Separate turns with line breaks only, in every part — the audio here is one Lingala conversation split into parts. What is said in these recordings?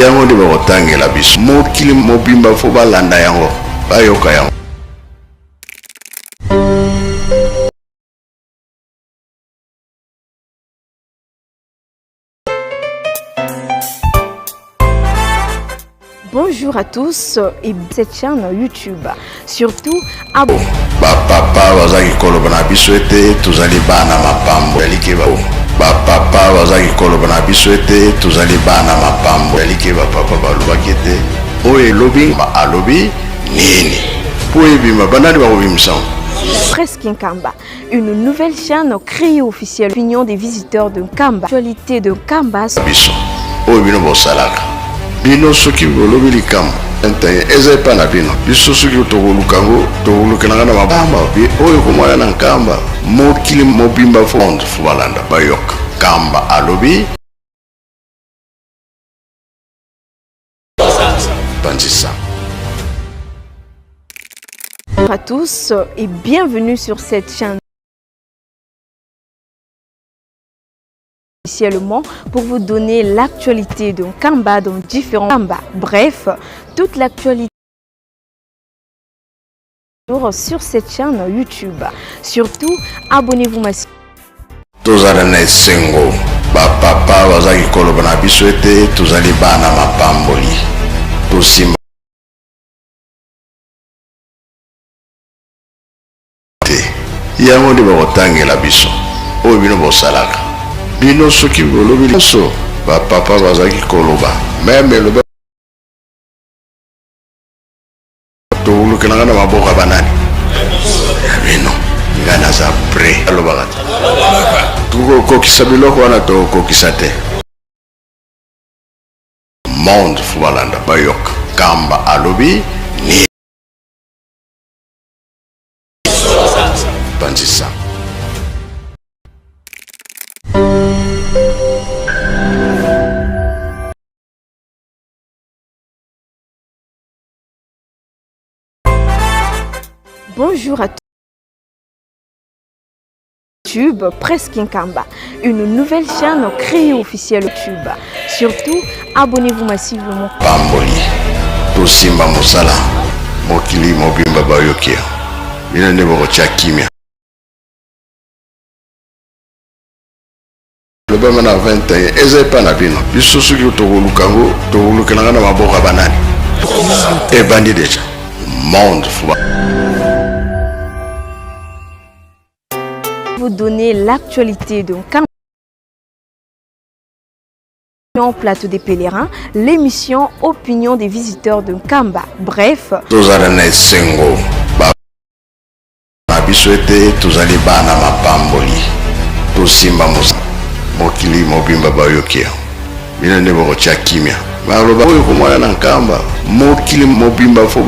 Yango nde bakotangela biso mokili mobimba fo balanda yango bayoka yango.
Bonjour à tous et cette chaîne YouTube. Surtout, abonnez.
Bapapa bazalaki koloba na biso ete tozali bana mapambo yalike ba bapapa bazalaki koloba na biso ete tozali bana mapambo yalike bapapa balobaki ete oyo elobi alobi nini mpo ebima banani bakobimisa yango.
Presque Nkamba, une nouvelle chaîne créée officielle. Opinion des visiteurs de Nkamba, actualité de Nkamba.
Biso oyo bino bosalaka bino soki bolobi likambo eza epai na bino biso soki tokoluka yango tokolukelanga na mabamba oyo komona na nkamba mokili mobimba fo fo balanda bayoka kamba alobi panzisa.
À tous et bienvenue sur cette chaîne officiellement pour vous donner l'actualité de Nkamba dans différents Nkamba. Bref, toute l'actualité sur cette chaîne YouTube. Surtout, abonnez-vous massivement.
Tozala na esengo bapapa bazalaki koloba na biso ete tozali bana mapamboli tosimba te yango nde bakotangela biso oyo bino bosalaka bino soki bolobi nyonso bapapa bazalaki koloba meme eloba tokolukelanga na maboko ya banani ya bino ngai naza pre alobaka te tokokokisa biloko wana tokokokisa te monde fo balanda bayoka kamba alobi ni panzisa.
Bonjour à tous. YouTube Presque Nkamba, une nouvelle chaîne créée officielle YouTube. Surtout, abonnez-vous massivement.
Pamboli, tosimba mosala, mokili mobimba bayoki bino nde bokotia kimia. Lobama na 21 eza epai na bino biso soki tokoluka yango tokolukelanga na maboko ya banani ebandi deja monde fo
vous donner l'actualité de Nkamba Plateau des pèlerins, l'émission Opinion des visiteurs de Nkamba. Bref,
tozala na esengo na biso ete tozali bana mapamboli tosimba mokili mobimba bayoki yango bino nde bokotia kimia baloba oyo komona na nkamba mokili mobimba fo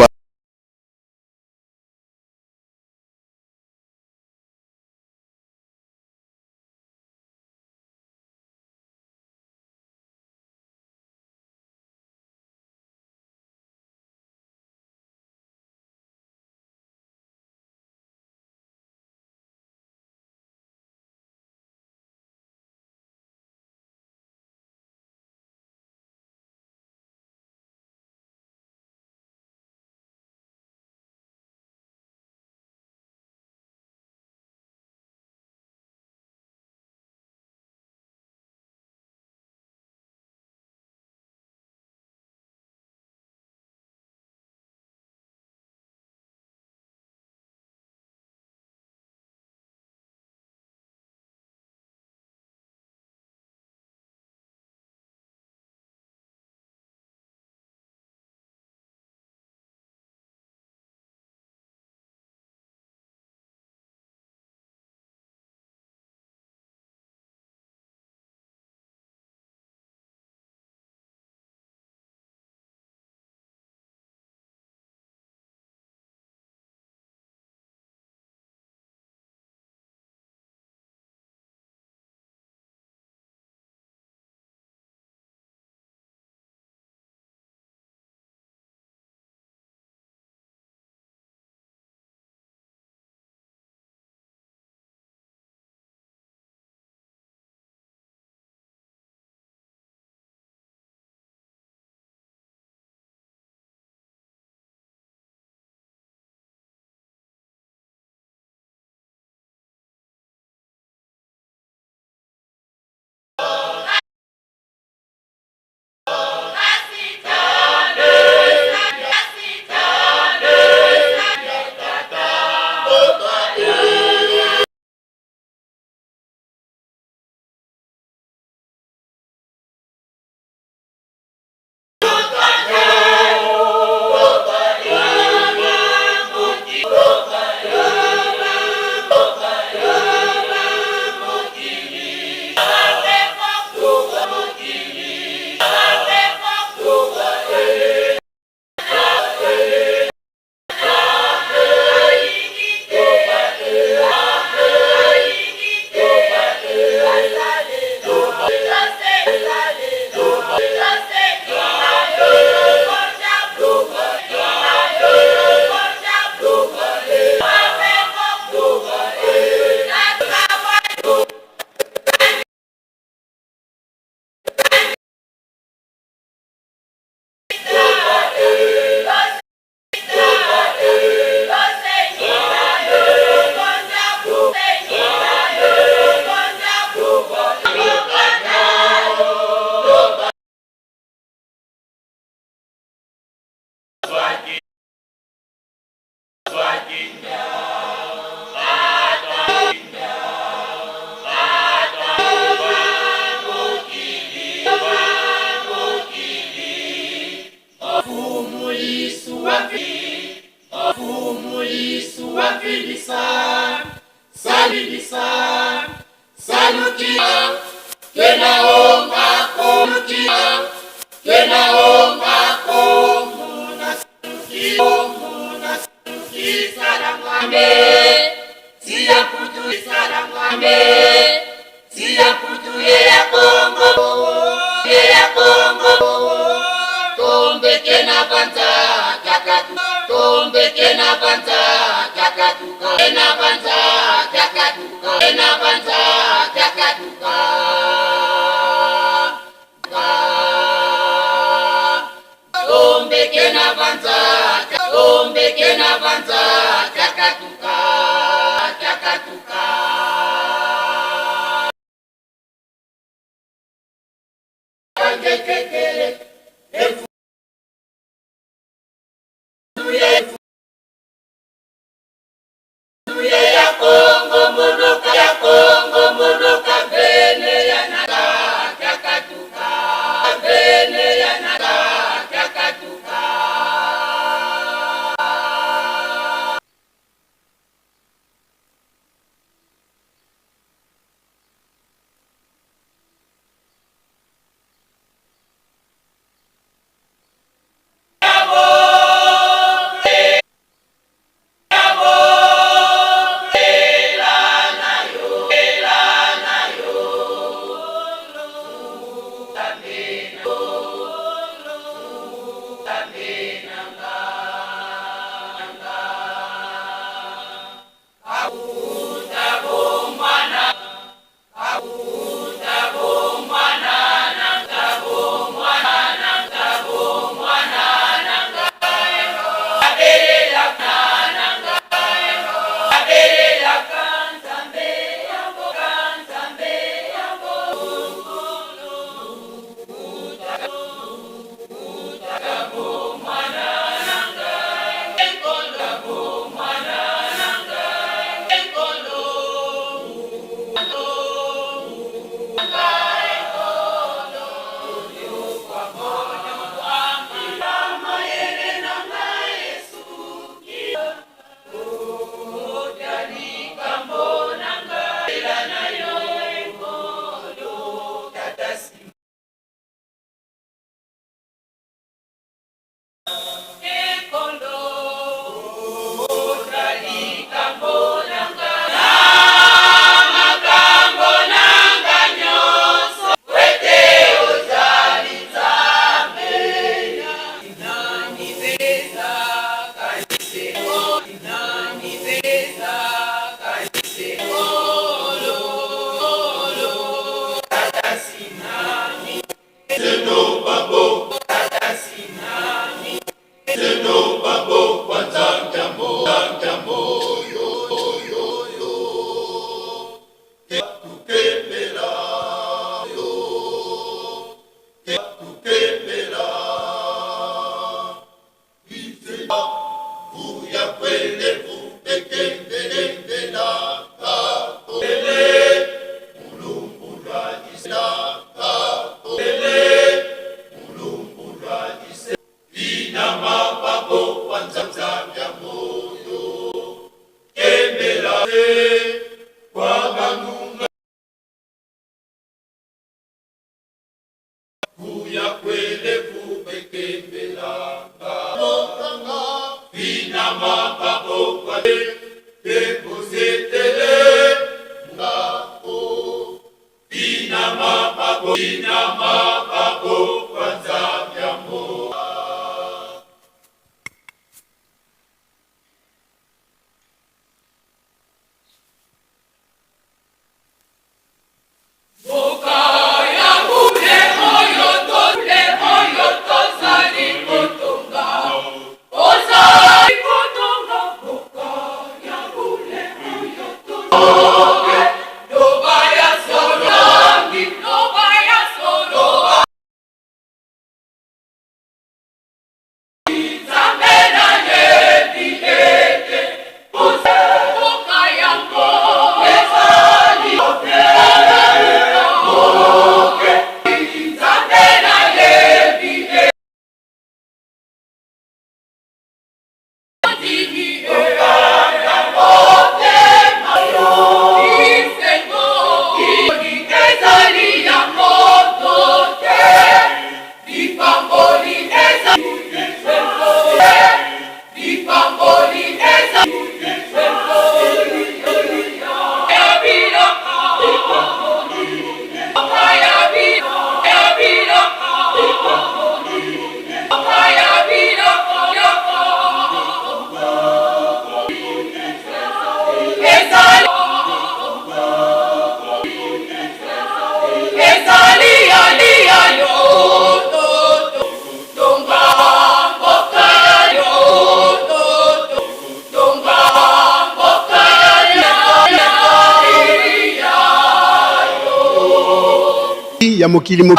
Ya mokili mo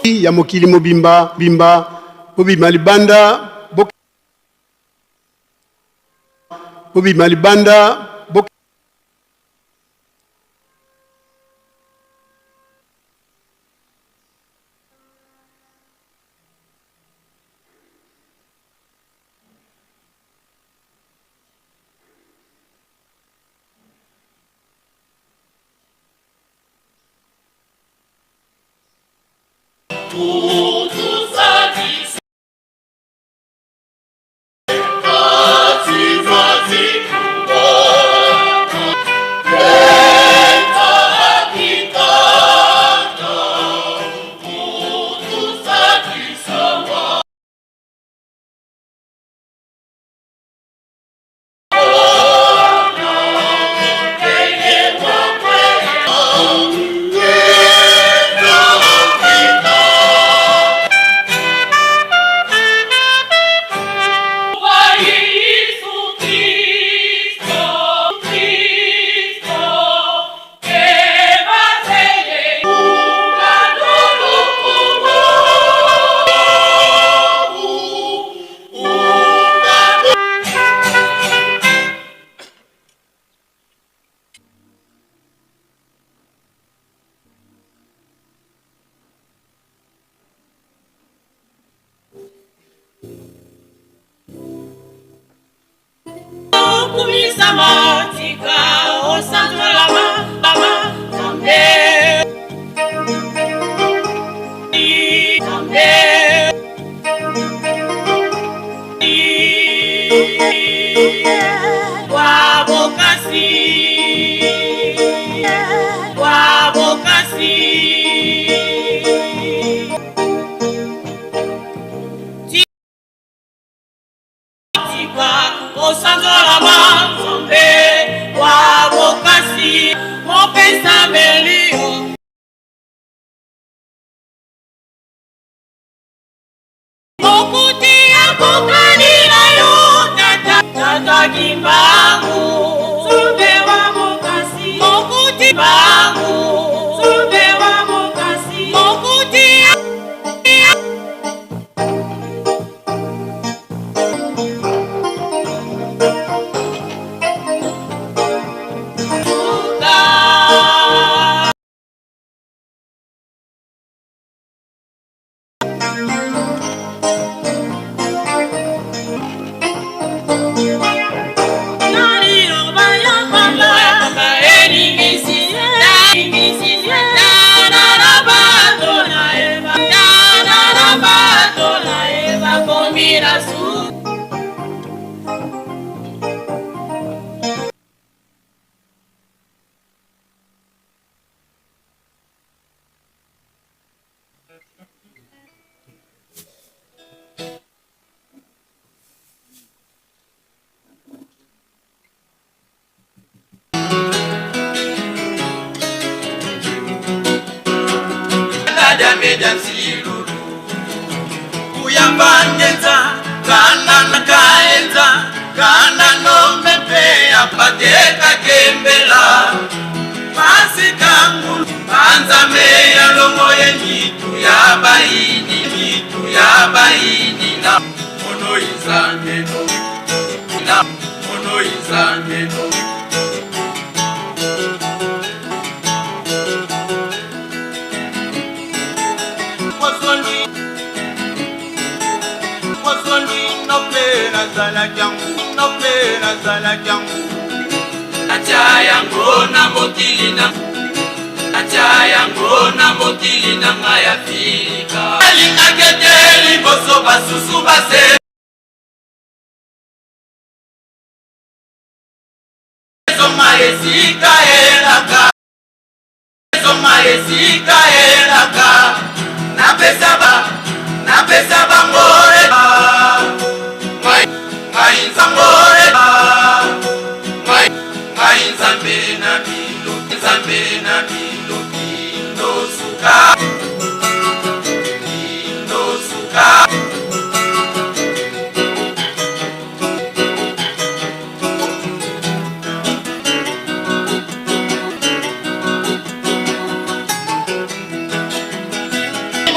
ya mokili mobimba bimba bobima libanda bo bobima libanda bo.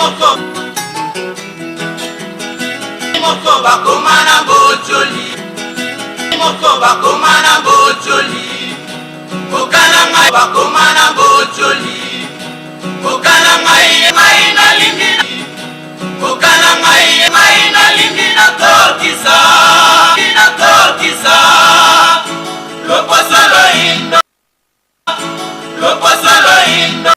Moko moko bakoma na bojoli, moko bakoma na bojoli, kokana ngai bakoma na bojoli, kokana ngai ngai nalingi, kokana ngai ngai nalingi nakokisa, nakokisa loposo loyindo, loposo loyindo.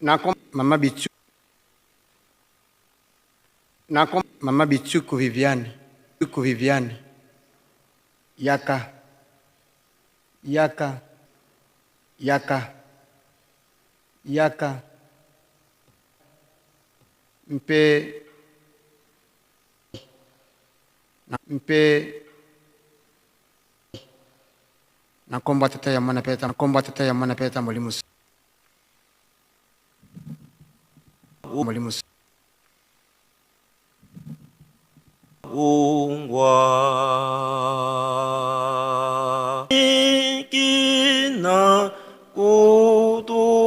Na mama Bichu, na mama Bichuku Viviane, Bichuku Viviane, yaka, yaka, yaka, yaka, mpe, mpe, na nkombo ya Tata ya Mwana mpe na nkombo ya Tata ya Mwana mpe ya Molimo Molimo
Ungwa kina kutuko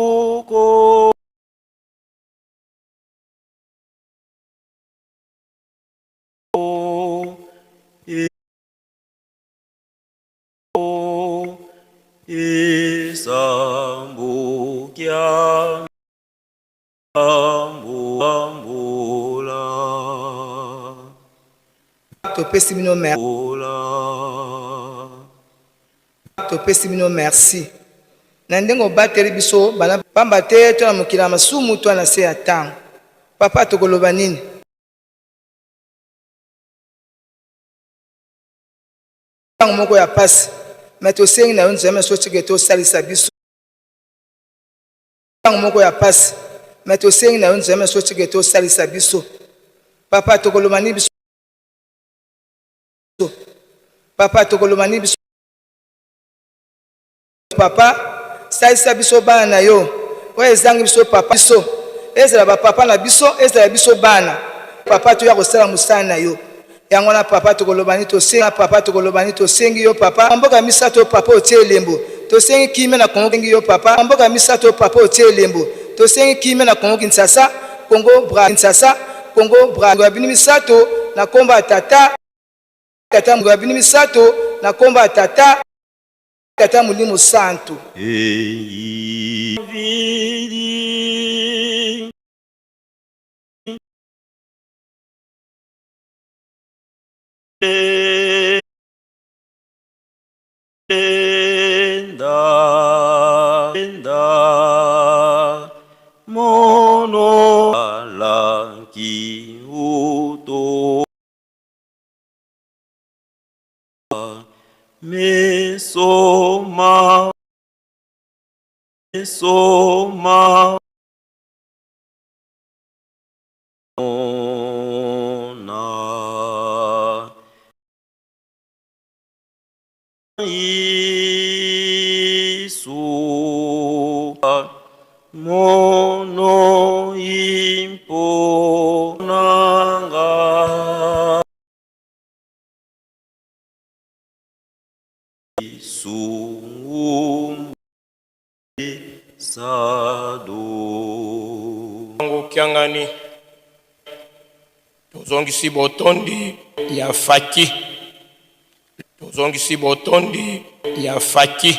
Isambukia mbula
Topesi bino mer topesi bino merci. Na ndenge obateli biso banda pamba te to na mokili ya masumu to na se ya tango. Papa tokoloba nini? Tango moko ya pasi mais tosengi na yo Nzambe na biso tika ete osalisa biso. Tango moko ya pasi mais tosengi na yo Nzambe na biso tika ete osalisa biso. Papa tokoloba nini biso? Papa tokoloba nini biso? Papa salisa biso bana na yo oyo ezangi biso papa biso ezala ba papa na biso ezala biso bana papa toya kosala mosala na yo yango wana papa tokoloba nini tosengi papa tokoloba nini tosengi yo papa mboka misato papa otie elembo tosengi kimia na Congo yo papa mboka misato papa otie elembo tosengi kimia na Congo Kinshasa Congo Bra Kinshasa Congo Bra ya bino misato na kombo ya tata tata ya bino misato na kombo ya tata Tata Molimo Santu.
Mesoma mesoma na Yesu mono impo nanga
Kiangani tozongisi botondi ya faki tozongisi botondi ya faki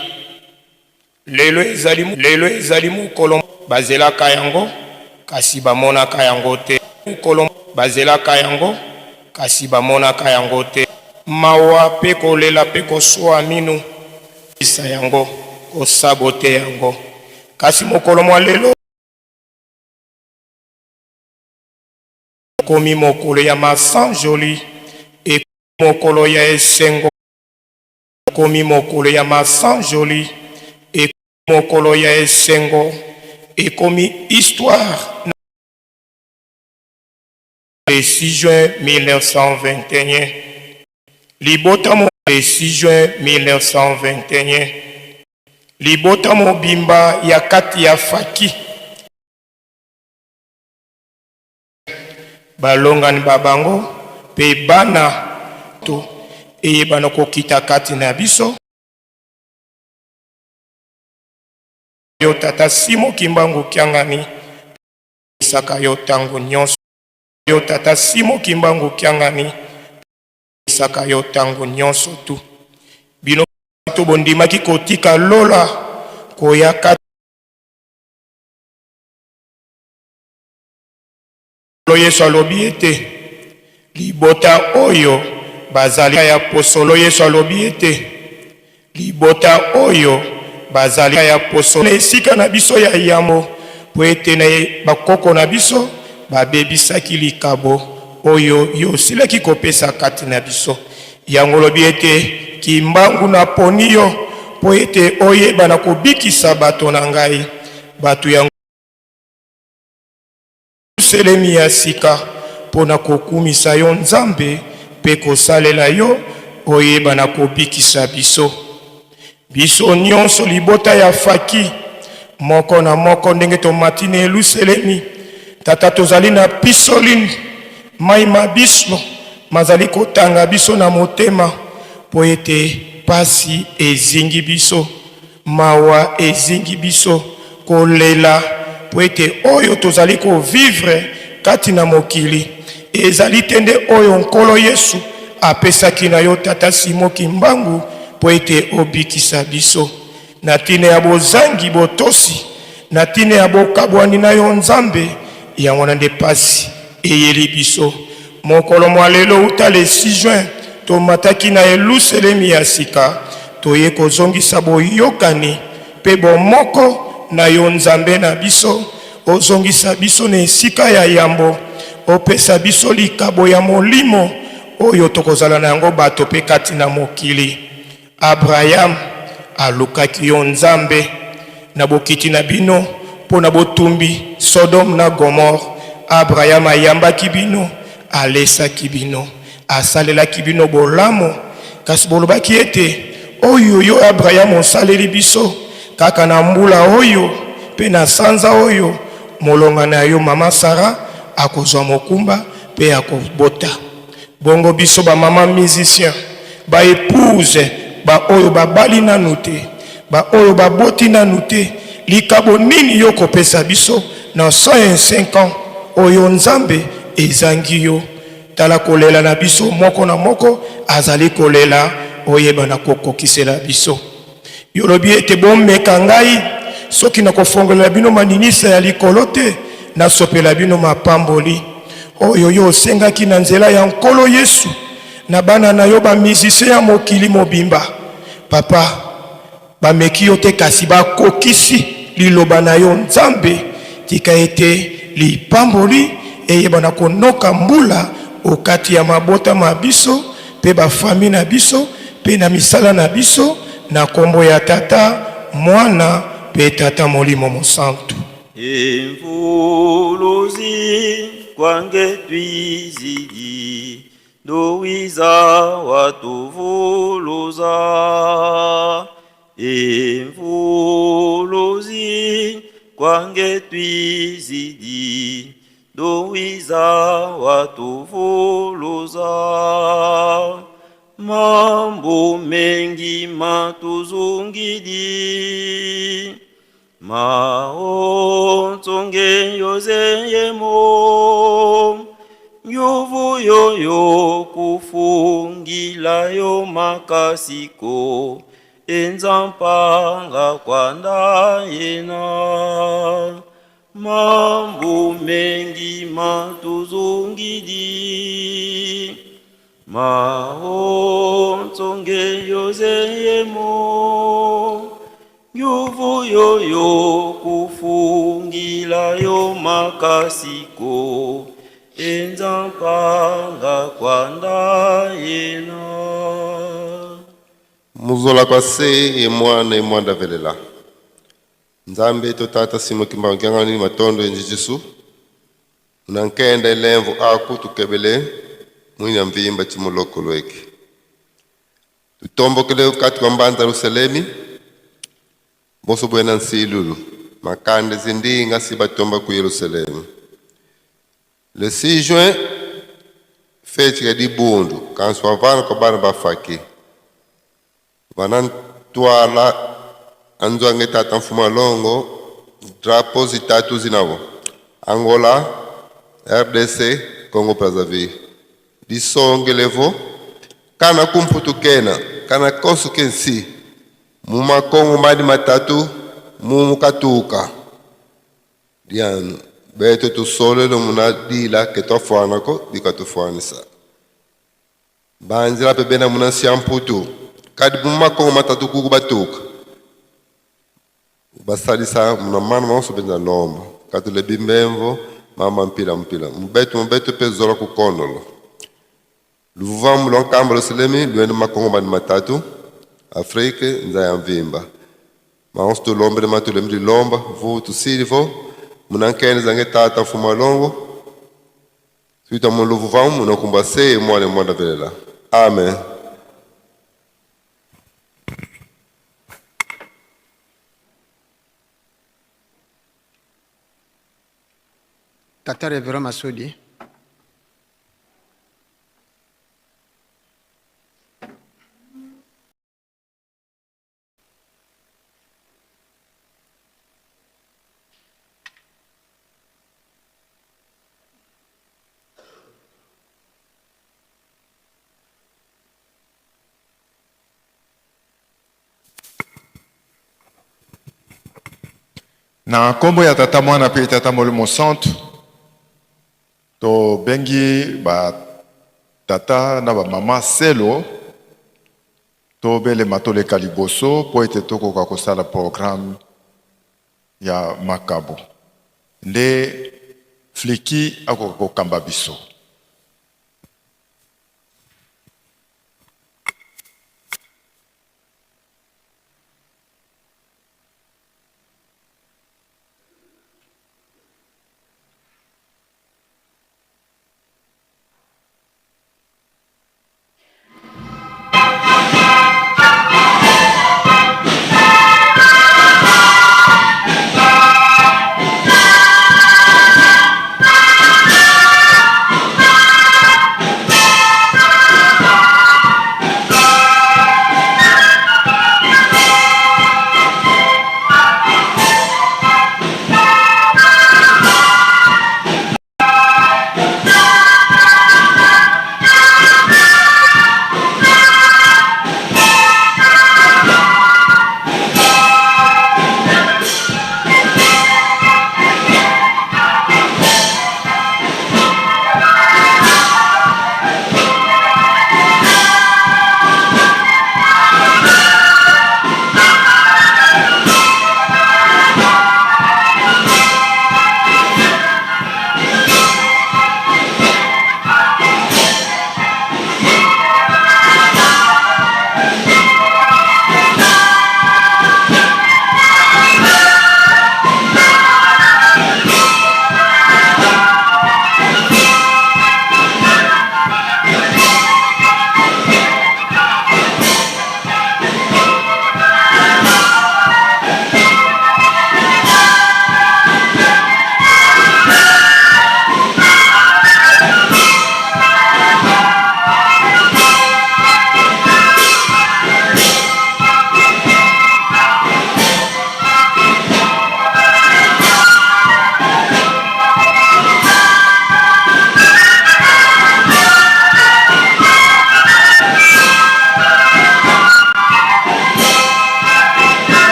lelo ezali lelo ezali mokolo bazelaka yango kasi bamonaka yango te mokolo bazelaka yango kasi bamonaka yango te Mawa pe kolela pe koswa minu bisa yango kosabote yango kasi mokolo mwa lelo ekomi mokolo ya masanjoli e mokolo ya esengo ekomi mokolo ya masanjoli e mokolo ya esengo ekomi histoire Le 6 juin 1921, libota mo Le 6 juin 1921, libota mobimba ya kati ya Faki, balongani ba bango mpe bana to eyebana kokita kati na biso. Yo tata Simo Kimbangu Kiangani, saka yo tango nyonso. Yo tata Simo Kimbangu Kiangani, saka yo tango nyonso tu. Bino to bondimaki kotika lola koya kati Yesu alobi ete libota oyo bazali ya posolo. Yesu alobi ete libota oyo bazali ya posolo na esika na biso ya yambo, mpo ete na bakoko na biso babebisaki likabo oyo yo osilaki kopesa kati na biso. Yango olobi ete, Kimbangu naponi yo mpo ete oyeba na kobikisa bato na ngai, bato yango Yelusalemi ya sika, mpo na kokumisa yo Nzambe mpe kosalela yo, oyeba na kobikisa biso. Biso nyonso libota ya Faki, moko na moko ndenge tomati na Yelusalemi, Tata, tozali na pisolini, mai ma biso mazali kotanga biso na motema, mpo ete pasi ezingi biso. Mawa ezingi biso, kolela mpo ete oyo tozali ko vivre kati na mokili ezali te nde oyo Nkolo Yesu apesaki na yo Tata Simon Kimbangu mpo ete obikisa biso. Na tina ya bozangi botosi, na tina ya bokabwani na yo Nzambe, yango wana nde pasi eyeli biso. Mokolo mwa lelo uta le 6 juin, tomataki na Yelusalemi ya sika, toye kozongisa boyokani. mpe bomoko na yo Nzambe na biso, ozongisa biso na esika ya yambo, opesa biso likabo ya molimo oyo tokozala na yango bato mpe kati na mokili. Abraham alukaki yo Nzambe na bokiti na bino mpo na botumbi Sodome na Gomore. Abraham ayambaki bino, alesaki bino, asalelaki bino bolamu, kasi bolobaki ete, Oyo yo Abraham osaleli biso, kaka na mbula oyo mpe na sanza oyo, molonga na yo mama Sara akozwa mokumba mpe akobota. Bongo biso ba mama musicien, ba epouse, ba oyo babali nanu te, ba oyo baboti nanu te, likabo nini yo okopesa biso na 105 ans oyo Nzambe ezangi yo? Tala kolela na biso, moko na moko azali kolela, oyeba na kokokisela biso. Yo olobi ete, Bomeka ngai, soki nakofongolela bino maninisa ya likolo te, nasopela bino mapamboli. Oyo yo osengaki na nzela ya Nkolo Yesu na bana na yo ba musiciens ya mokili mobimba. Papa, bameki yo te, kasi bakokisi liloba na yo. Nzambe, tika ete lipamboli eyebana konoka mbula okati ya mabota ma biso mpe ba famille na biso mpe na misala na biso, na kombo ya Tata, Mwana mpe Tata Molimo Mosantu.
Imvuluzi kwange twizidi ndowiza watuvuluza Imvuluzi kwange twizidi ndowiza watuvuluza Mambo mengi matuzungidi Mao ntsonge yozeyemo Nguvu yoyo kufungila yo makasiko Enza mpanga kwanda yena Mambo mengi matuzungidi Mao ntsonge yozeyemo Nguvu yoyo kufungila yo makasiko Enza mpanga kwanda yena.
Muzola kwa se ye mwana ye mwanda velela. Nzambe to tata Simo Kimbangu Kiangani matondo ye njijisu. Una nkenda ilemvu aku tukebele mwina mvimba chimuloko lweke. Tutombokele ukati kwa mbanza Yerusalemi. Boso bwena nsilulu. Makande zindinga si batomba ku Yerusalemi. Le 6 juin feti ya dibundu kansu vana kwa bana bafaki. Vana ntwala anzwange tata mfumu alongo drapeau zitatu zinavo Angola, RDC, Congo Brazzaville. Disongelevo kana kumputu kena kana konso kensi mumakongo madi matatu mumukatuka dianu beto tusolelo munadila ke twafuanako bikatufuanisa banzila pe bena muna nsia mputu kadi mumakongo matatu kuku batuka basalisa muna mana maonso benza lomba katule bimbemvo mama mpila mpila mubetu mubetu pe zola kukondolo luvamu lwa nkamba luselemi luende makongo madi matatu Afrique nza ya mvimba maonso tulombele matulemi dilomba vu tusilivo muna nkene zange tata mfumu alongo tuita muluvu vamu munakumba se mwana mwana velela amen.
Tata Reverend Masudi.
Na nkombo ya Tata, Mwana mpe Tata Molimo Santu, tobengi ba tata na ba mama selo. Tobelema toleka liboso mpo ete tokoka kosala programme ya makabo. Nde Fliki akoka kokamba biso.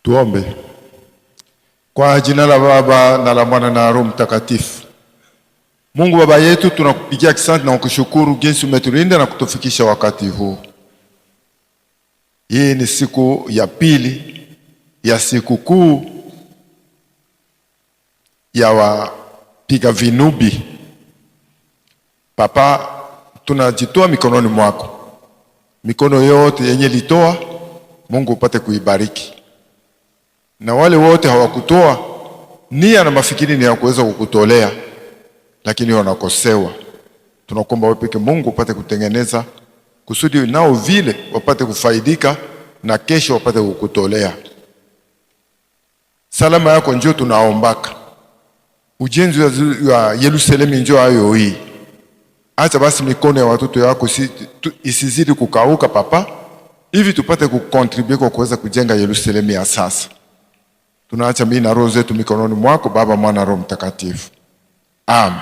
Tuombe. Kwa jina la Baba na la Mwana na Roho Mtakatifu. Mungu Baba yetu, tunakupigia asante na kukushukuru jinsi umetulinda na kutufikisha wakati huu. Hii ni siku ya pili ya sikukuu ya wapiga vinubi. Papa, tunajitoa mikononi mwako, mikono yote yenye litoa, Mungu upate kuibariki, na wale wote hawakutoa nia na mafikiri ni ya kuweza kukutolea, lakini wanakosewa. Tunakuomba wewe peke Mungu upate kutengeneza kusudi nao vile wapate kufaidika na kesho wapate kukutolea. Salama yako njo tunaombaka, ujenzi wa Yerusalemu njo ayo hii. Acha basi mikono ya watoto yako isizidi kukauka Papa, hivi tupate kukontribue kwa kuweza kujenga Yerusalemu ya sasa. Tunaacha mimi na roho zetu mikononi mwako Baba, Mwana, Roho Mtakatifu. Amen.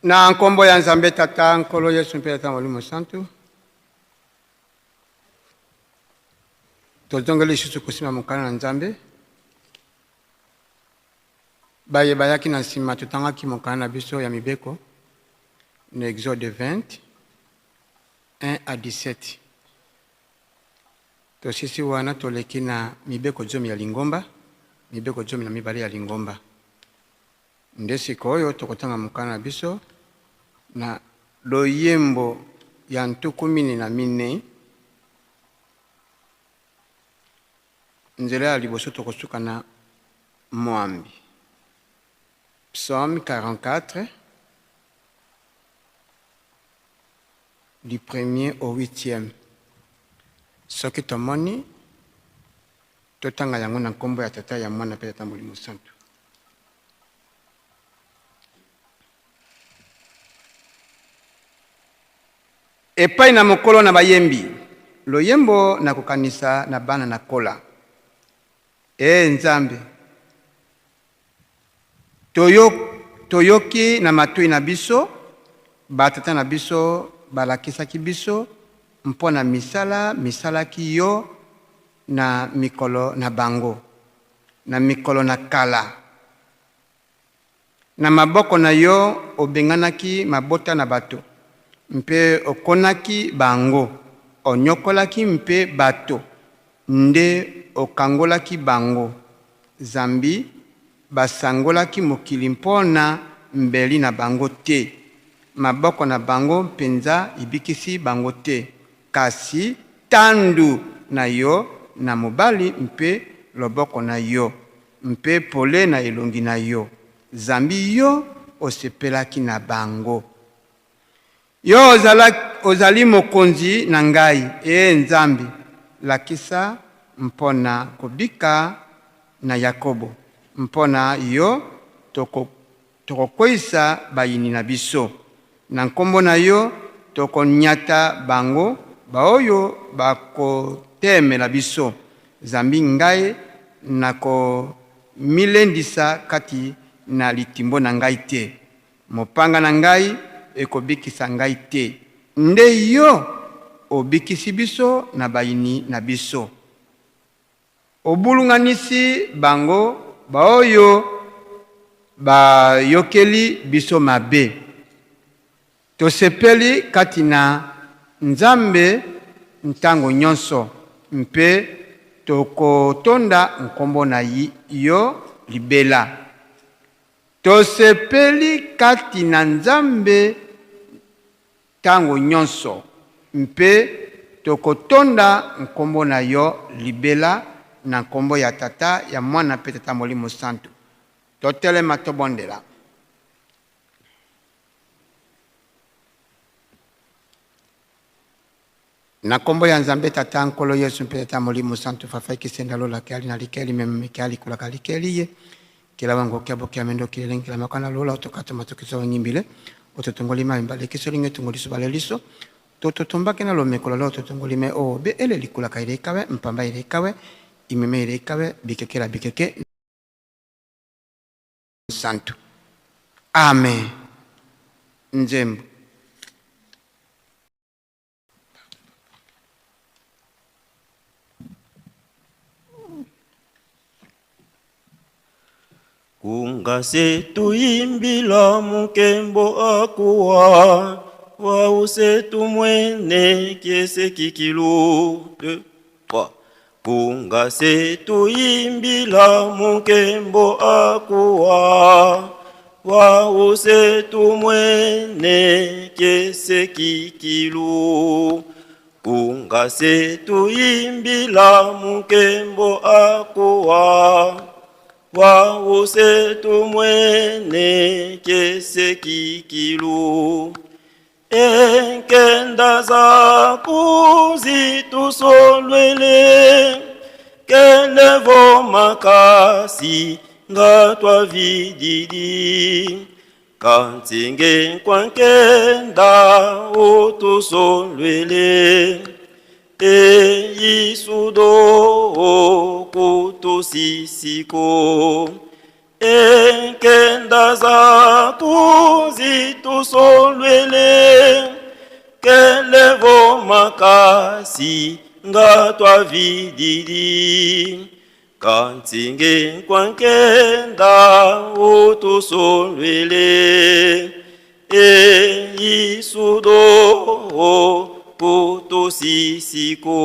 Na nkombo ya Nzambe Tata, Nkolo Yesu mpe Tata Molimo Santu, tozongeli lisusu kosimba mokanda na Nzambe. Baye bayaki na nsima, totangaki mokanda na biso ya mibeko na Exode 20 1 à 17. Tosisi wana, toleki na mibeko zomi ya lingomba, mibeko 12 ya lingomba. Nde sikoyo tokotanga mokanda na biso na loyembo ya 44, nzela ya liboso, tokosuka na mwambi. Psaume 44, du premier au huitième. Soki tomoni, totanga yango na nkombo ya Tata, ya Mwana mpe Tata Molimo Santu. Epai na mokolo na bayembi, loyembo na kokanisa na bana na Kola. Ee Nzambe, toyo, toyoki na matoi na biso, batata na biso balakisaki biso mpo na misala misalaki yo na mikolo na bango, na mikolo na kala. Na maboko na yo obenganaki mabota na bato, mpe okonaki bango, onyokolaki mpe bato, nde okangolaki bango, zambi basangolaki mokili mpo na mbeli na bango te, maboko na bango mpenza ibikisi bango te, kasi tandu na yo na mobali mpe loboko na yo. Mpe pole na elongi na yo, zambi yo osepelaki na bango. Yo ozala, ozali mokonzi na ngai, ee Nzambe, lakisa mpo na kobika na Yakobo. Mpo na yo toko, tokokweisa bayini na biso. Na nkombo na yo tokonyata bango baoyo bakoteemela biso, zambi ngai nakomilendisa kati na litimbo na ngai te, mopanga na ngai ekobikisa ngai te. Nde yo obikisi biso na bayini na biso. Obulunganisi bango baoyo bayokeli biso mabe. Tosepeli kati na Nzambe ntango nyonso, mpe tokotonda nkombo na yo libela. Tosepeli kati na Nzambe Ntango nyonso, mpe tokotonda nkombo na yo libela, na nkombo ya Tata, ya Mwana mpe Tata Molimo Santu. Totelema tobondela. Na nkombo ya Nzambe Tata, Nkolo Yesu mpe Tata Molimo Santu, fafa ikisenda lola kiali na likeli meme kiali kulaka likeli ye kila wango kia bokia mendo kilele nkila makana lola otokata matokiso wangimbile ototongoli mai mbale kiso linge tongoli subale liso tototombaki na lomeko la ototongoli me o be ele likulaka ile ikawe mpamba ile ikawe imeme ile ikawe bikekela bikeke santu. Amen. Nzembo.
Kungase tuimbila mukembo akuwa wause tumwene kiese kikilu 2 3 Kungase tuimbila mukembo akuwa wause tumwene kiese kikilu Kungase tuimbila mukembo akuwa wause tumwene kiese kikilu Enkenda zako zitusolwele kelevo makasi nga twa vididi kantinge kwankenda utusolwele eisudo kutusisiko Enkenda zako zitusolwele kelevo makasi nga twa vididi kantinge kwankenda utusolwele eisudo kutusisiko.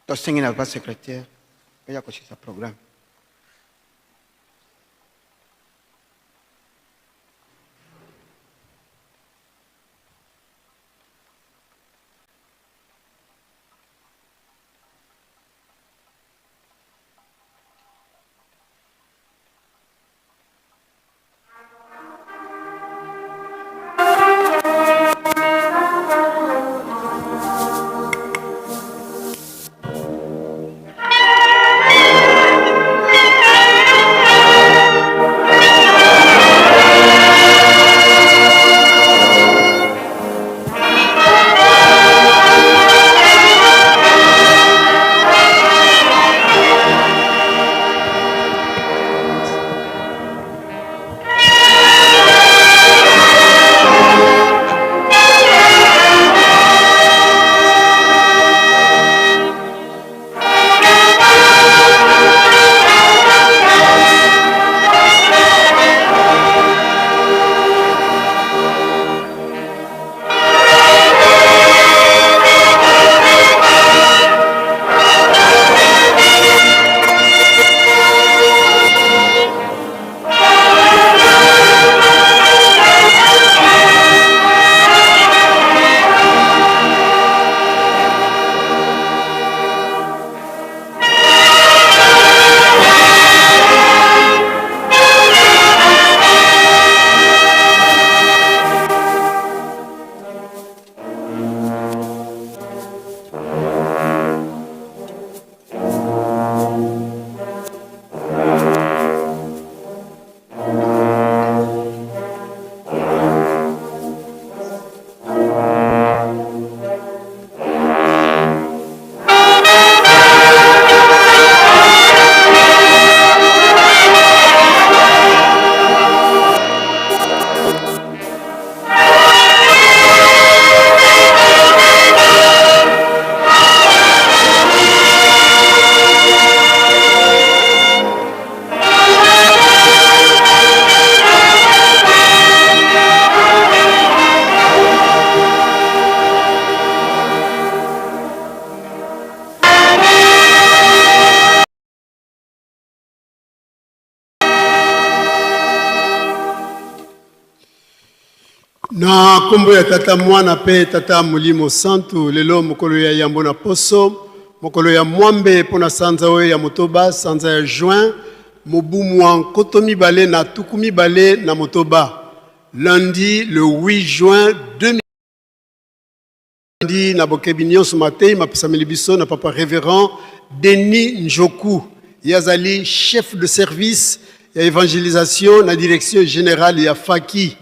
Tosengi na papa secrétaire oya kosilisa programme.
Na nkombo ya Tata, Mwana mpe Tata Molimo Santu, lelo mokolo ya yambo na poso, mokolo ya mwambe mpo na sanza oyo ya motoba, sanza ya juin, mobu mwa 2026, lundi le 8 juin 2000. Ndi na bokebi nyonso mateyi mapesameli biso na papa reverend Denis Njoku. Ye azali chef de service ya evangelisation na direction generale ya Faki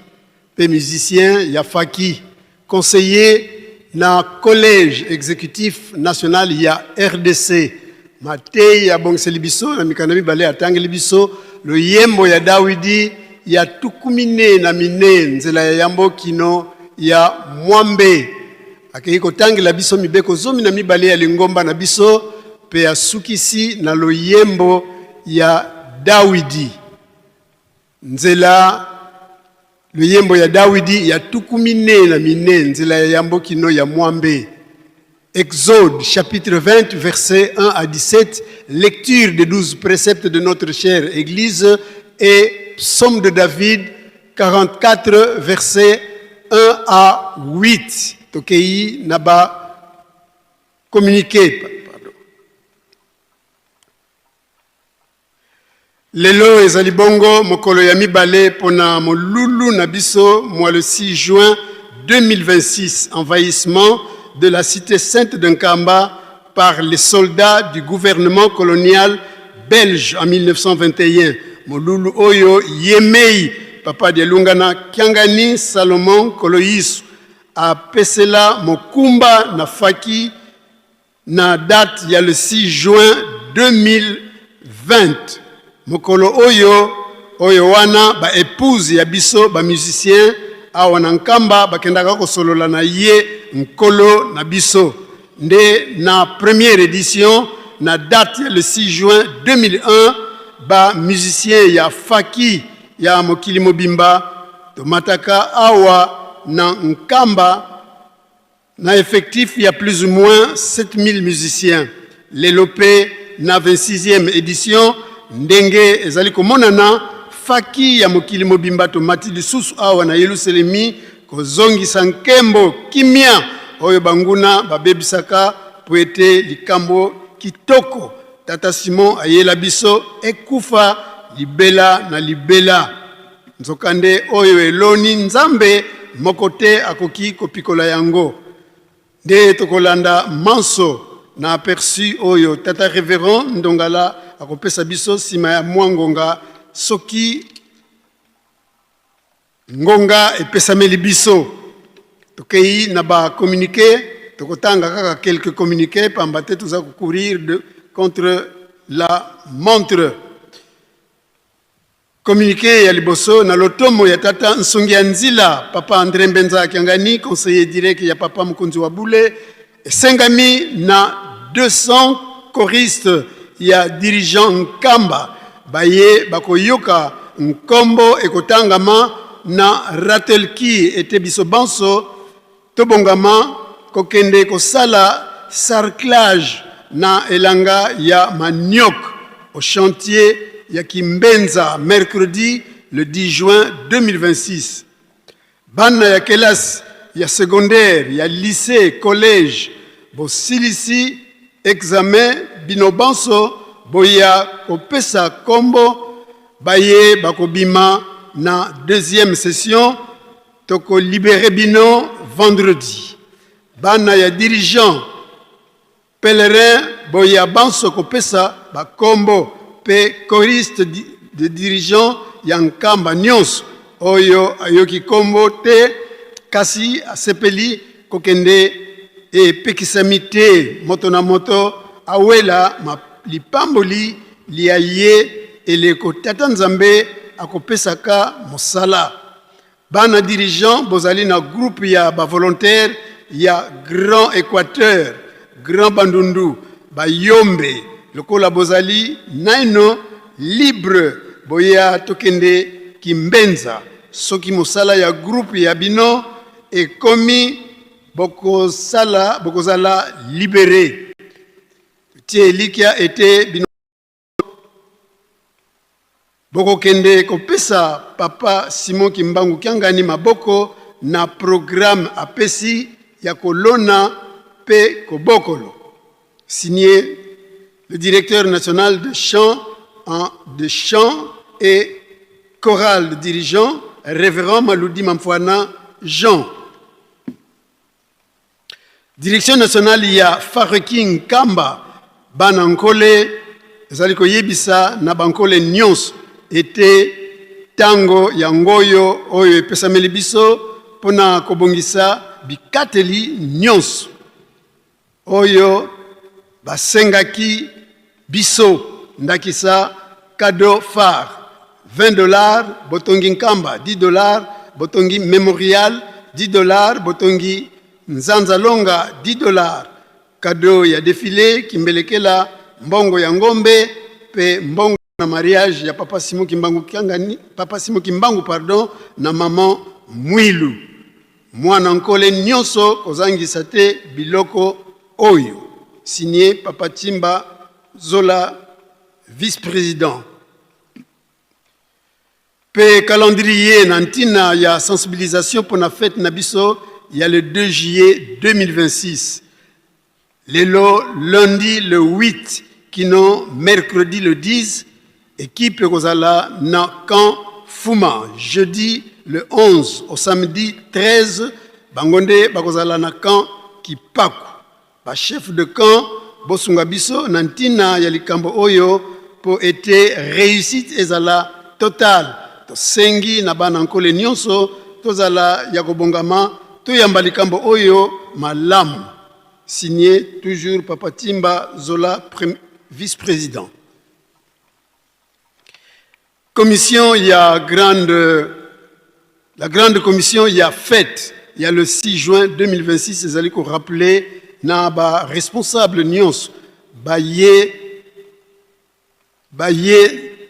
pe musicien ya Faki, conseiller na collège executif national ya rdc. Mateyi abongiseli biso na mikanda mibale, atangeli biso loyembo ya Dawidi ya 44 nzela ya yambo kino ya mwambe. Akei kotangela biso mibeko 12 ya lingomba na biso mpe asukisi na loyembo ya Dawidi nzela loyembo ya Dawidi ya 44 nzela ya yambo kino ya mwambe. Exode chapitre 20 versets 1 à 17, lecture des 12 préceptes de notre chère Église et Psaume de David 44 versets 1 à 8. Tokei na ba communiqué. Pardon. Lelo ezali bongo mokolo ya mibale pona molulu na biso mwa le 6 juin 2026, envahissement de la cité sainte de Nkamba par les soldats du gouvernement colonial belge en 1921. Molulu oyo yemei Papa Dialungana Kiangani Salomon Koloyisu apesela mokumba na faki Na date ya le 6 juin 2020, mokolo oyo oyo wana ba epouses ya biso ba musiciens awa na Nkamba bakendaka kosolola na ye Nkolo na biso nde na première edition na date ya le 6 juin 2001 ba musiciens ya Faki ya mokili mobimba tomataka awa na Nkamba Na effectif ya plus ou moins 7000 musiciens, lelo pe na 26e edition, ndenge ezali komonana, faki ya mokili mobimba tomati lisusu awa na Yeluselemi kozongisa nkembo, kimia oyo banguna babebisaka po ete likambo kitoko Tata Simon ayela biso ekufa libela na libela. Nzokande oyo eloni Nzambe, moko te akoki kopikola yango. Nde tokolanda manso na aperçu oyo Tata Reverend Ndongala akopesa biso sima ya mwa ngonga soki ngonga epesameli biso. Tokeyi na ba communiques, tokotanga kaka quelques communiques pamba te toza ko courir de contre la montre. Communiqué ya liboso na lotomo ya tata Nsongi ya Nzila, Papa Andre Mbenza Kiangani, conseiller direct ya Papa Mokonzi wa Bule, esengami na 200 choristes ya dirigeant Nkamba baye bakoyoka nkombo ekotangama na Ratelki ete biso banso Tobongama kokende kosala sarclage na elanga ya manioc au chantier ya Kimbenza mercredi le 10 juin 2026. Bana ya kelasi ya secondaire, ya lycee, collège bosilisi examen bino banso boya kopesa kombo baye bakobima na deuxième session. Toko libere bino vendredi. Bana ya dirigeant pelerin boya banso kopesa ba kombo pe choriste de dirigeant ya Nkamba nionso oyo ayoki kombo te kasi asepeli kokende epekisami te moto na moto awela lipamboli lia ye eleko Tata Nzambe akopesaka mosala. Bana dirigeant bozali na groupe ya ba volontaires ya Grand Equateur, Grand Bandundu, ba Yombe, lokola bozali naino libre boya tokende Kimbenza soki mosala ya groupe ya bino ekomi bokosala bokozala libere. Totie elikya ete bino Bokokende kopesa Papa Simon Kimbangu Kiangani maboko na programme apesi ya kolona mpe kobokolo. Signé le directeur national de chant, en, de chant et chorale dirigeant, révérend Maludi Mamfwana Jean. Direction nationale ya Fareking Kamba bana Nkole ezali koyebisa na bankole nyonso ete tango ya ngoyo oyo epesameli biso mpo na kobongisa bikateli nyonso oyo basengaki biso, ndakisa cadeau phare 20 dollars, botongi Nkamba 10 dollars, botongi Memorial 10 dollars, botongi Nzanzalonga 10 dollars, cadeau ya défilé Kimbelekela, mbongo ya ngombe mpe mbongo na mariage ya papa Simon Kimbangu Kiangani, papa Simon Kimbangu, pardon, na maman Mwilu. Mwana nkole nyonso kozangisa te biloko oyo. Signé papa Timba Zola, vice-président. Mpe calendrier na ntina ya sensibilisation mpo na fête na biso ya le 2 juillet 2026. Lelo lundi le 8 kino mercredi le 10, équipe ekozala na camp Fuma. Jeudi le 11 au samedi 13, bango nde bakozala na camp Kipaku. Bachef de camp, bosunga biso na ntina ya likambo oyo mpo ete réussite ezala totale. Tosengi na bana nkole nyonso tozala ya kobongama, toyamba likambo oyo malamu. Signé toujours papa Timba Zola, vice-président. Commission ya grande, la grande commission ya fête ya le 6 juin 2026 ezali korappeler na baresponsable nyonso baye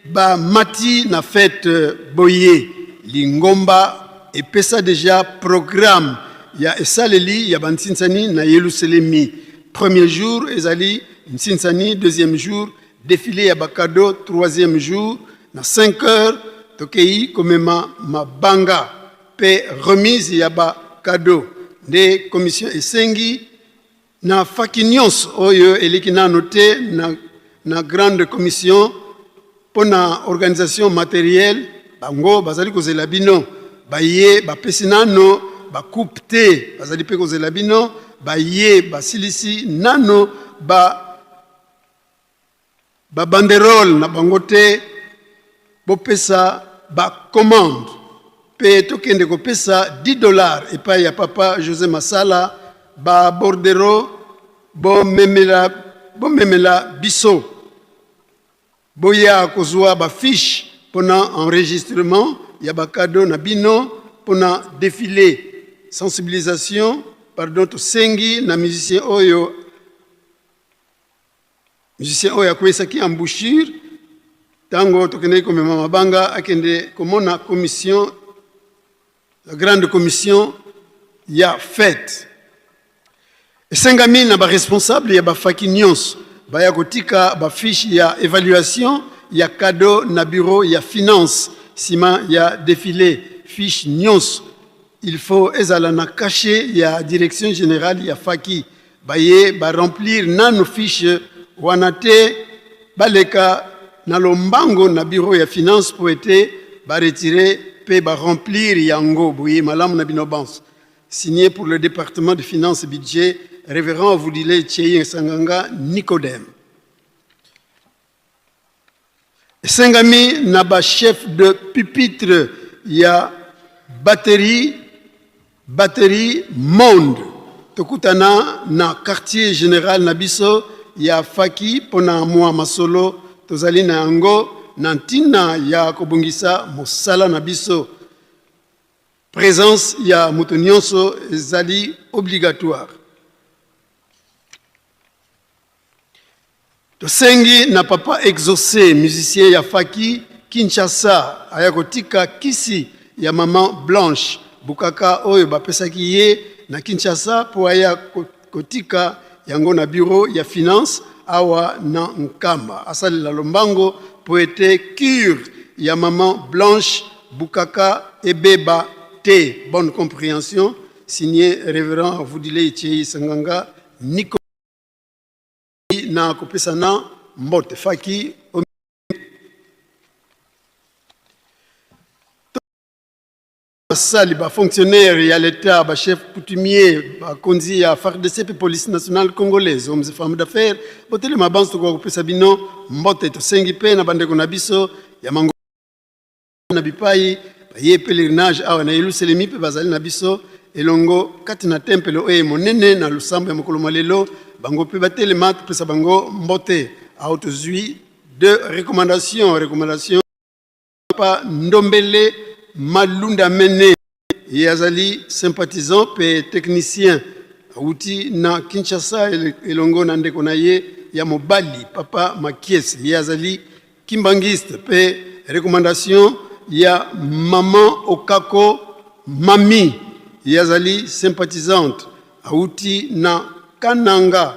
bamati na fête boye: lingomba epesa déjà programme ya esaleli ya bansinsani na Yelusalemi. Premier jour ezali nsinsani, deuxième jour défilé ya bacadeau, troisième jour na 5 heures tokei komema mabanga mpe remise ya bacadeau. Nde commission esengi na faki nyonso oyo eleki nano te na grande commission mpo na organisation matérielle, bango bazali kozela bino. Baye bapesi nano bacoupe te, bazali mpe kozela bino. Baye basilisi nano ba babanderole na bango te, bopesa bacommande mpe tokende kopesa 10 dollars epai ya papa José Masala. Babordereau bomemela, bomemela biso. Boya kozwa bafiche mpona enregistrement ya bacadeau na bino mpona défilé sensibilisation. Pardon, tosengi na musicien oyo akweyisaki embouchure ntango tokendeki komema mabanga, akende komona commission, la grande commission ya fête. Esengami na baresponsable ya bafaki nyonso baya kotika bafiche ya évaluation ya cadeau na bureau ya finance nsima ya défilé. Fiche nyonso il faut ezala na cachet ya direction générale ya faki. Baye baremplir nanu fiche wana te, baleka na lombango na bureau ya finance po ete baretirer mpe baremplir yango. Boye malamu na bino banso. Signé pour le département de finance et budget, révérend Voudile Tchei Sanganga Nicodème. Esengami na bachef de pupitre ya batterie monde, tokutana na quartier général na biso ya faki mpona mwa masolo tozali na yango na ntina ya kobongisa mosala na biso. Présence ya moto nyonso ezali obligatoire. Tosengi na papa Exaucé, musicien ya faki Kinshasa, aya kotika kisi ya mama Blanche Bukaka oyo bapesaki ye na Kinshasa mpo aya kotika yango na bureau ya finance awa na Nkamba. Asalela lombango mpo ete cure ya mama Blanche Bukaka ebeba te. te. Bonne comprehension. Signé Reverend Vudile Tshei Sanganga Nico na kopesana mbote faki basali ba fonctionnaires ya l'État, ba chefs coutumiers, bakonzi ya FARDC pe police nationale congolaise, hommes et femmes d'affaires, botelema banso tokoka kopesa bino mbote. Tosengi pe na bandeko na biso ya mango na bipai baye pèlerinage awa na Yelusalemi pe bazali na biso elongo kati na tempelo oyo monene na losambo ya mokolo mwa lelo, bango pe batelema topesa bango mbote. Awa tozwi deux recommandations, recommandation Papa Ndombele Malunda Mene, ye azali sympathisant pe technicien, awuti na Kinshasa elongo na ndeko na ye ya mobali Papa Makies, ye azali kimbanguiste, pe recommandation ya Maman Okako Mami, ye azali sympathisante, awuti na Kananga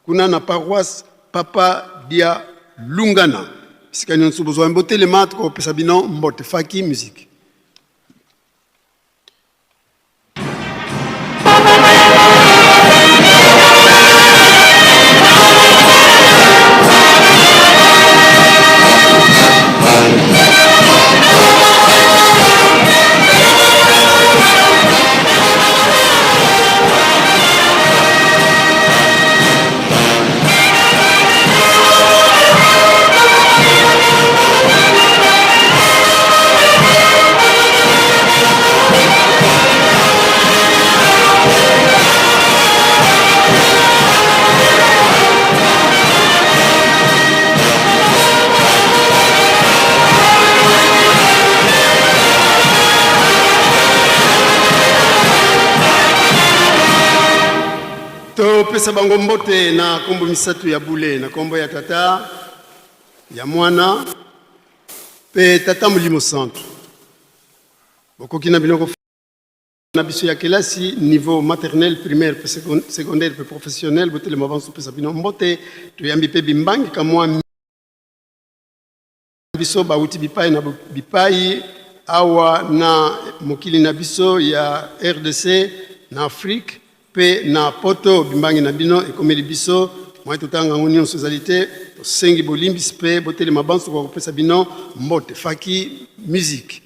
kuna na paroisse Papa dia Lungana. Bisika nyonso bozwa botelema, tokopesa bino mbote. Faki musique. Topesa bango mbote na kombo misato ya bule, na kombo ya Tata, ya Mwana pe Tata Molimo Santu. Bokoki na bino na biso ya kelasi niveau maternel, primaire pe secondaire pe professionnel, botelema banso pesa bino mbote. Toyambi pe bimbangi kamwa biso bawuti bipai na bipai awa na mokili na biso ya RDC, na Afrique pe na poto. Bimbangi na bino ekomeli biso mwa totanga yango nyonso ezali te. Tosengi bolimbisi pe botelema banso kwa kopesa bino mbote. Faki musique.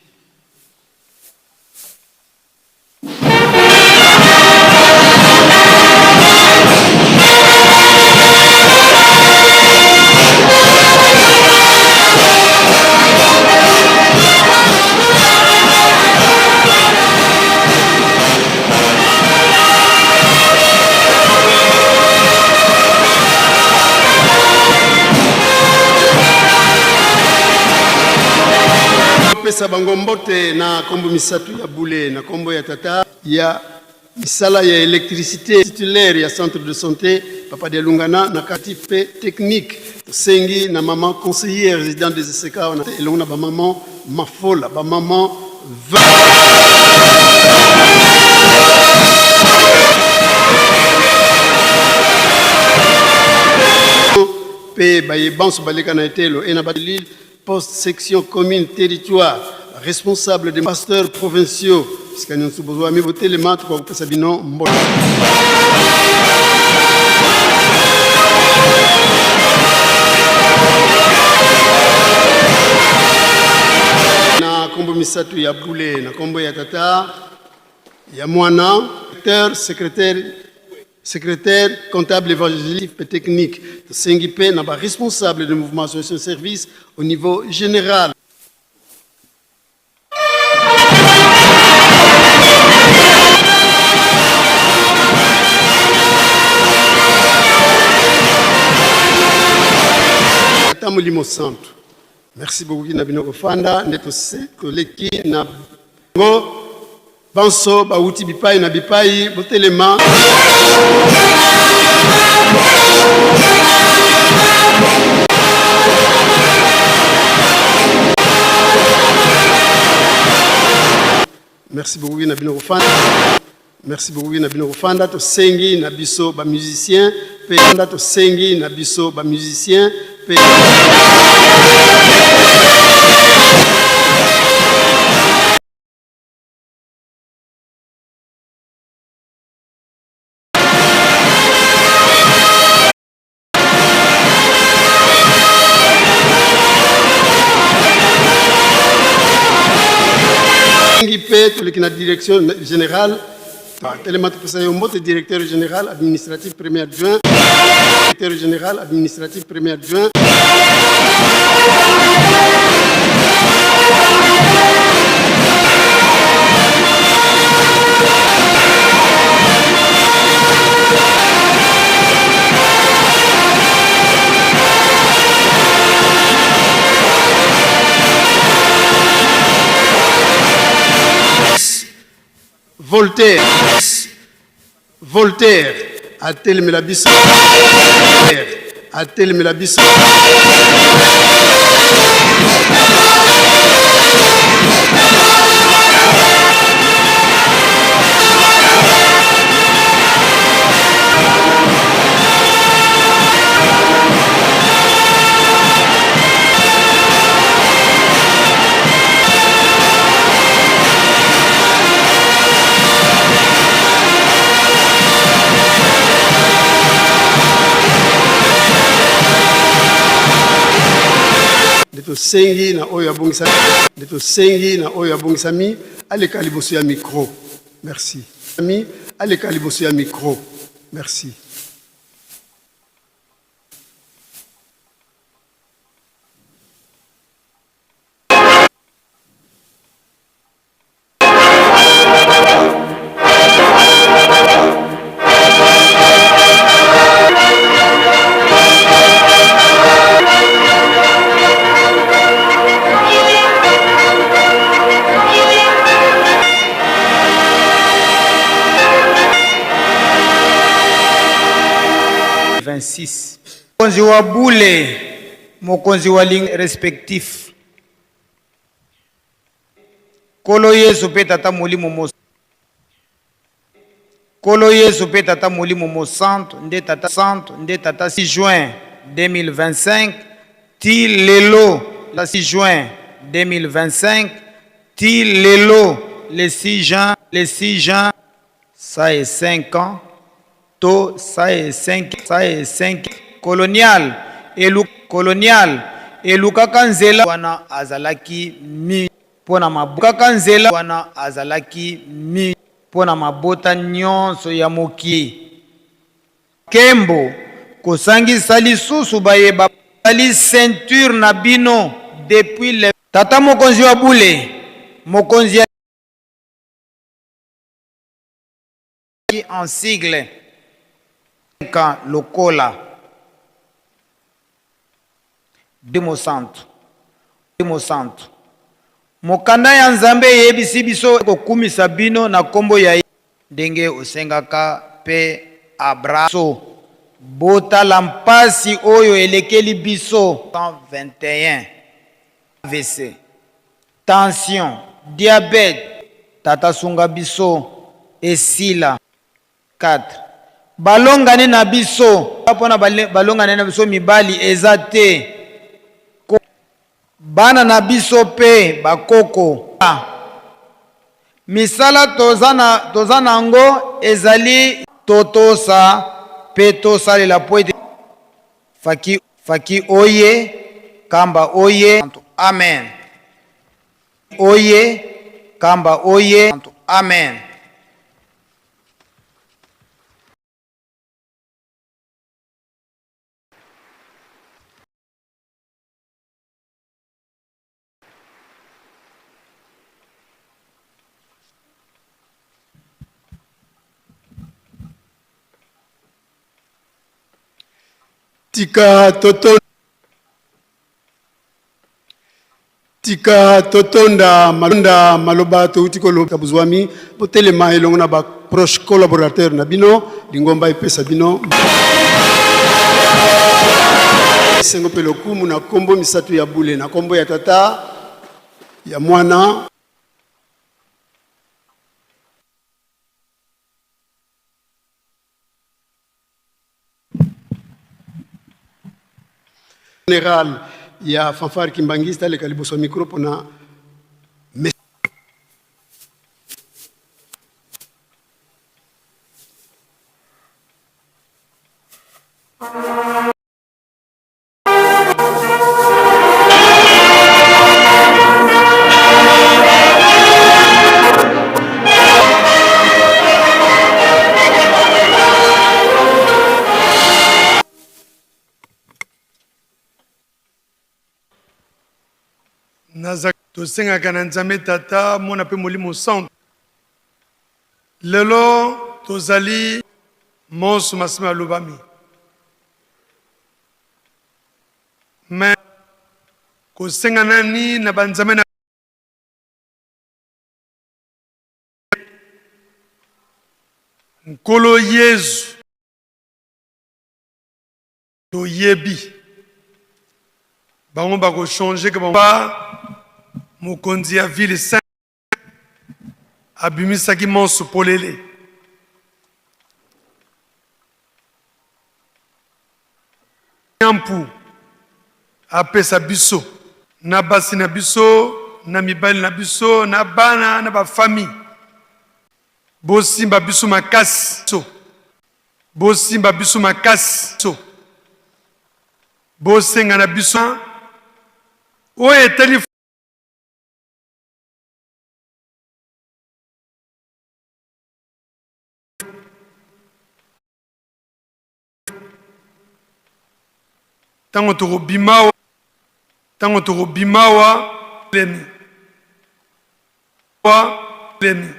Pesa bango mbote na kombo misato ya bule, na kombo ya Tata, ya misala ya électricité, titulaire ya centre de santé Papa Dialungana na kati pe technique. Tosengi na maman conseillère résident des ESK wana elongo na ba maman Mafola, ba maman pe baye banso baleka na etelo e na ba lile poste, section, commune, territoire, responsable des pasteurs provinciaux, bisika nyonso bozwami botelema tokoka kopesa bino mbote. Na kombo misato ya bule, na kombo ya Tata, ya Mwana, secrétaire, secrétaire comptable évangélique pe technique. Tosengi pe na ba responsable de mouvement association service au niveau général. Tata Molimo Santu, merci beaucoup na bino kofanda nde toleki na ngo banso bawuti bipai na bipai botelema. Merci beaucoup na bino kofanda. Merci beaucoup na bino kofanda. Tosengi na biso ba musiciens pe tosengi na biso ba musiciens pe Ngi mpe toleki na direction générale. Telema topesa yo mbote, directeur général administratif premier adjoint, directeur général administratif premier adjoint. Voltaire, Voltaire atelemela biso, atelemela biso. Nde tosengi na oyo abongisami, nde tosengi na oyo abongisami aleka liboso ya micro. Merci. Mi aleka liboso ya micro. Merci.
Mokonzi wa bule, mokonzi wa ling respectif. Nkolo Yesu mpe Tata Molimo Mos Nkolo Yesu mpe Tata Molimo Mosantu nde Tata Santu nde Tata 6 juin 2025 ti lelo 6 juin 2025 ti lelo le 6 juin le 6 juin ça est 5 ans to ça est 5 ça est 5 colonial elu colonial elukaka nzela wana azalaki mi mpo na mabokaka nzela wana azalaki mi mpo na mabota nyonso ya mokili. Nkembo, kosangisa lisusu baye bazali ceinture na bino depuis le. Tata mokonzi wa bule, mokonzi ya. En sigle ka lokola de mosantu de mosantu. Mokanda ya Nzambe eyebisi biso kokumisa bino na kombo ya. Ndenge osengaka pe Abra so. Botala mpasi oyo elekeli biso. 121 avc, tension, diabète. Tata sunga biso esila. 4 balongani na biso. Pona balongani na biso mibali eza te. Bana na biso pe bakoko. Misala toza na toza nango ezali. Totosa pe tosalela po ete. Faki faki oye kamba oye amen oye kamba oye amen.
Tika toto tika totonda malonda maloba touti koloba bozwami botelema elongo na ba proche collaborateur na bino lingomba epesa bino esengo mpe lokumu na nkombo misato ya bule na nkombo ya tata ya mwana General ya fanfare Kimbanguiste aleka liboso ya micro pona.
Naza tosengaka na Nzambe Tata, Mwana mpe Molimo Santu. Lelo tozali monso masi malobami. Mais kosenga nani na ba Nzambe na Nkolo Yezu. Toyebi bango bako changer ke ba mokonzi ya ville sainte abimisaki monso polele. Nyampu apesa biso na basi na biso na mibali na biso na bana na ba famille bosimba biso makasi. Bosimba biso makasi so bosenga na biso oyo etali. Ntango tokobima, ntango tokobima wa lemi wa lemi.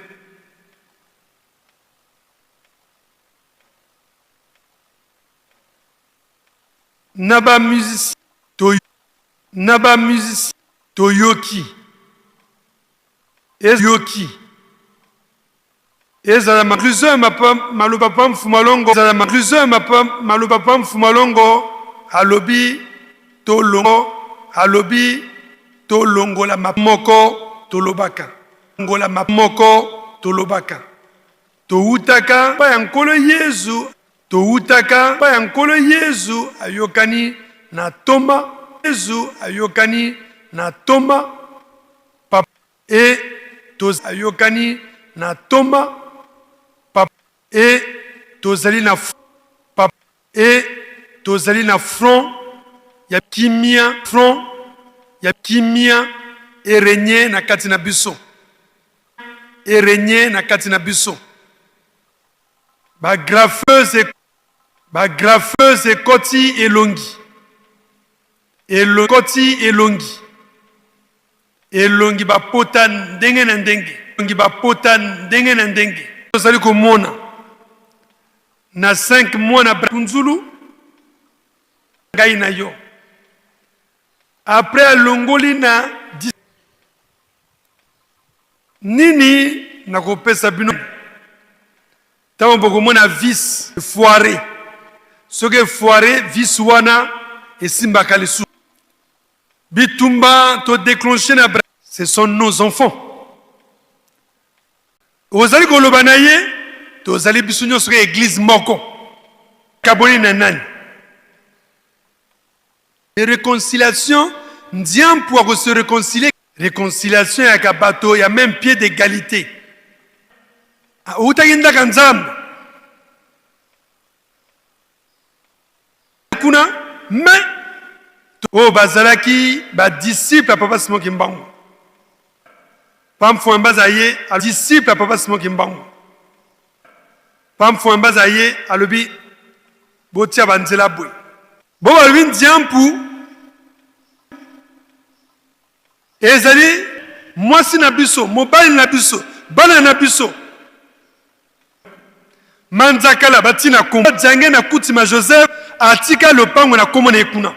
Na ba musiciens to na ba musiciens toyoki eyoki ezala ma maloba pa mfumalongo ezala ma maloba pa mfumalongo alobi tolongo alobi tolongola moko tolobaka ngola moko tolobaka Towutaka pa ya Nkolo Yezu, towutaka pa ya Nkolo Yezu ayokani na Toma, Yezu ayokani na Toma, papa e toz ayokani na Toma, papa e tozali na papa e tozali na front ya kimia, front ya kimia e regner na kati na biso. E regner na kati na biso. Ba graffeuse ba graffeuse ekoti elongi ekoti elongi elongi ba pota ndenge na ndenge elongi ba pota ndenge na ndenge. Tozali komona na 5 mois na Kunzulu ngai na yo après alongoli na Nini nakopesa bino ntango bokomona vis efoire? Soki efoire vis wana esimbaka lisusu bitumba to declenche na ce sont nos enfants. Ozali koloba na ye, tozali biso nyonso kaka eglise moko. Kaboni na nani? Reconciliation ndiampu ako se reconcilier. Reconciliation yaka bato ya meme pied d'egalite. Owutaki ndaka nzambe kuna mais oyo bazalaki ba disciple ya papa Simon Kimbangu. Pamfua Mbaza ye disciple ya papa Simon Kimbangu. Pamfua Mbaza ye alobi botia ba nzela boye. Bo balobi Ndiampu ezali mwasi na biso, mobali na biso, bana na biso. Manzakala bati na kombo Diange na Kutima Joseph atika lopango na kombo na ye kuna.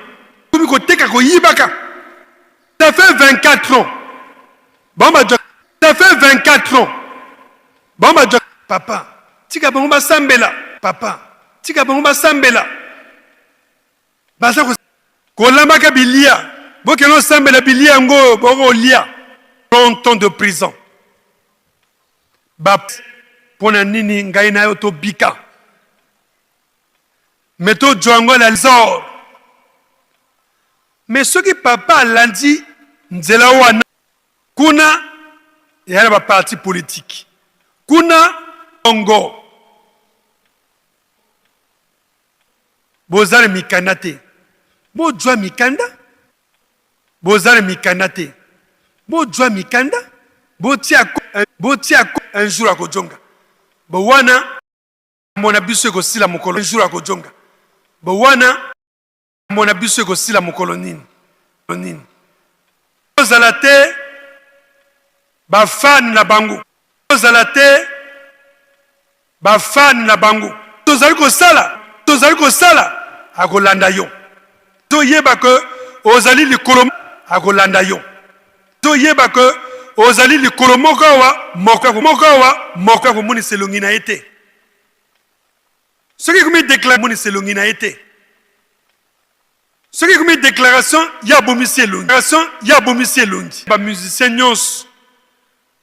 Komi koteka koyibaka. Ça fait 24 ans. Bango ba Ça fait 24 ans. Bango ba papa tika bango basambela papa tika bango basambela baza kolambaka bilia bokende osambela bilia yango bokolia longtemps de prison ba mpo na nini ngai na yo tobika me tozwa yango na zor me soki papa alandi nzela wana Kuna eya na ba parti politique kuna Congo boza na mikanda te bojua mikanda boza na mikanda te bojua mikanda botia botia un jour akojonga bo wana mona biso ekosila mokolo un jour akojonga bo wana mona biso ekosila mokolo nini nini. Tozala te ba fan na bango. Tozala te ba fan na bango. Tozali kosala, tozali kosala, akolanda yo. Toyeba que ozali likolo, akolanda yo. Toyeba que ozali likolo moko awa, moko moko awa, moko akomonisa elongi na ye te. Soki ekomi declare monisa elongi na ye te. Soki ekomi declaration ye abomisi elongi. Declaration ye abomisi elongi. Ba musiciens nyonso,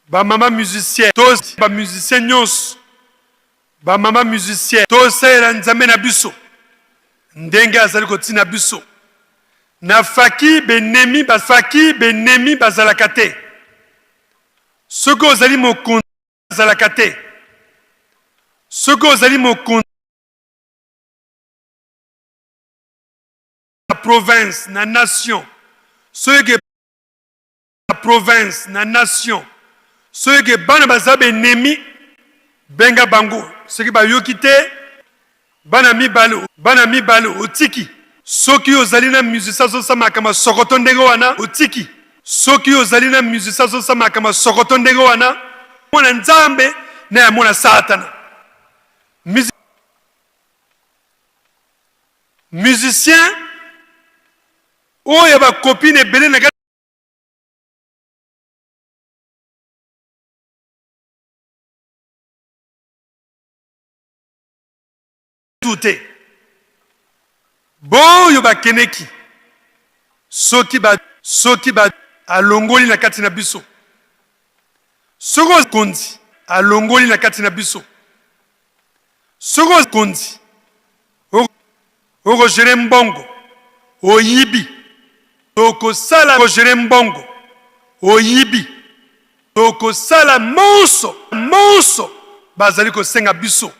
ba mama musiciens, to ba musiciens nyonso, ba mama musiciens, tosalela Nzambe na biso ndenge azali kotina biso. Na faki benemi ba faki benemi bazalaka te. Soki ozali mokonzi azalaka te. Soki ozali mokonzi na province na nation soki na province na nation soki bana baza benemi benga bango soki bayoki te bana mibale bana mibale otiki soki ozali na musicien azosala makambo ya sokoto ndenge wana otiki soki ozali na musicien azosala makambo ya sokoto ndenge wana mwana nzambe na ya mwana satana Musicien oyo ya ba copine ebele na te boyo bakeneki soki ba soki ba alongoli na kati na biso soki okonzi alongoli na kati na biso Soki okonzi oko gerer mbongo oyibi tokosala oko gerer mbongo oyibi tokosala monso monso bazali kosenga biso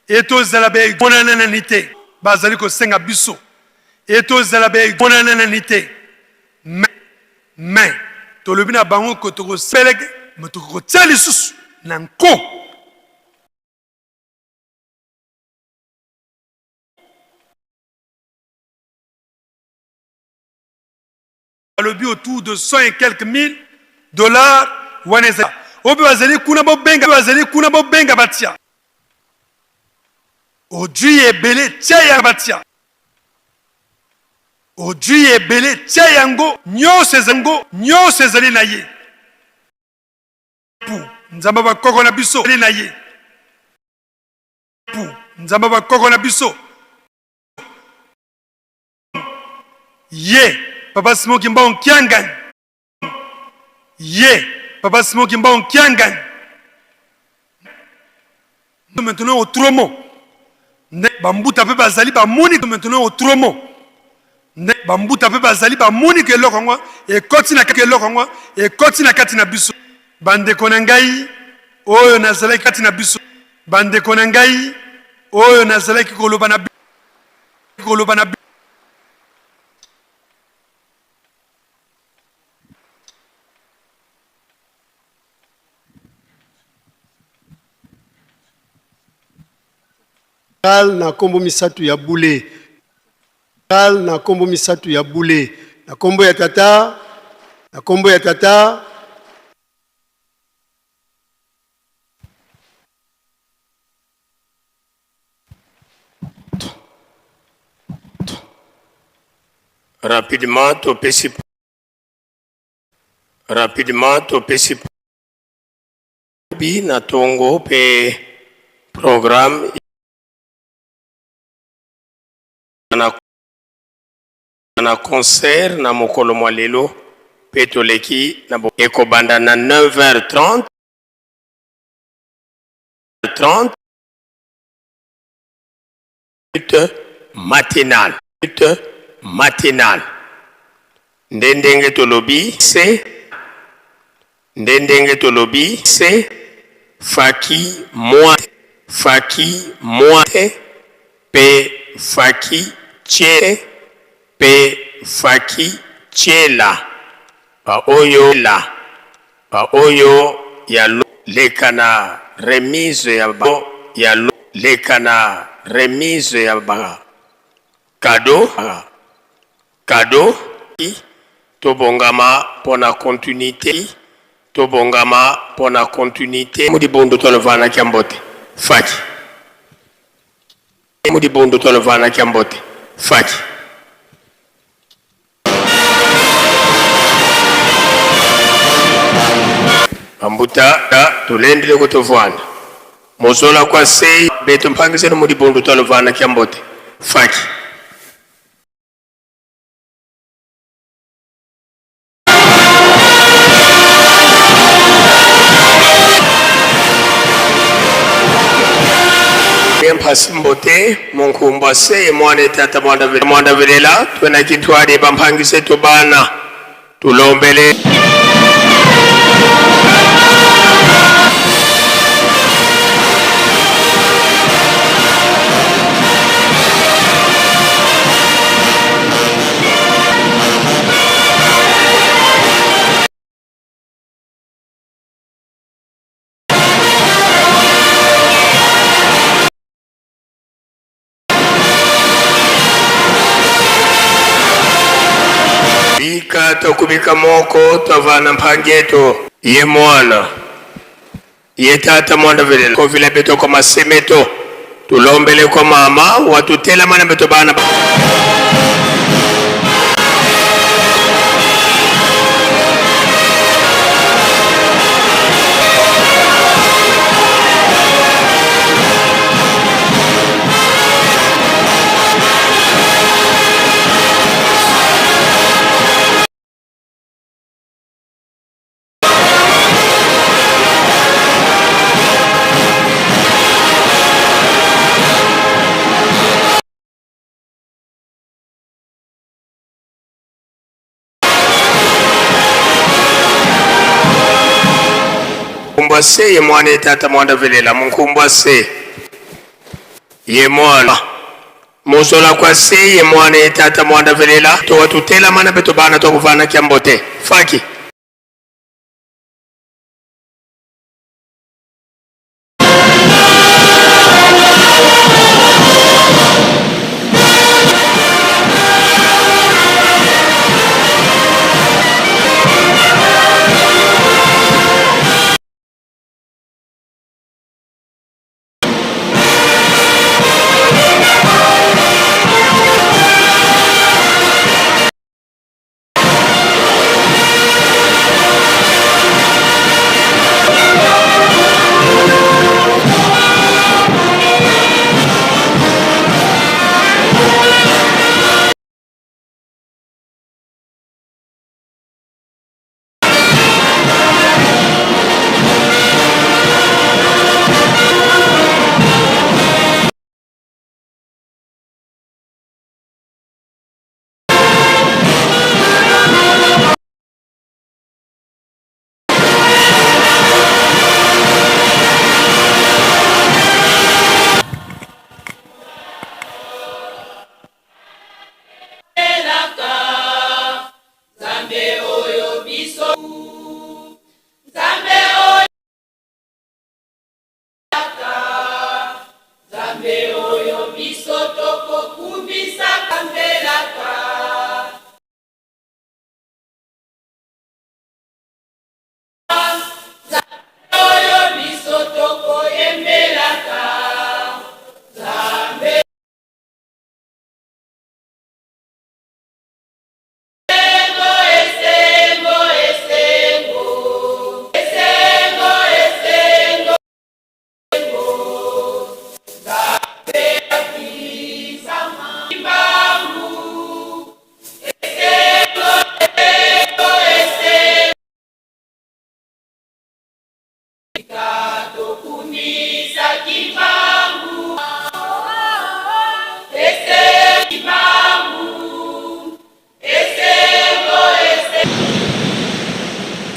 et tozala ba emonanani te bazali kosenga biso et tozala ba emonanani te mais mais tolobi na bango ko tokosepeleke mais tokokotia lisusu na nko. Balobi autour de 100 et quelques mille dollars wana eza oyo mpe bazali kuna bobenga bazali kuna bobenga batia ojui ebele tia ya batia ojui ebele tia yango nyonso ezango nyonso ezali na ye Pu Nzambe ba koko na biso na ye. Pu Nzambe ba koko na biso. Ye Papa Simon Kimbangu Kiangani. Ye Papa Simon Kimbangu Kiangani. Maintenant autrement. Nde bambuta mpe bazali bamoni maintenant autrement. Nde bambuta mpe bazali bamoni ke eloko yango ekoti na eloko yango ekoti na kati na biso. Bandeko na ngai oyo nazalaki kati na biso, bandeko na ngai oyo nazalaki koloba na koloba na
Na kombo misatu ya bule. Na kombo misatu ya bule. Na kombo ya tata, na kombo ya tata.
Rapidement topesi rapidement topesi bi na tongo pe programme na na concert na mokolo mwa lelo pe toleki na ekobanda na 9h30 30 matinal matinal nde ndenge tolobi se nde ndenge tolobi se faki mwa faki mwa pe faki tche pe faki tchela ba oyo la ba oyo ya lo leka na remise ya ba ya lo leka na remise ya ba cadeau cadeau. Tobongama pona continuite Tobongama pona continuite Mudibundu tolovana kia mbote Faki Mudibundu tolovana kia mbote Faki. Bambuta tulendile kutovwana Mozola kwa sei beto mpangiseni mudibundu tolovana kia mbote Faki. Mphasi mbote munkumbwa se mwana tata mwana velela twena kitwale bampangise tobana tulombele Bika tokubika moko twavana mphangeto ye mwana ye tata mwana velela kovila beto kwa masemeto tulombele kwa mama watutela mana beto bana. Munkumbwa se ye mwana tata mwana velela munkumbwa se ye mwana mozola kwa se ye mwana tata mwana velela to watutela mana beto bana to kuvana kyambote faki.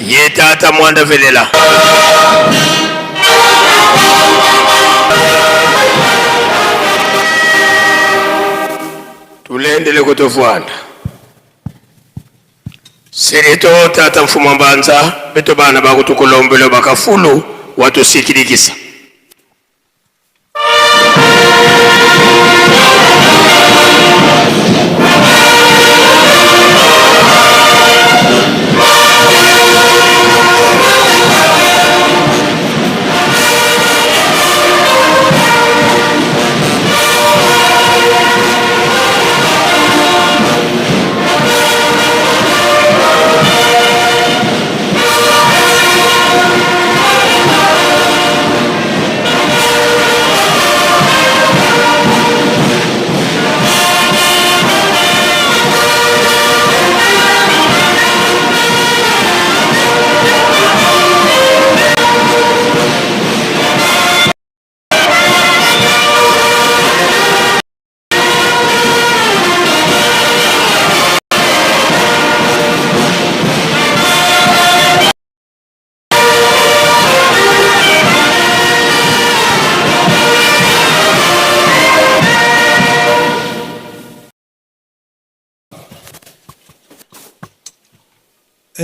Ye tata mwanda velela. Tulendele kutofwana. Serito tata mfuma mbanza beto bana bakutukulombelo bakafulu watusikilikisa.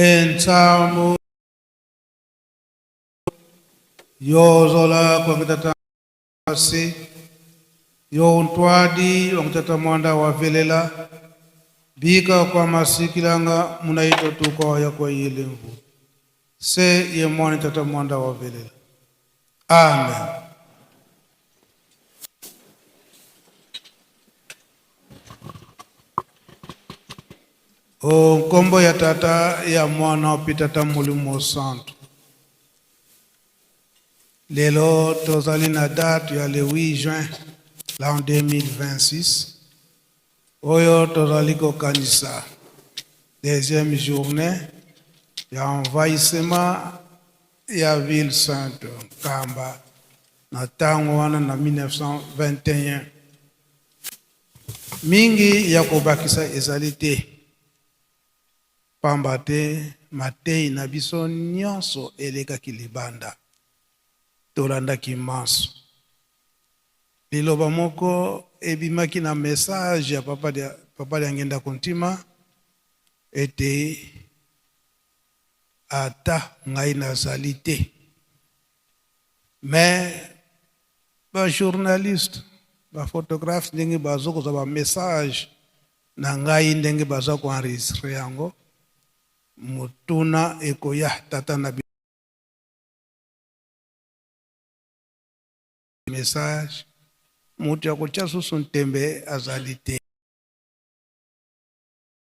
Ensambo yozola kwangitata se yo ntwadi wangitata mwanda wa velela bika kwa masikilanga munaito tuko ya kwa yelemvu se ye mwana tata mwanda wa velela. Amen. O nkombo ya tata ya mwana mpe tata molimo santo. Lelo tozali na date ya le 8 juin l'an 2026 oyo tozali kokanisa deuxième journée ya envahissement ya ville sainte Nkamba na ntango wana na 1921. Mingi ya kobakisa ezali te, pamba te mateyi na biso nyonso elekaki libanda. Tolandaki manso. Liloba moko ebimaki na message ya Papa Papa Diangienda Kuntima ete ata ngai nazali te mais ba journalistes, ba photographes ndenge bazo kozwa ba message na ngai ndenge baza ko enregistrer yango, motuna ekoya tata na message, moto ya kotia susu ntembe azali te.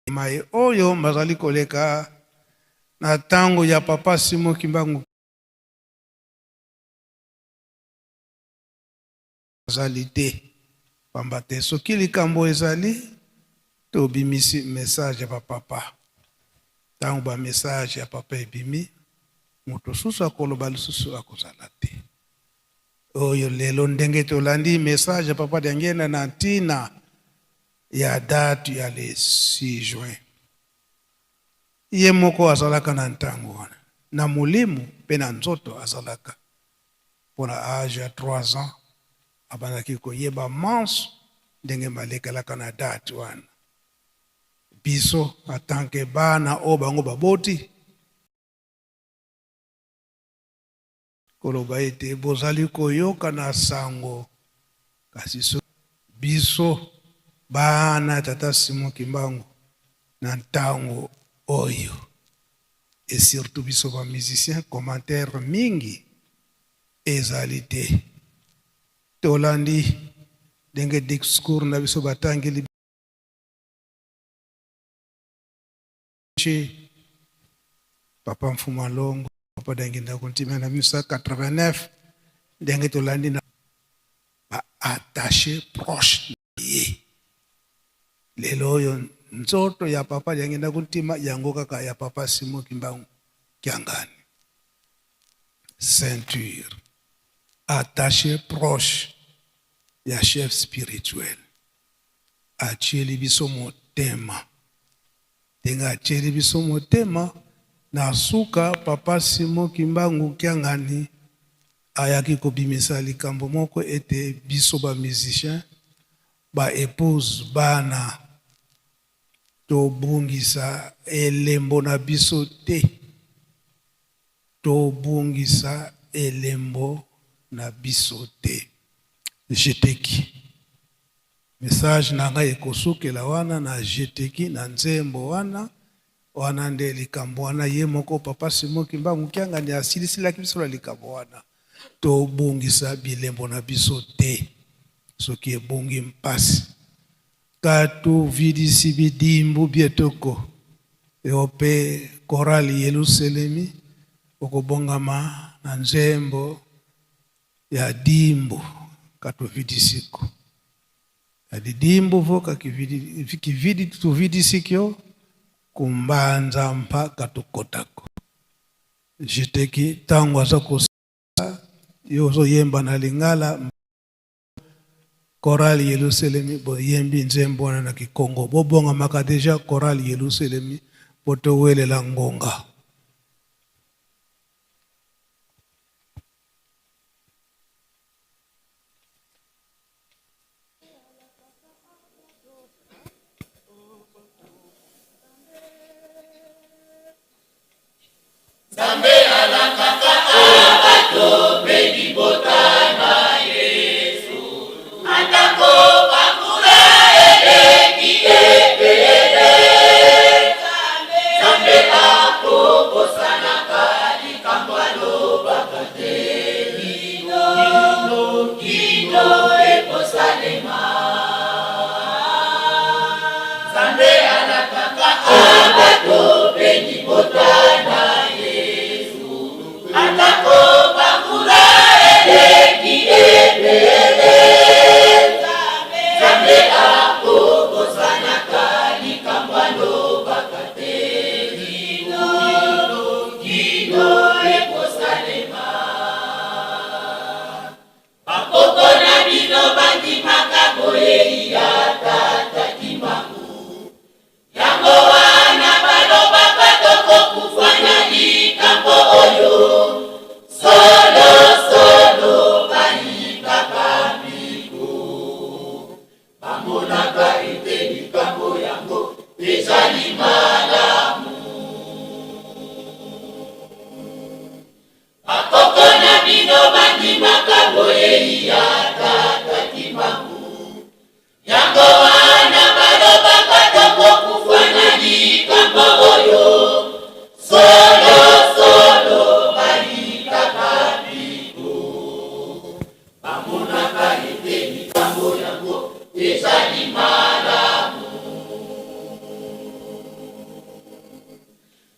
Maye oyo mazali koleka na tango ya Papa Simon Kimbangu azali te, pamba te soki likambo ezali tobimisi message ya ba papa. Tango ba message ya papa ebimi, moto susu akoloba lisusu akozala te. Oyo lelo ndenge tolandi message ya Papa Diangienda na ntina ya date ya le 6 juin. Ye moko azalaka na ntango wana na molimo mpe na nzoto azalaka mpo na age ya 3 ans abandaki koyeba manso ndenge malekelaka na date wana. Biso en tant que bana oyo bango baboti, Koloba ete bozali koyoka na sango, kasi soki biso bana ya tata Simon Kimbangu na ntango oyo et surtout biso ba musiciens commentaire mingi ezali te. Tolandi ndenge discours na biso batangeli Chez Papa Mfuma Longo, Papa Diangienda Kuntima na 1989, ndenge tolandi na ba attaché proche na ye. Lelo oyo nzoto ya Papa Diangienda Kuntima yango kaka ya Papa Simon Kimbangu Kiangani. Ceinture attaché proche ya chef spirituel. Atieli biso motema. Ndenge atieli biso motema, na suka Papa Simon Kimbangu Kiangani ayaki kobimisa likambo moko ete biso ba musiciens, ba epouses, bana, tobungisa elembo na biso te. Tobungisa elembo na biso te. Jeteki. Message na ngai ekosukela wana na jeteki na nzembo wana. Wana nde likambo wana ye moko Papa Simon Kimbangu Kiangani asilisilaki biso na likambo wana. Tobungisa bilembo na biso te. Soki ebungi mpasi. Katu vidisi bidimbu bietoko yo pe chorale Yeluselemi okobongama na nzembo ya dimbu katu vidisiko ya didimbu vo kividi tuvidisikio kumbanza mpa katukotako jeteki tango aza kosala yo ozoyemba na lingala. Chorale Yeluselemi boyembi nzembo wana na kikongo bobongamaka dejà chorale Yeluselemi po towelela ngonga.
Nzambe alakaka bato mpe libota na Yesu, atako bambula eleki ebele, Nzambe akobosanaka likambo alobaka te, kino kino ekosalema. Nzambe alakaka bato mpe libota na Yesu, atako bambula eleki ebele, Nzambe akobosanaka likambo alobaka te, kino kino ekosalema. Bakoko na bino bandimaka boyei ya Tata Kimbangu, yango wana balobaka tokokufa na likambo oyo. Solo solo bayikaka mpiko, bamonaka ete likambo yango ezali malamu. Bakoko na bino bandimaka boyei ya Tata Kimbangu, yango wana balobaka tokokufa na likambo oyo. Solo solo bayikaka mpiko, bamonaka ete likambo yango ezali malamu.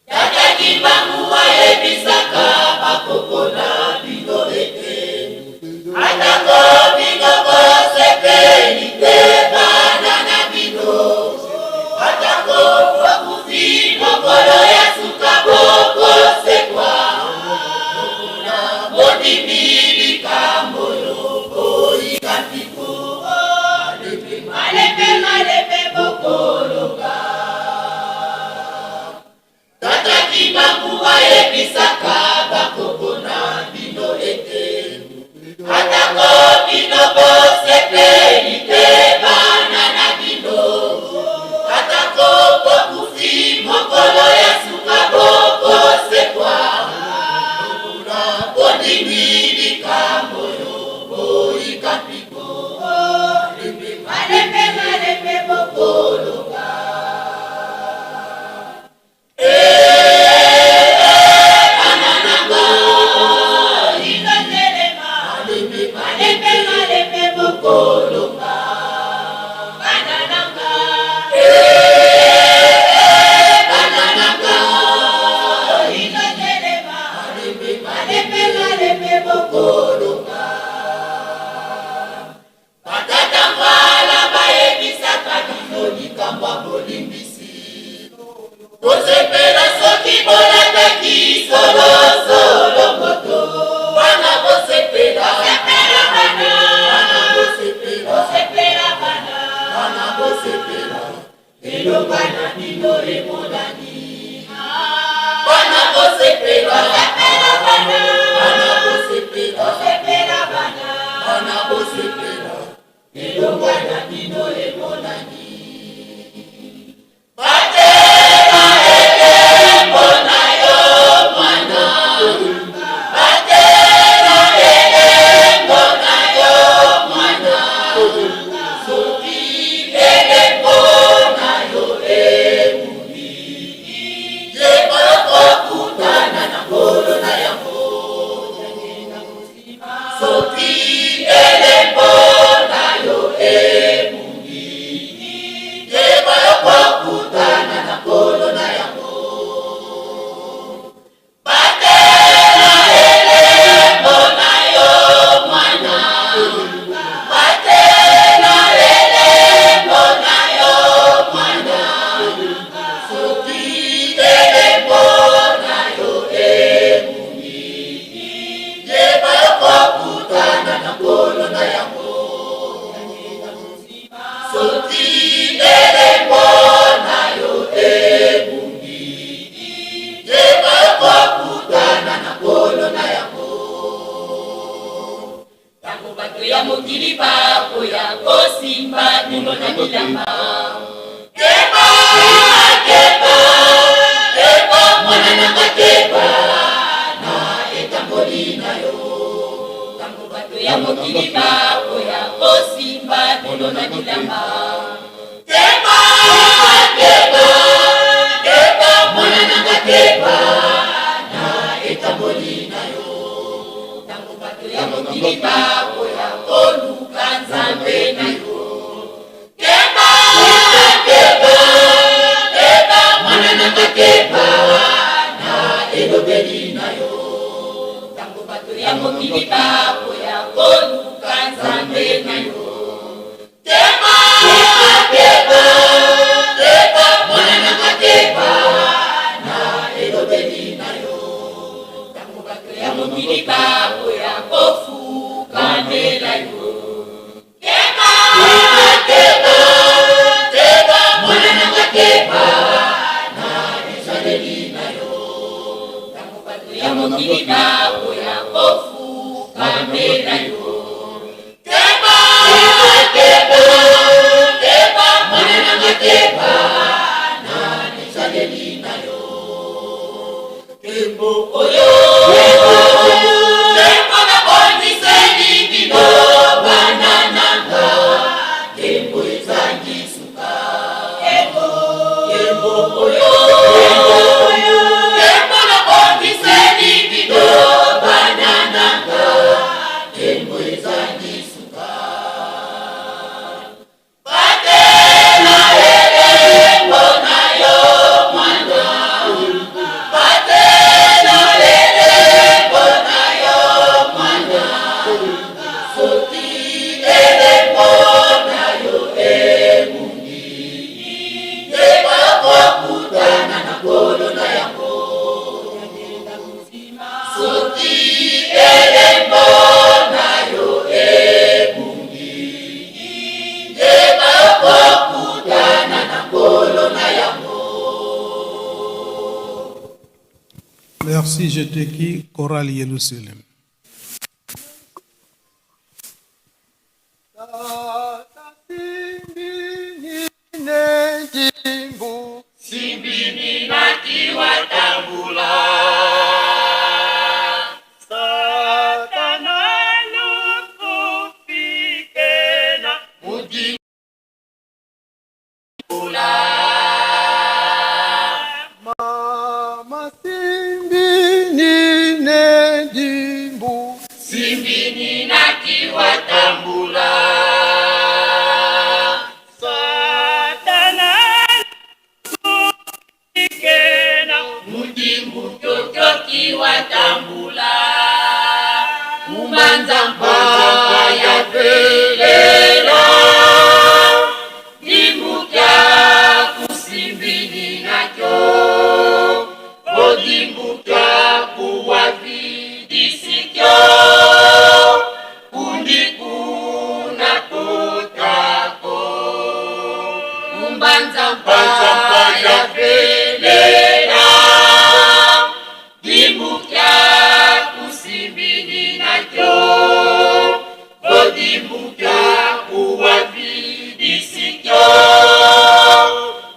Tata Kimbangu ayebisaka bakoko na bino ete atako bino bosepeli te bana na bino, atako bokufi mokolo ya suka bokosekwa. Bondimi likambo oyo, boyika mpiko, malembe malembe bokoloka. Tata Kimbangu ayebisaka bakoko na bino ete atako bino bosepeli te bana na bino, atako bokufi mokolo ya suka bokosekwa. Bondimi likambo oyo, boyika mpiko, malembe malembe bokoloka. Batata mbala bayebisaka bino likambo ya bolimbisi. Bosepela soki bolataki solo solo moto. Bana bosepela. Bosepela bana. Bana bosepela. Bosepela bana. Bana bosepela. Elonga na bino emonani. Bana bosepela. Bosepela bana. Bana bosepela. Bosepela bana. Bana bosepela. Elonga na bino emonani. Batela elembo na yo mwana. Batela elembo na yo mwana. Soki elembo na yo ebungi, yeba okokutana na nkolo na yango. Soki elembo na yo ebungi, yeba okokutana na nkolo na yango. Batela elembo na yo mwana. Batela elembo na yo mwana. Soki elembo na yo ebungi, yeba okokutana na nkolo na yango. Soki elembo na yo ebungi, yeba okokutana na nkolo na yango. Tango bato ya mokili bakoya kosimba bino na bilamba, keba, keba, keba, mwana na nga keba. etamboli na yo. Ntango bato ya mokili bakoya koluka Nzambe na yo. Keba, keba, keba, mwana na nga keba na elobeli na yo. Ntango bato ya mokili bakoya koluka Nzambe na yo. Keba, keba, keba, mwana na nga keba na elobeli na yo. Ntango bato ya mokili bakoya kofukamela yo. Keba, keba, keba, mwana na nga keba na ezaleli na yo. Ntango bato ya mokili bakoya kofukamela yo. Keba, keba, keba, mwana na nga keba na ezaleli na yo. Kembo oyo, kembo nabongiseli bino bana na nga, kembo ezangi suka. Kembo oyo, kembo nabongiseli bino bana na nga, kembo ezangi suka. Batela elembo na yo mwana, batela elembo na yo mwana, soki elembo na yo ebungi, keba kokutana na nkolo na yango. Soki elembo na yo ebungi, keba kokutana na nkolo na yango.
Merci, je te qui Chorale Yerusalem.
Simbini nakiwatambula.
Satana lukufikena
mudimula.
Mama simbini nendimbu
Simbini nakiwatambula.
Satana lukufikena
Mudimbu kyokokiwatambula. Umanza mpaya velela. Dimbuka kusimbini nakyo. Bodimbuka kuwavidisikyo. Kundi kuna kotako. Umbanza mpaya velela. Dimbuka kusimbini nakyo. Bodimbuka kuwavidisikyo.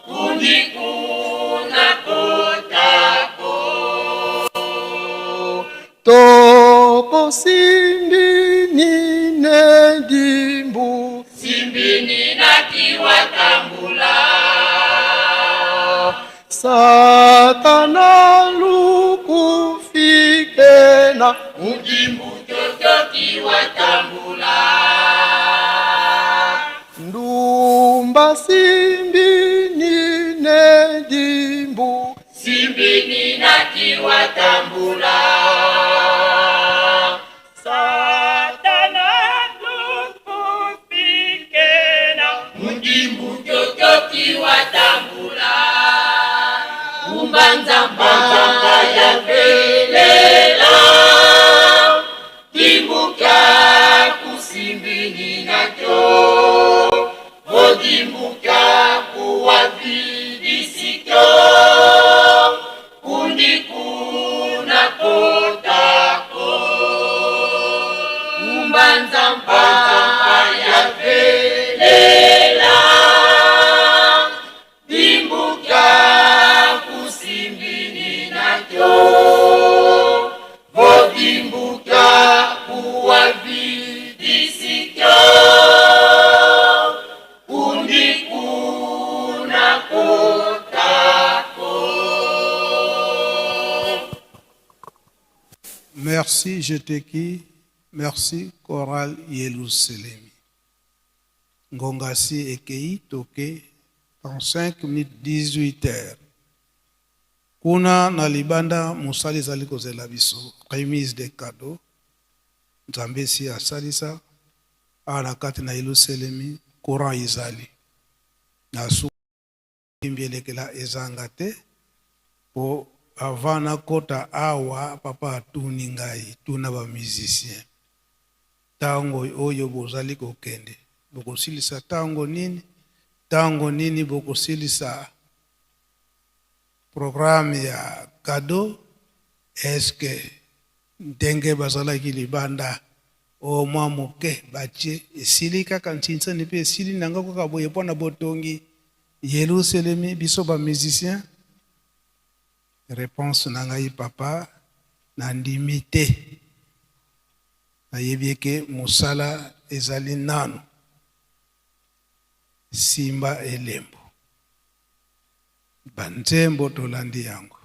Kundi kuna kotako.
Toko simbini nendimbu
Simbini nakiwatambula.
Satana lukufikena
Mudimbu kyokokiwatambula.
Ndumba simbini nendimbu
Simbini nakiwatambula.
Satana lukufikena
Mudimbu kyokokiwatambula. Umbanza mpaya velela. Dimbuka kusimbini nakyo. Bodimbuka kuwavidisikyo. Kundi kuna kotako. Umbanza mpaya velela. Dimbuka kusimbini nakyo. Bodimbuka kuwavidisikyo. Kundi kuna kotako.
Merci je te qui merci chorale Yeluselemi. Ngonga si ekei toke dans 5 minutes 18 heures. Kuna na libanda mosala ezali kozela biso remise des cadeaux. Nzambe esi asalisa awa na kati na Yeluselemi courant ezali. Na suka elekela ezanga te po avant nakota awa papa atuni ngai tuna ba musiciens tango oyo bozali kokende bokosilisa tango nini tango nini bokosilisa programme ya cadeau est-ce que ndenge bazalaki libanda o mwa moke batie esili kaka ntinsani mpe esili nango kaka boye mpo na botongi Yelusalemi biso ba musiciens reponse na ngai papa nandimi te nayebi eke mosala ezali nanu simba elembo banzembo tolandi yango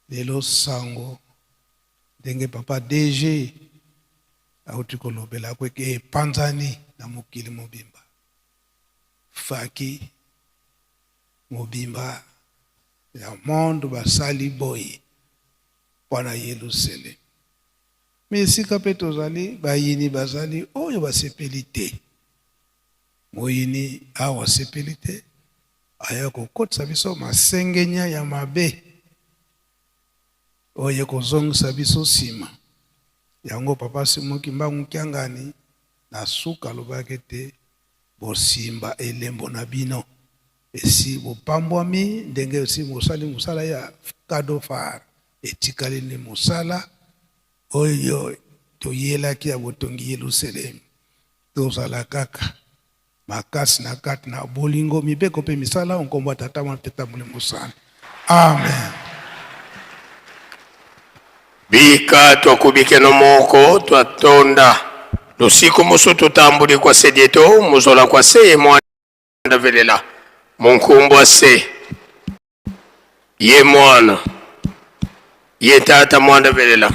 lelo sango ndenge papa DG auti kolobela kweke epanzani na mokili mobimba Faki mobimba ya monde basali boye mpo na Yelusalemi. Me esika mpe tozali, bayini bazali oyo basepeli te. Moyini awa asepeli te, aya kokotisa biso masengenya ya mabe oyo ekozongisa biso nsima. Yango Papa Simon Kimbangu Kiangani na suka alobaki ete Bosimba elembo na bino. Esi bopambwami ndenge esi bosali mosala ya cadeau phare. Etikali nde mosala oyo toyelaki ya botongi Yelusalemi. Tozala kaka makasi na kati na bolingo, mibeko mpe misala o nkombo ya Tata, Mwana mpe Tata Molimo Santu. Amen.
Bika twakubikeno moko twatonda lusiku musu tutambuli kwa sedieto muzola kwa se ye mwana velela munkumbwa se ye mwana ye tata mwanda velela.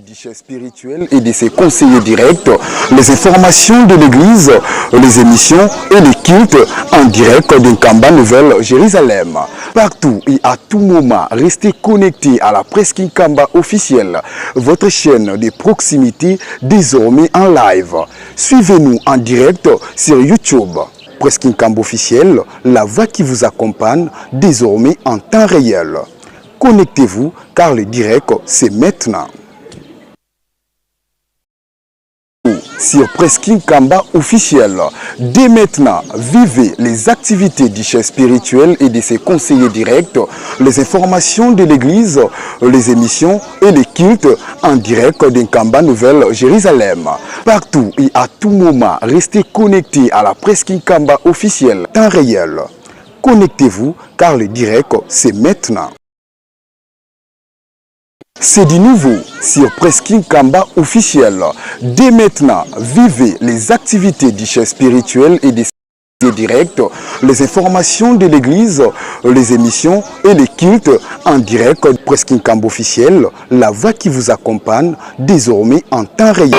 Du chef spirituel et de ses conseillers directs, les informations de l'église, les émissions et les cultes en direct de Nkamba Nouvelle Jérusalem. Partout et à tout moment, restez connectés à la presse Kinkamba officielle, votre chaîne de proximité désormais en live. Suivez-nous en direct sur YouTube. Presse Kinkamba officielle, la voix qui vous accompagne désormais en temps réel. Connectez-vous car le direct, c'est maintenant. Sur Presse Kinkamba officiel. Dès maintenant, vivez les activités du chef spirituel et de ses conseillers directs, les informations de l'église, les émissions et les cultes en direct d'Nkamba Nouvelle Jérusalem. Partout et à tout moment, restez connectés à la Presse Kinkamba officielle, temps réel. Connectez-vous car le direct, c'est maintenant. C'est du nouveau sur Presse Kinkamba officiel. Dès maintenant, vivez les activités du chef spirituel et des directs, les informations de l'église, les émissions et les cultes en direct. Presse Kinkamba officiel, la voix qui vous accompagne désormais en temps réel.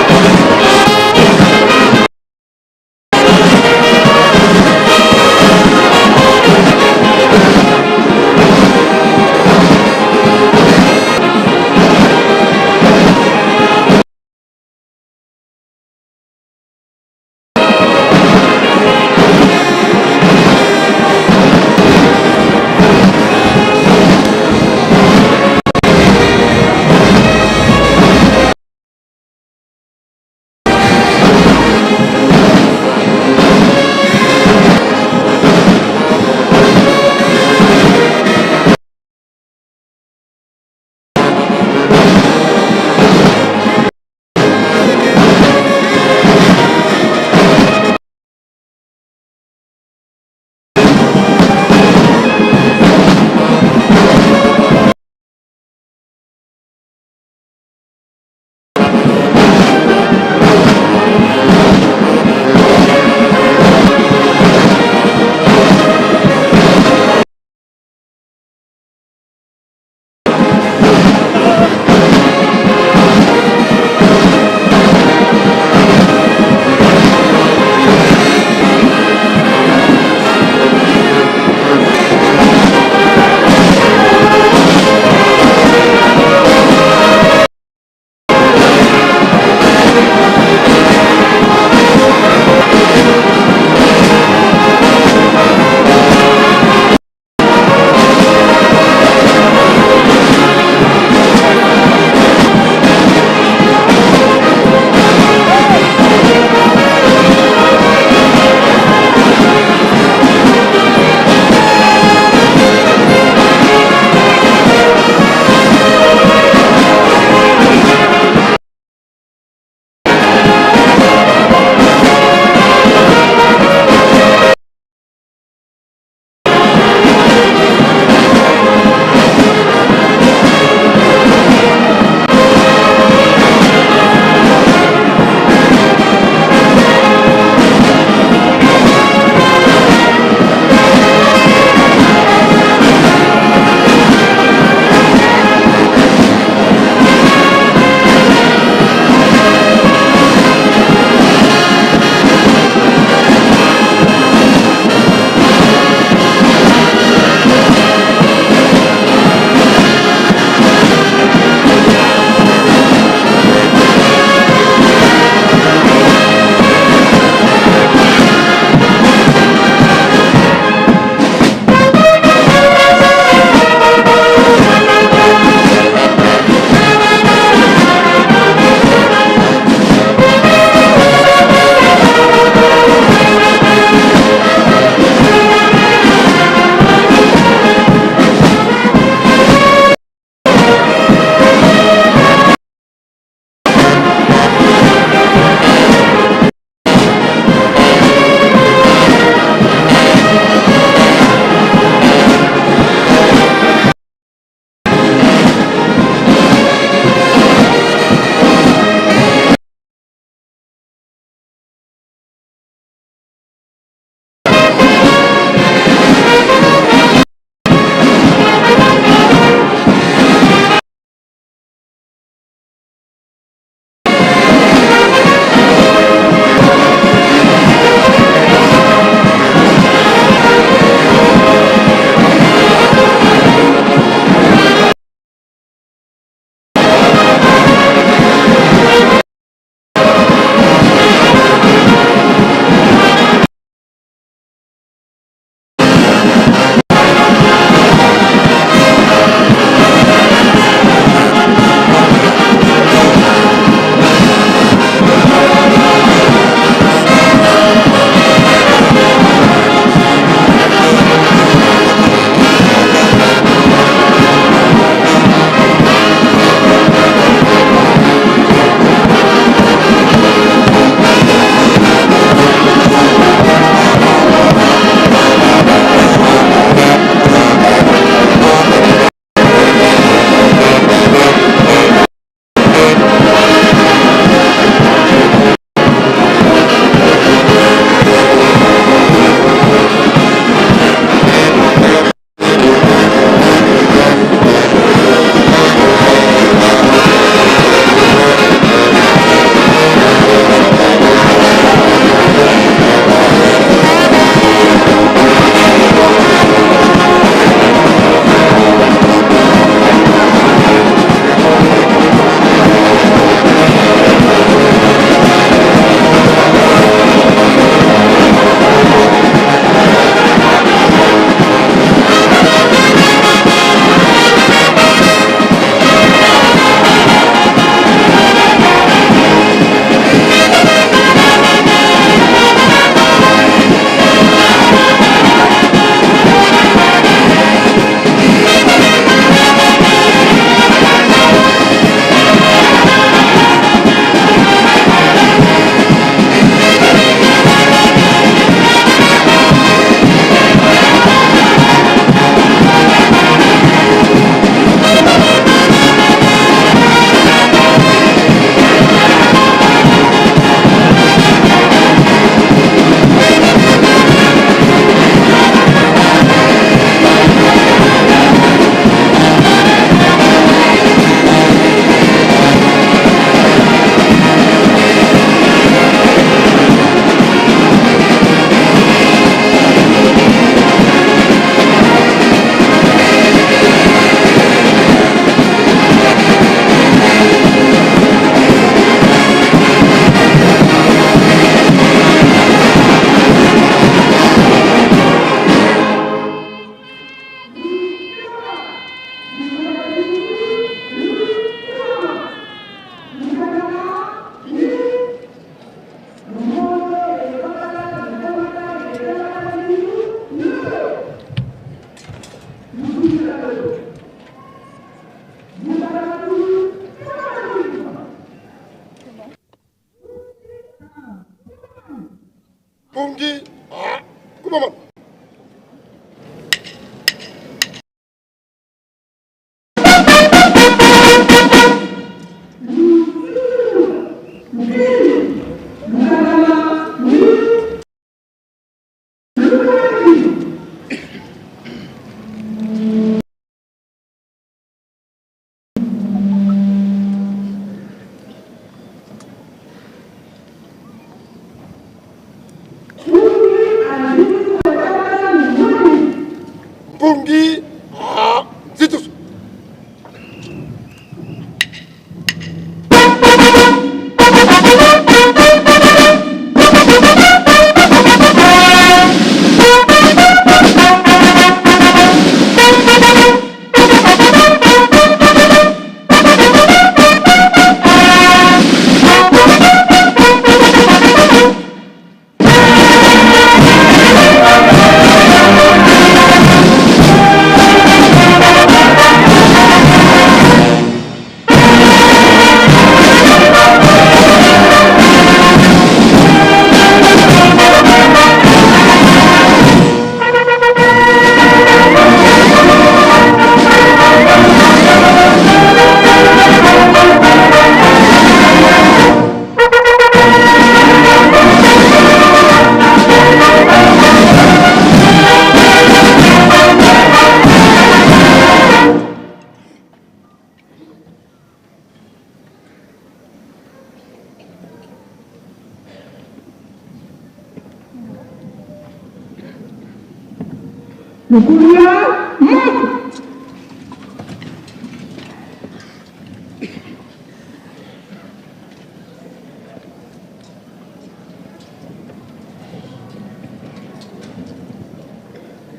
Pungi, ah, kubama. Pungi, ah, zitus.
Lukulia moko.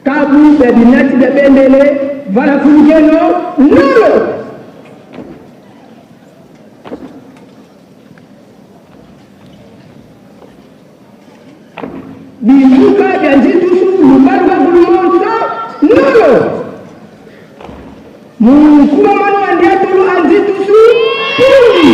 Kabu bya binati bya bendele vala fulukeno nolo. Bizuka bya nzitusu lubaluka gulumonso nolo. Mukumamano andiatulu anzitusu puli.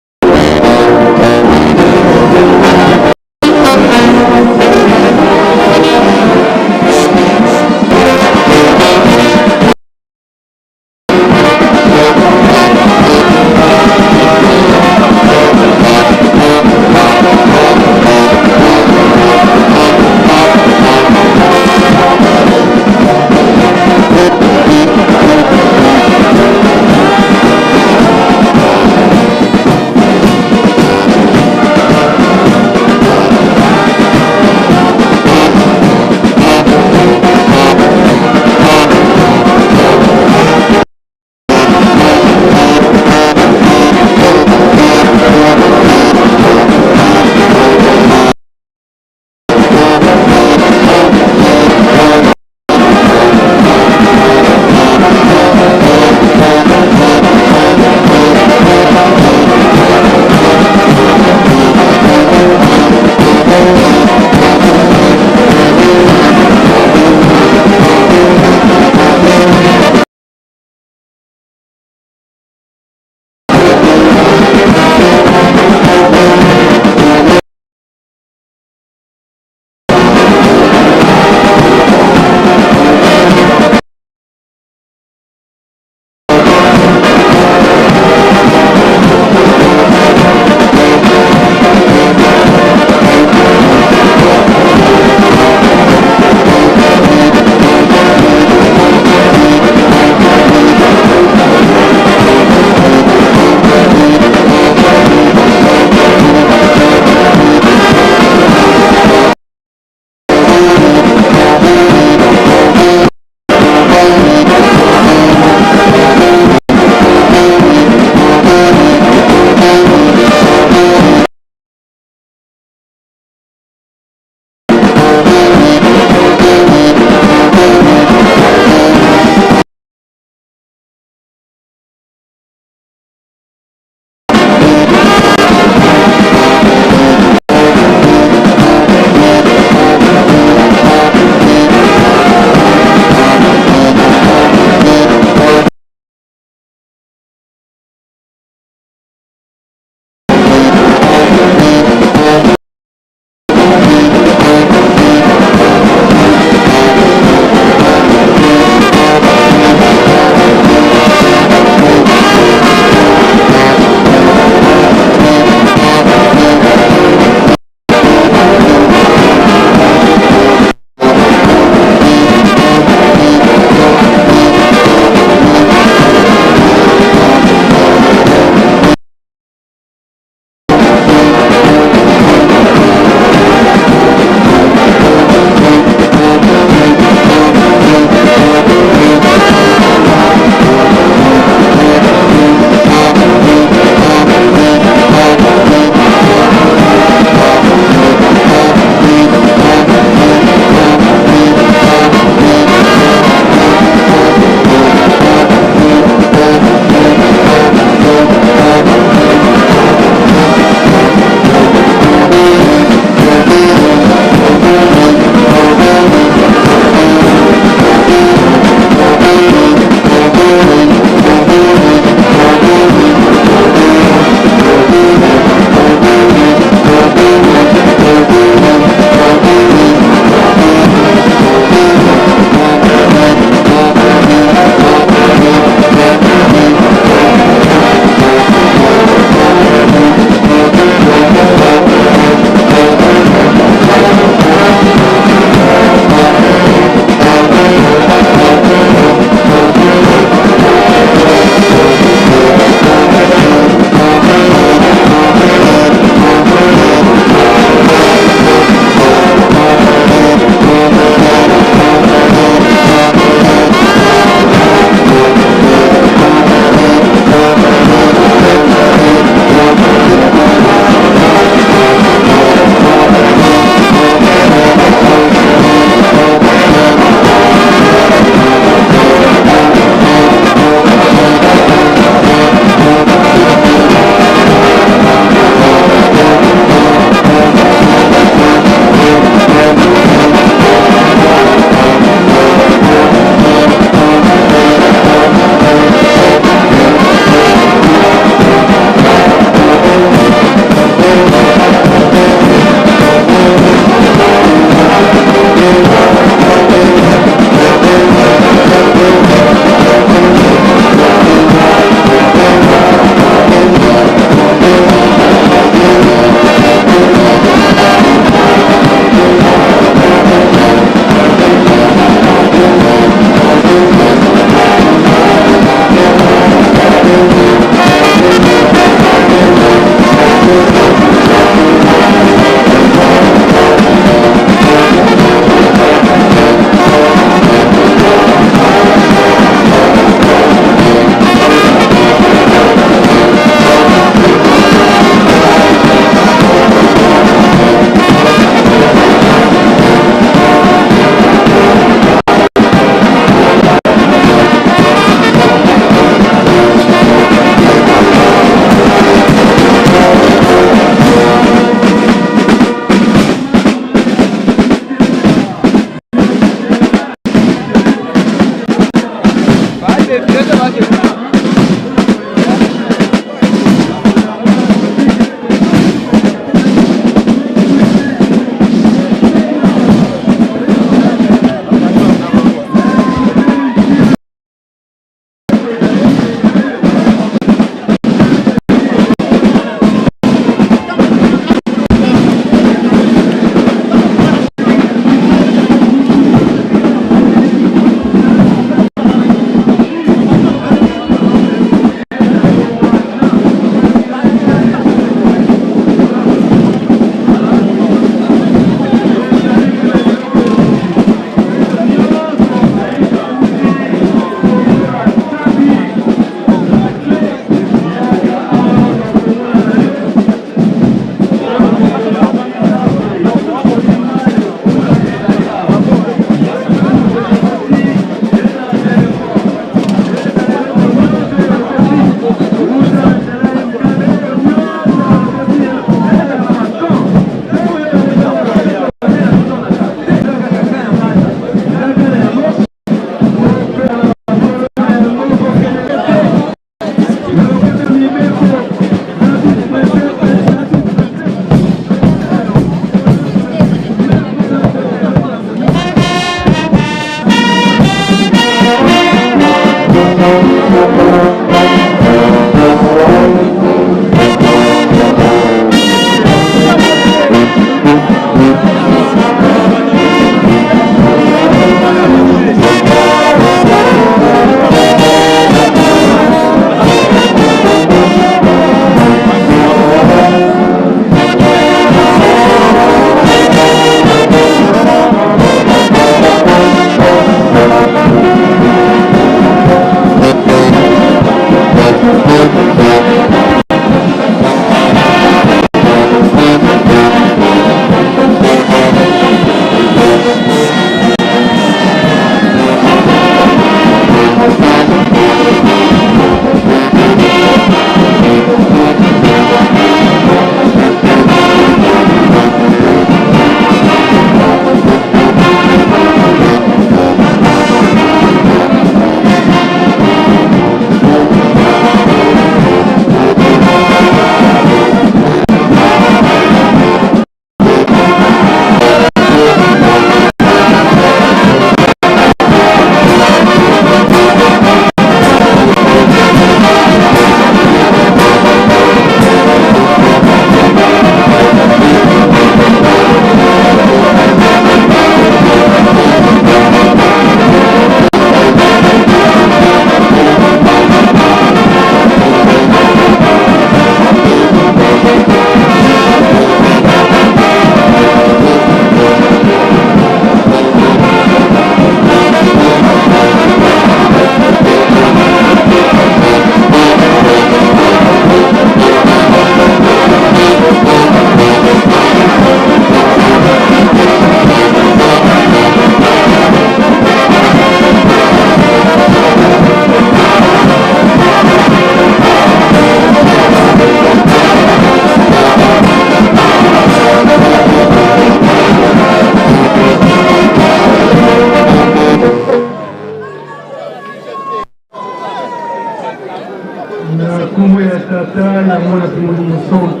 Na nkombo ya Tata, ya Mwana mpe Molimo Santu.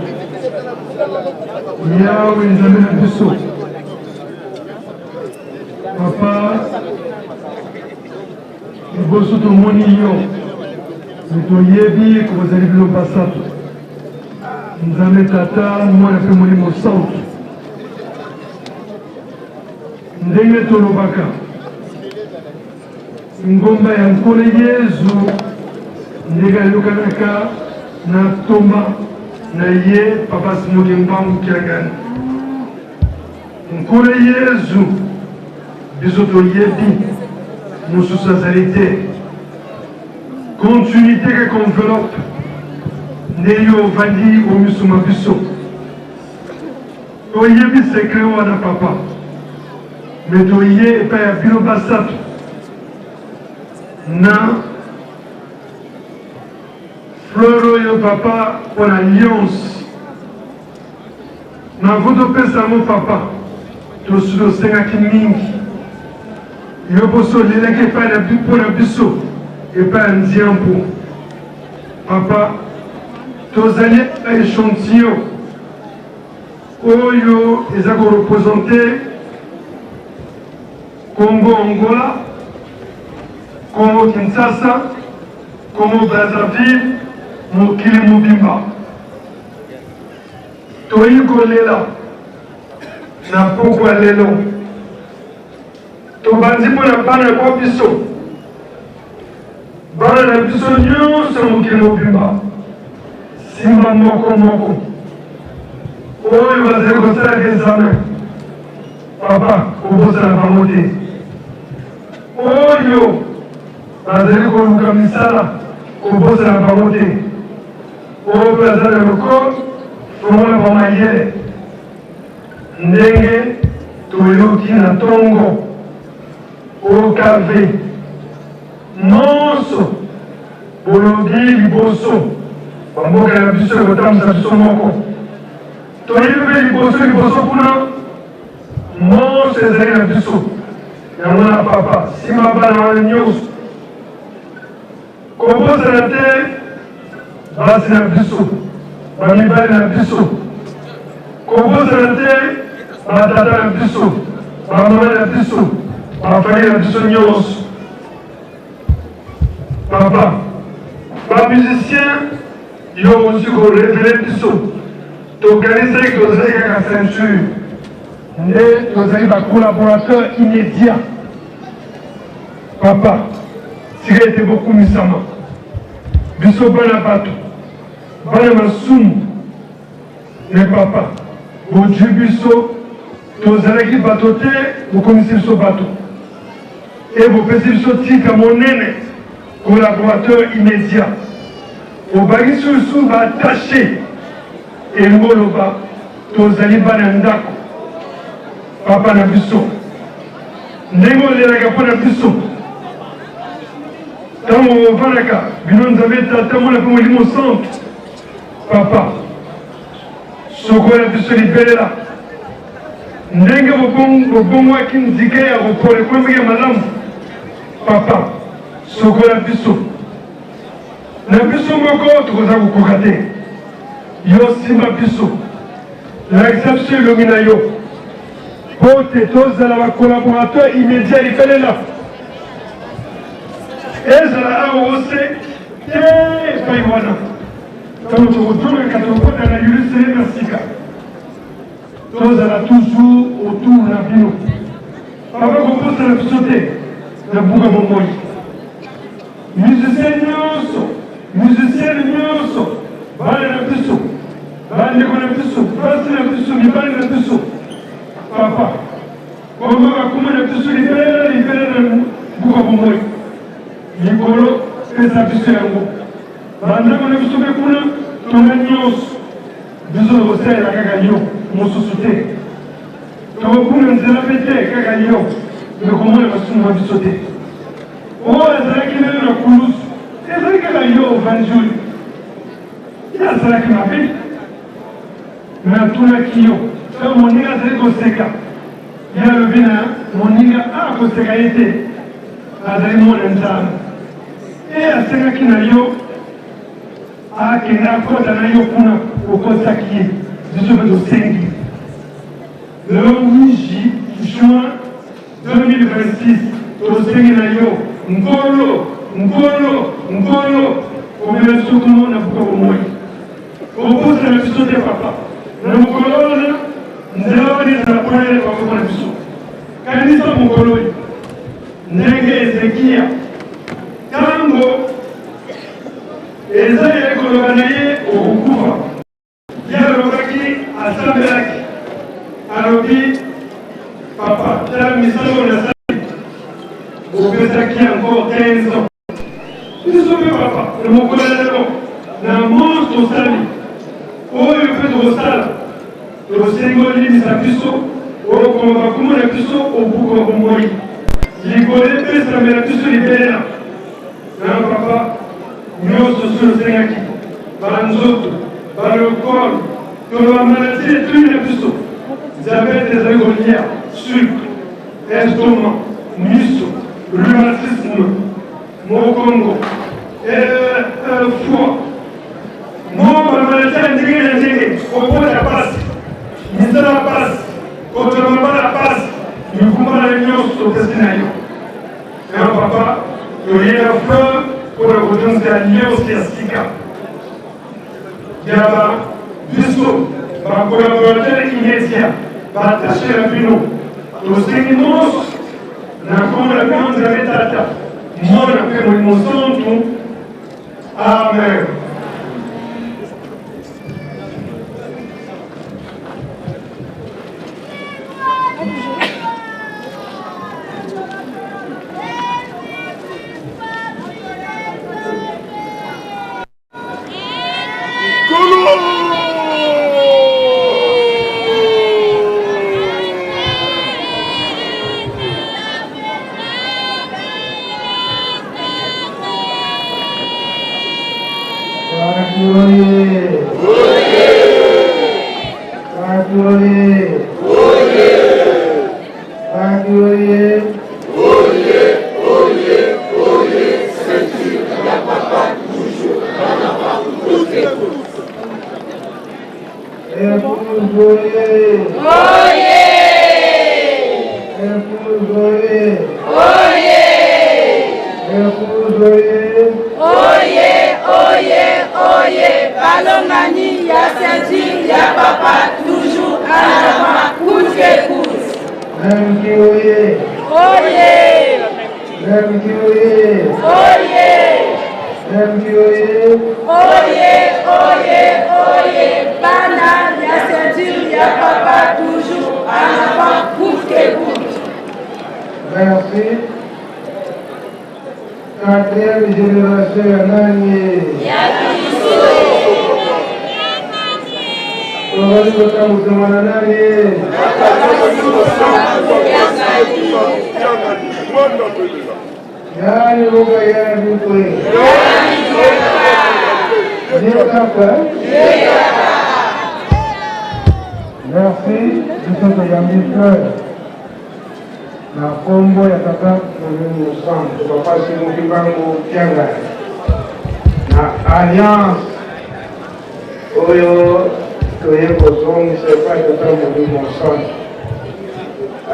Yawe Nzambe na biso, Papa, liboso tomoni yo, me toyebi kozali bino basato, Nzambe Tata, Mwana mpe Molimo Santu. Ndenge tolobaka Ngomba ya Nkolo Yezu ndenge ayokanaka na ntoma na ye Papa Simon Kimbangu Kiangani. Nkolo Yezu biso toyebi mosusu azali te. Continuité kaka enveloppe nde yo ovandi omisuma biso. Toyebi secret wana papa mais toye epai ya bino basato na fleur oyo papa mpo na alliance navo topesa yango papa tosi tosengaki mingi yo boso olelaki epai na mpo na biso epai ya nziampo papa tozali echantillon oyo eza ko representer Congo Angola, Congo Kinshasa, Congo Brazzaville, mokili mobimba. Toyi kolela na pokwa lelo, tobandi mpo na bana kwa biso, bana na biso nyonso ya mokili mobimba, simba moko moko oyo bazali kosalaka examen, papa kobosana bango te, oyo bazali koluka misala kobosana bango te, oyo mpe baza na lokolo fongola bango mayele ndenge toyoki na ntongo OKV nonso bolobi liboso bamboka na biso ekotambwisa biso moko toyebi mpe liboso liboso kuna nonso ezali na biso yango na papa nsima bana wana nyonso kobosana te basi na biso bamibali na biso kobosana te batata na biso bamama na biso bafamille na biso nyonso papa bamusicien yo osi korevele biso tokanisaki tozali kaka ceinture nde tozali bacollaborateur immédiat Papa, tika ete bokumisama. Biso bana bato, bana masumu, me papa, bojui biso, tozalaki bato te, bokomisi biso bato. E bopesi biso tika monene, collaborateur immédiat. Obakisi lisusu ba attache, elingi oloba tozali bana ndako. Papa na biso, ndenge olelaka mpo na biso ntango ofandaka bino Nzambe Tata, Mwana mpe Molimo Santu, Papa sokola biso libelela ndenge bobongwaki nzike ya kopola ekomaki ya malamu. Papa sokola biso na biso moko tokoza kokoka te, yo simba biso, lakisa biso elongi na yo mpo te tozala ba collaborateur immédiat libelela, ezala awa ose te epai wana ntango tokozongaka tokota na Yerusalem ya sika, tozala toujours autour na bino. Papa kobosana biso te na buka bomoi. Musicien nyonso, musicienne nyonso, bana na biso, bandeko na biso, basi na biso, mibali na biso, papa koma bakoma na biso libela libela na buka bomoi. Likolo pesa biso yango, bandako na biso mpe kuna tonga nyonso biso tokosalela kaka yo, mosusu te. Tokobunga nzela mpe te, kaka yo okomona masumu ma biso te. Oyo azalaki nayo na kulusu ezali kaka yo ovanjuli, ye asalaki mabe. Natunaki yo ntango moninga azali koseka, ye alobi na moninga akoseka ye te, azali mwana Nzambe. E asengaki na yo akende akota na yo kuna, okosaki ye. Biso mpe tosengi lelo 8 juin 2026, tosengi na yo Nkolo, Nkolo, Nkolo, komela biso kuna na buka bomoi, kobosana biso te papa. Na mokolo wana nzela wana ezala polele papa na biso. Kanisa mokolo oyo ndenge Ezekia ntango eza ya koloba na ye okokufa, ye alobaki, asambelaki, alobi papa, tala misala oyo nasali, opesaki yango 15 ans. Biso mpe papa, na mokolo ya lelo na mose tosali oyo mpe tokosala, tosengi olimbisa biso, okoma bakumu na biso, obuka bomoi likolo epesamela biso libela. Na papa nyonso soki osengaki banzoto balokolo toloba maladi etuli na biso, diabete ezali kolia, sucre, estomac, miso, rhumatisme, mokongo, foie, mo bamaladi ya ndenge na ndenge, kobota pasi, misala pasi, kotola mabala pasi, mikumba na nyonso topesi na yo. Na papa toyela fleur mpona kozongisa alliance ya sika ya ba biso ba collaborateur immédiat baattache na bino. Tosengi nyonso na nkombo na bino Nzambe Tata, Mwana mpe Molimo Santu, amen.
Oye, oye, oye, balongani ya ceinture ya papa, toujours en avant, coûte que coûte. Oye. Oye. Oye, oye, oye, bana ya ceinture ya papa, toujours en avant, coûte que coûte.
Merci. Quatrième génération ya nani?
Ya biso.
Tozali kotambwisama na nani? Yani boka yani bukwe. Ye kaka. Merci, biso toyambi fleur na nkombo ya Tata Molimo Santu, Papa Simon Kimbangu Kiangani na alliance oyo toye kozongisa epai Tata Molimo Santu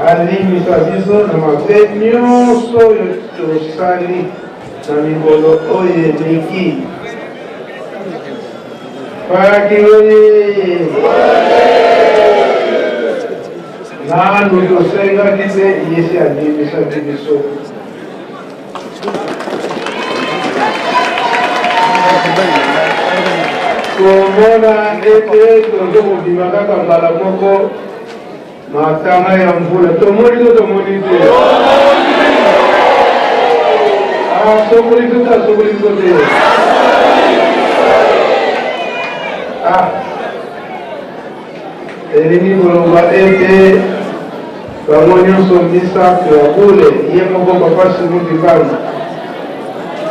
alimbisa biso na mabe nyonso oyo tosali na mikolo oyo eleki. Faki oye! Nanu tosengaki te, ye si alimbisaki biso. Komona ete tozo kobima kaka mbala moko matanga ya mvula, tomoni to tomoni te? Asokoli biso te, asokoli biso te? Ah, elingi koloba ete bango nyonso misato ya bule, ye moko Papa Simon Kimbangu,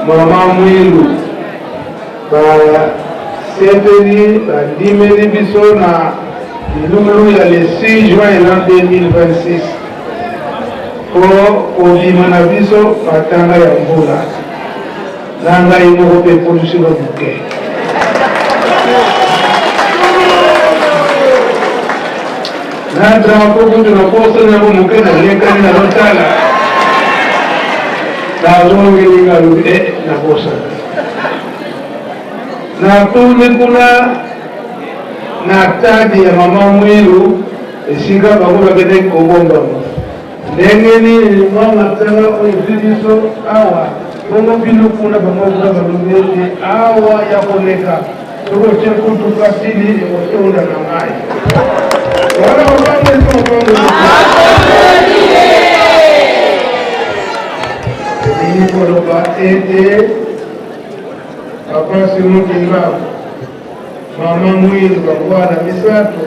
Mama Mwilu, basepeli bandimeli biso na milulu ya le 6 juin l'an 2026 mpo kobima na biso matanga ya mvula. Na ngai moko mpe epolisi nga moke. Na drapeau kutu nabosani yango moke, nalekani nazotala, nazongeli nga alobi e nabosani. Natuni kuna na tadi ya mama Mwilu esika bango bakendaki kobombama. Ndenge nini mwa matanga oyo ezwi biso awa, bongo bino kuna? Bango kuna balobi ete awa ya koleka, soki otie kutu kasili ekotonda na mai wana. Mopangoli to mopangoli elingi koloba ete Papa Simon Kimbangu, Mama Mwilu, babwana misato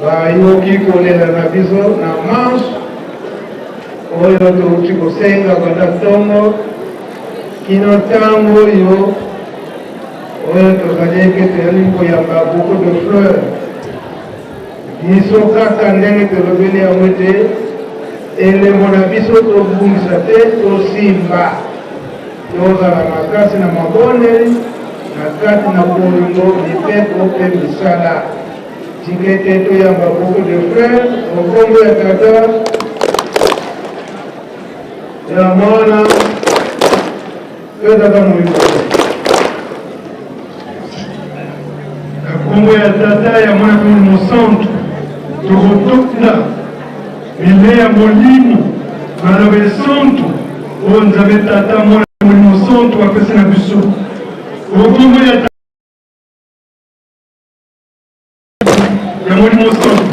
Bayoki kolela na biso na manso oyo touti kosenga banda ntongo kino ntango oyo oyo tozali eke toyali koyamba beaucoup de fleurs. Biso kaka ndenge tolobeli yango ete elembo na biso tobungisa te, tosimba, tozala makasi na mabondeli, na kati na bolingo, mibeko mpe misala. Tika ete toyamba beaucoup de frères na nkombo ya Tata, ya Mwana mpe Tata Molimo.
Na nkombo ya Tata, ya Mwana mpe Molimo Santu, tokotonda bilei ya molimo, maloba esantu oyo Nzambe Tata, Mwana, Molimo Santu apesi na biso. Nkombo ya ya Molimo Santu.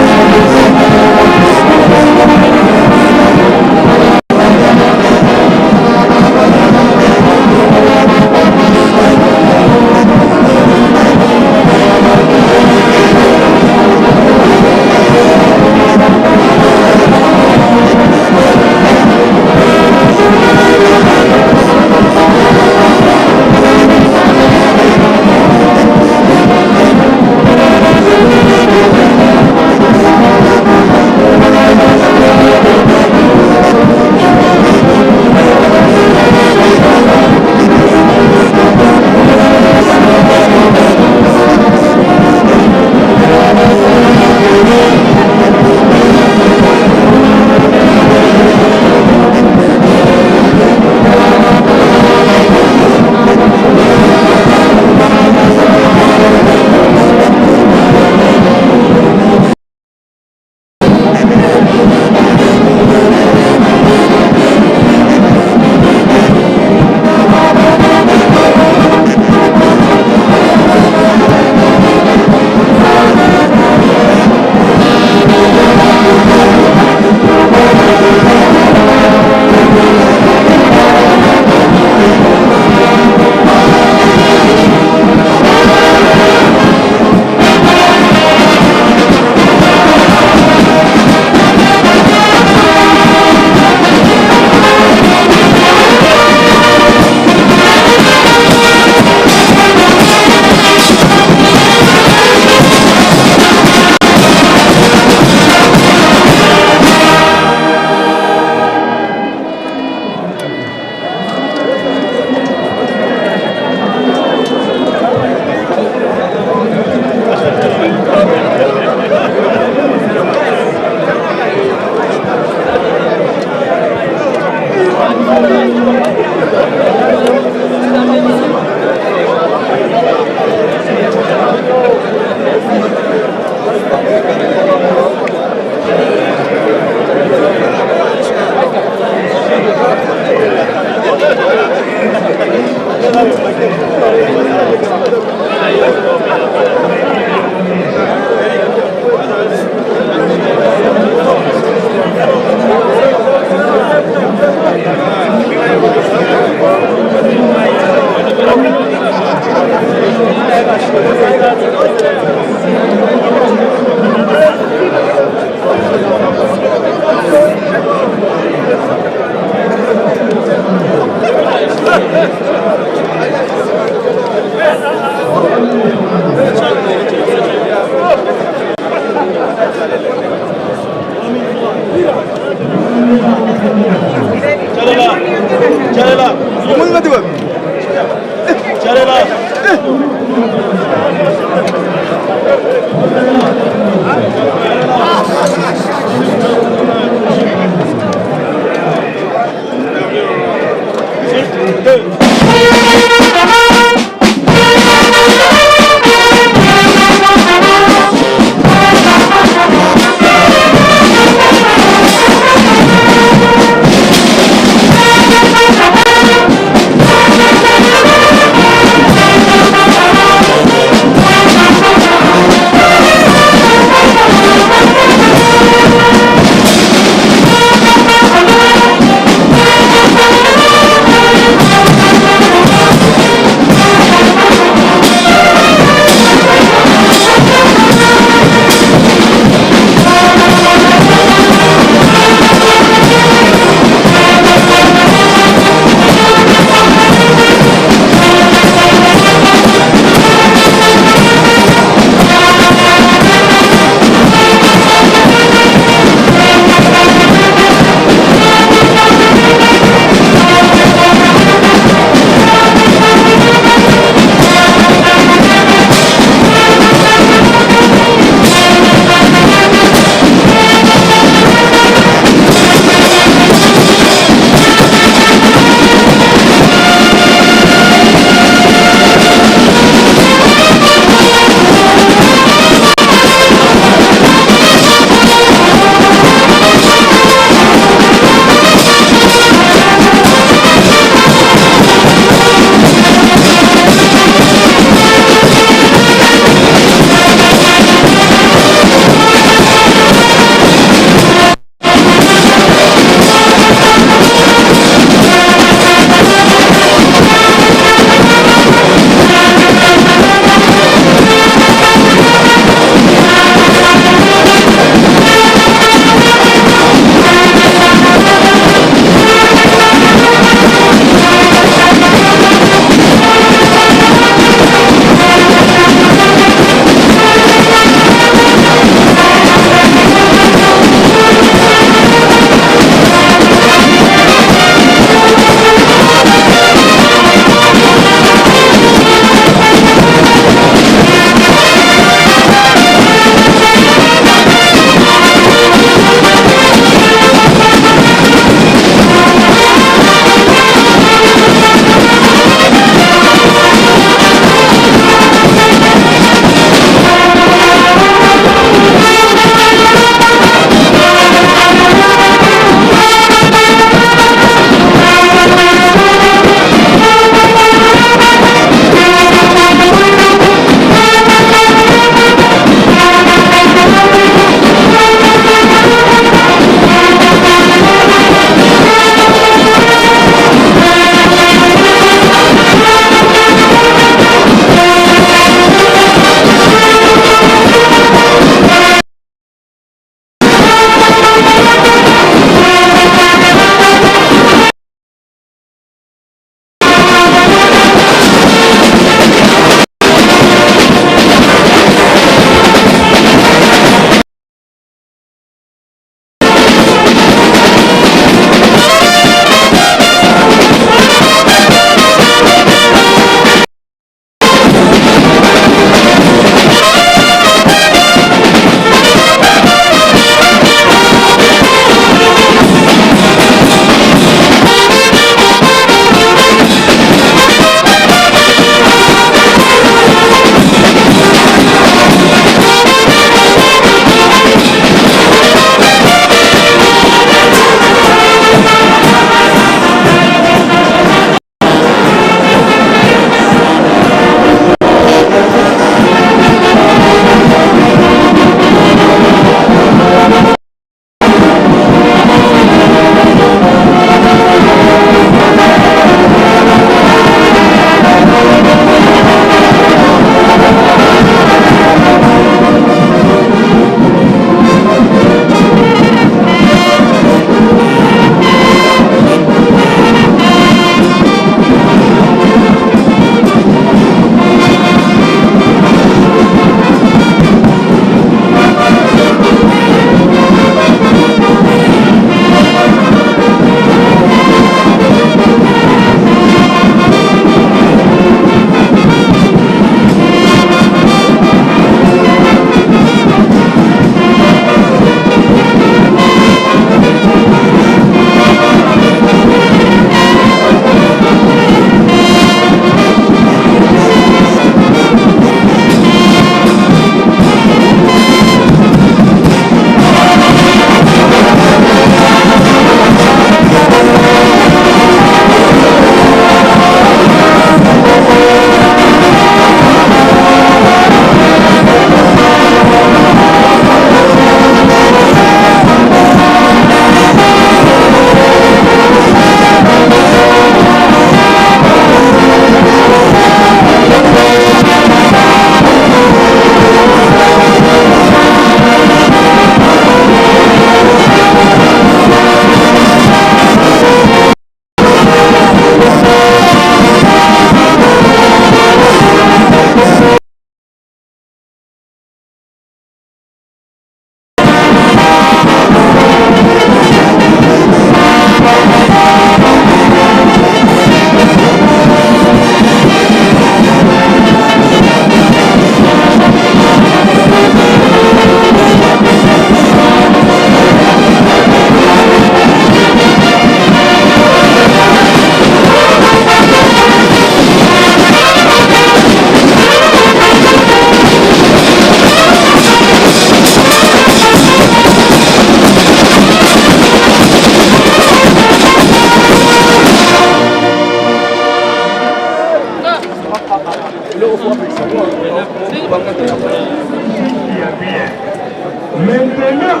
Maintenant,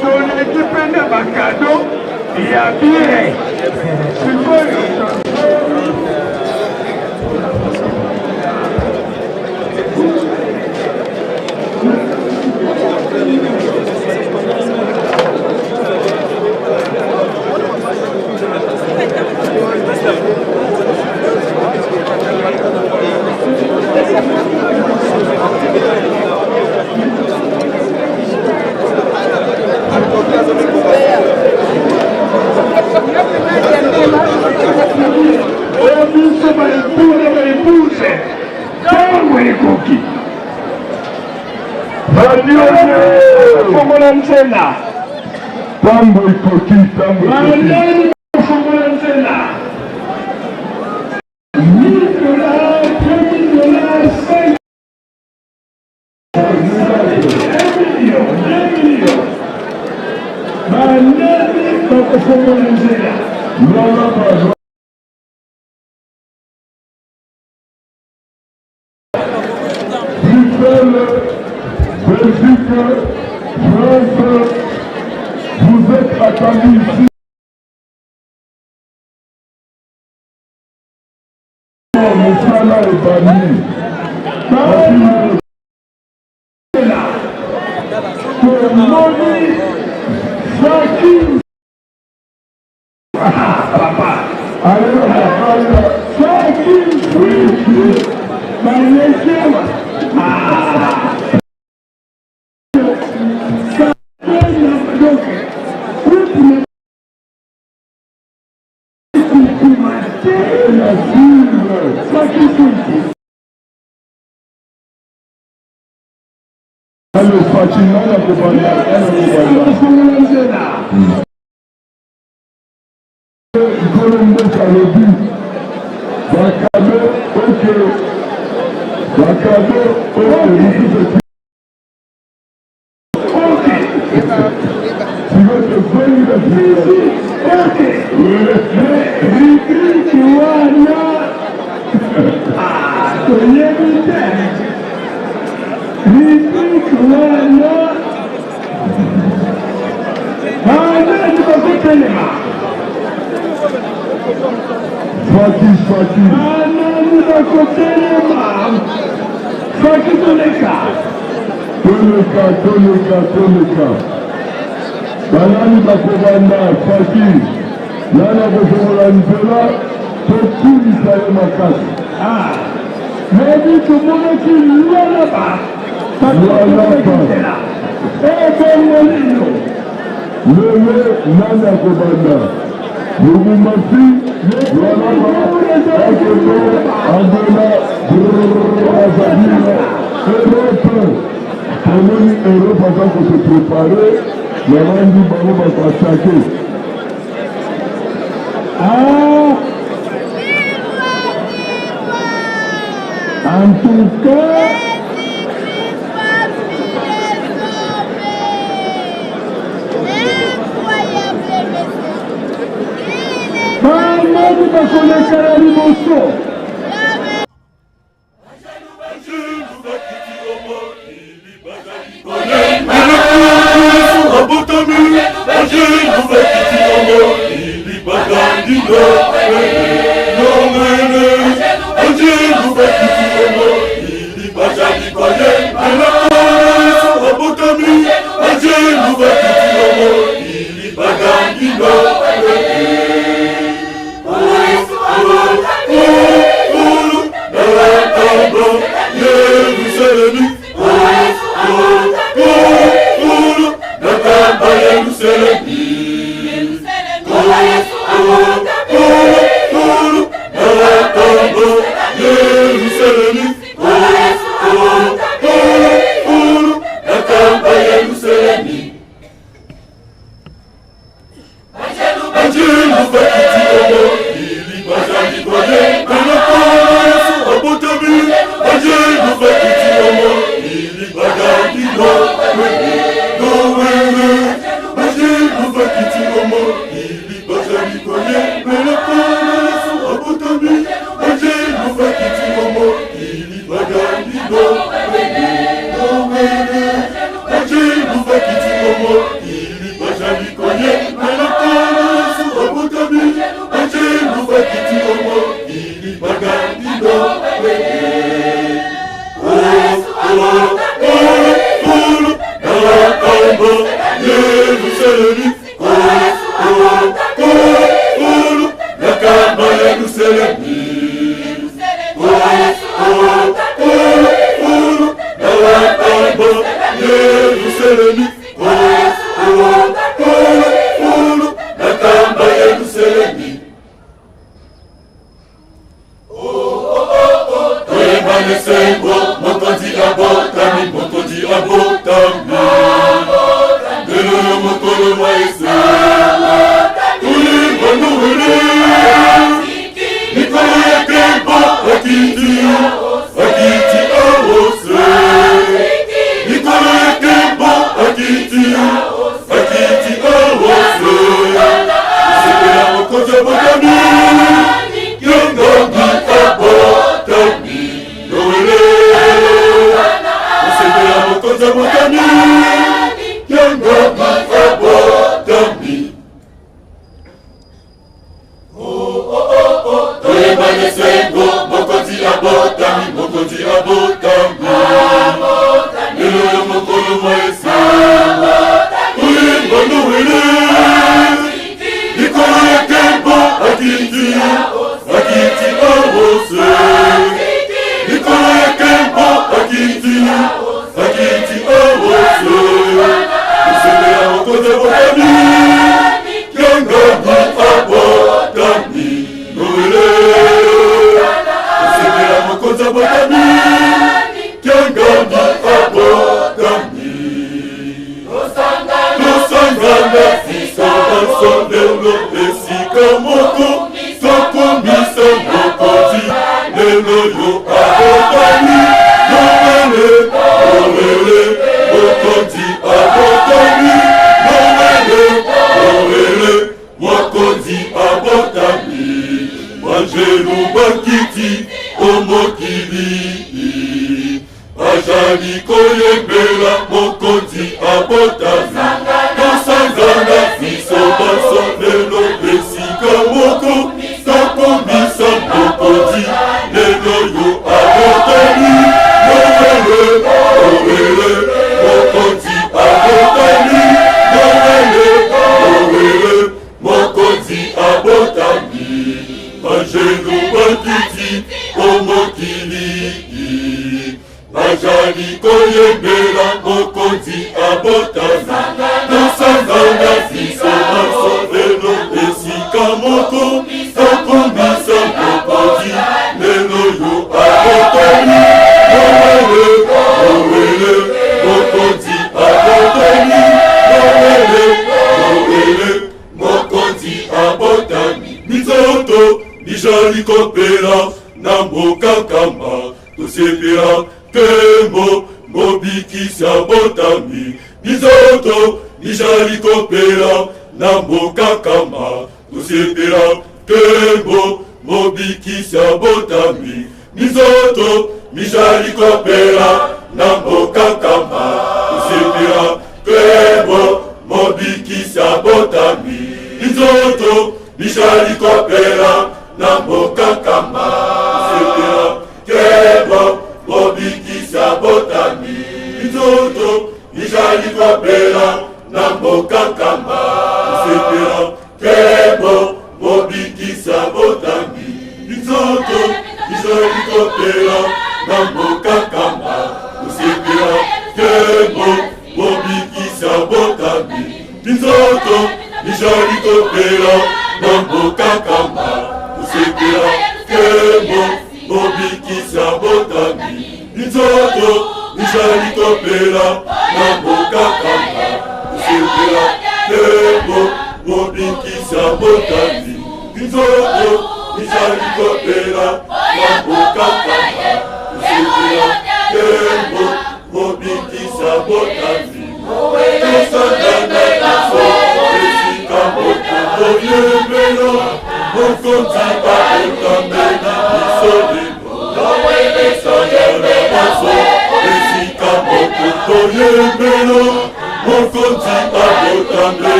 toleki mpe na bakado ya bien. Sikoyo Oyo biso ba époux na ba épouse ntango ekoki fongola nzela
ntango ekoki ntango ekoki
fongola nzela 1000 dollars 2000 dollars 5 million 2 million banani bakofongola nzela.
Bruxelles, Belgique, France, vous êtes attendus ici. Mosala ebandi.
Tomoni Faki papa Faki baleki awa.
Allez, Fatih, nani akobanda? Nani akobanda? Nkolo mboka alobi bakado oke bakado oke mosusu sikoyo tozongi na
oke rubrike wana toyebi te rubrike wana banani bakotelema
Fati Fati
banani bakotelema Faki toleka
toleka toleka toleka banani bakobanda Fati nani akofongola nzela tokumisa ye makasi.
Ah, nayebi tomonaki lwalaba
Lwalaba.
Ebongo lelo
Lelo nani akobanda? Lubumbashi, Lualaba, Bakende, Angola, Brazzaville, Europe. Tomoni Europe aza ko se preparer, nabandi bango bako attaquer.
Ah! En tout cas, banani bakoleka na liboso?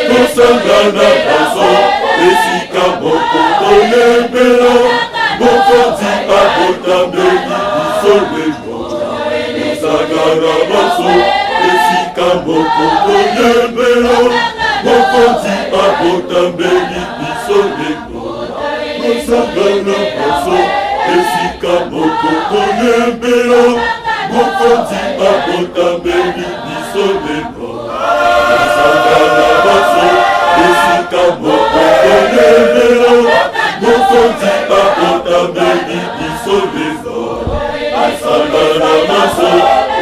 Tosangana baso esika moko toyembela. Mokonzi abotambeli biso lelo, tosangana banso esika moko toyembela. Mokonzi abotambeli biso lelo, tosangana banso esika moko toyembela. Mokonzi abotambeli biso lelo, tosangana banso esika moko toyembela. Mokonzi abotambeli biso lelo, tosangana banso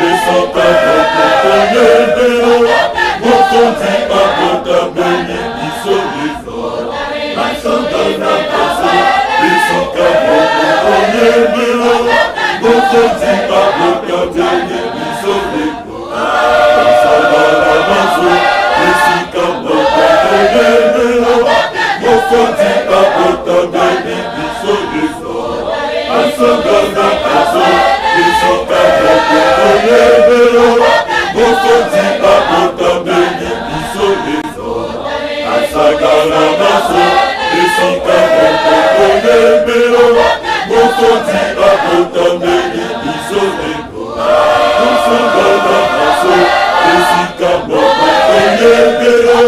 esika moko toyembela. Mokonzi abotambeli biso lelo, tosangana banso esika moko toyembela. Mokonzi abotambeli biso lelo, tosangana banso esika moko toyembela. Mokonzi abotambeli biso lelo, tosangana banso esika moko toyembela. Mokonzi abotambeli biso lelo, tosangana banso esika moko toyembela. Mokonzi abotambeli biso lelo, tosangana banso esika moko toyembela.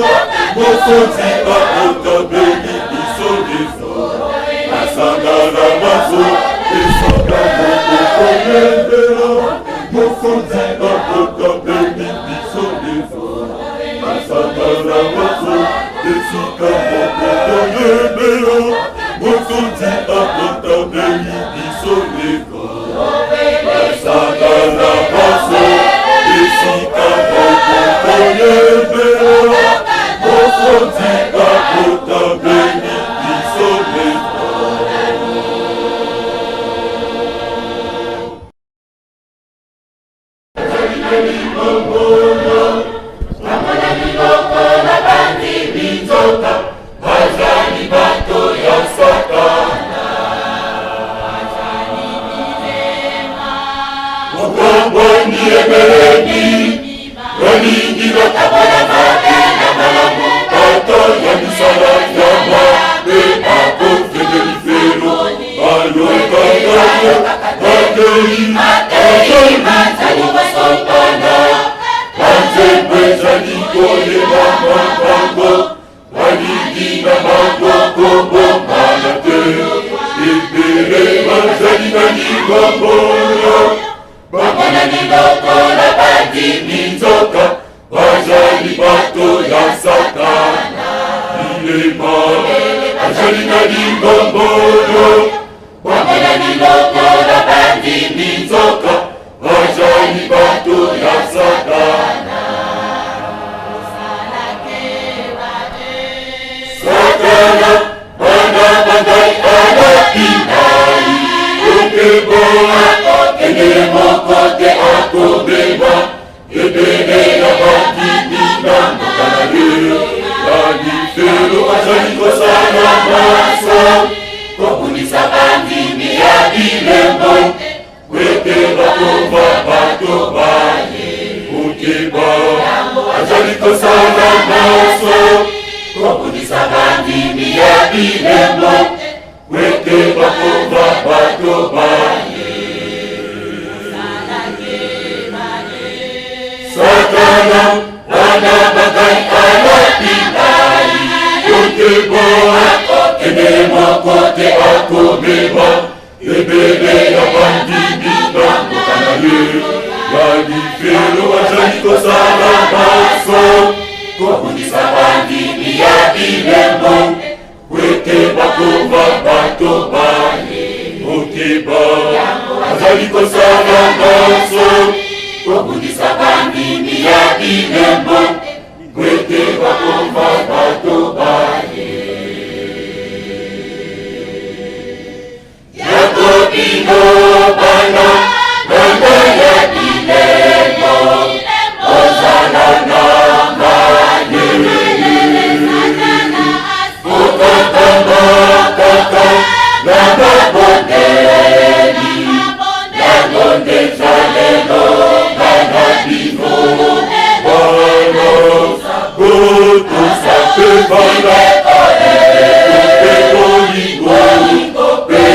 Mokonzi abotambeli biso lelo, tosangana banso esika moko toyembela. Mokonzi abotambeli biso lelo, tosangana banso esika moko toyembela. Mokonzi abotambeli biso lelo, tosangana banso esika moko toyembela. Mokonzi abotambeli biso lelo.
Bamonani lokola bandimi nzoka bazali bato ya Satana. Bokongwani ebelemi balingi bakabola mabe na malamu, bato ya misala ya mabe bakokende lifelo. Bayokaka yo bakei bazali kosopana, banzembo ezali koyebama, bango balingi na bango kobombana te. Ebele bazali na libombolo, bamonani lokola bandimi nzoka bazali bato ya Satana. Bilema bazali na libombolo, bamonani lokola bandimi nzoka bazali bato ya Satana. Satana bana bangai alapi ngai okebo, akokende moko te, akobeba ebele ya bandimi na mboka na ye ya lifelo. Azali kosala maso kobundisa bandimi ya bilembo ete bakova bato baye. Okeba, azali kosala maso kobundisa bandimi ya bilembo ete bakova bato baye. Satana bana bangai alapi ngai okebo, akokende moko te, akobeba ebele ya bandimi na mboka na ye ya lifelo. Azali kosala maso kobundisa bandimi ya bilembo ete bakova bato baye. Okeba, azali kosala maso kobundisa bandimi ya bilembo ete bakova bato baye. Yakobino bana bana ya bilembo, ozala na mayele, okokamba kaka na mabondeli yango nde zalelo bana bino bana botosa mpe bana mpe bolingo mpe.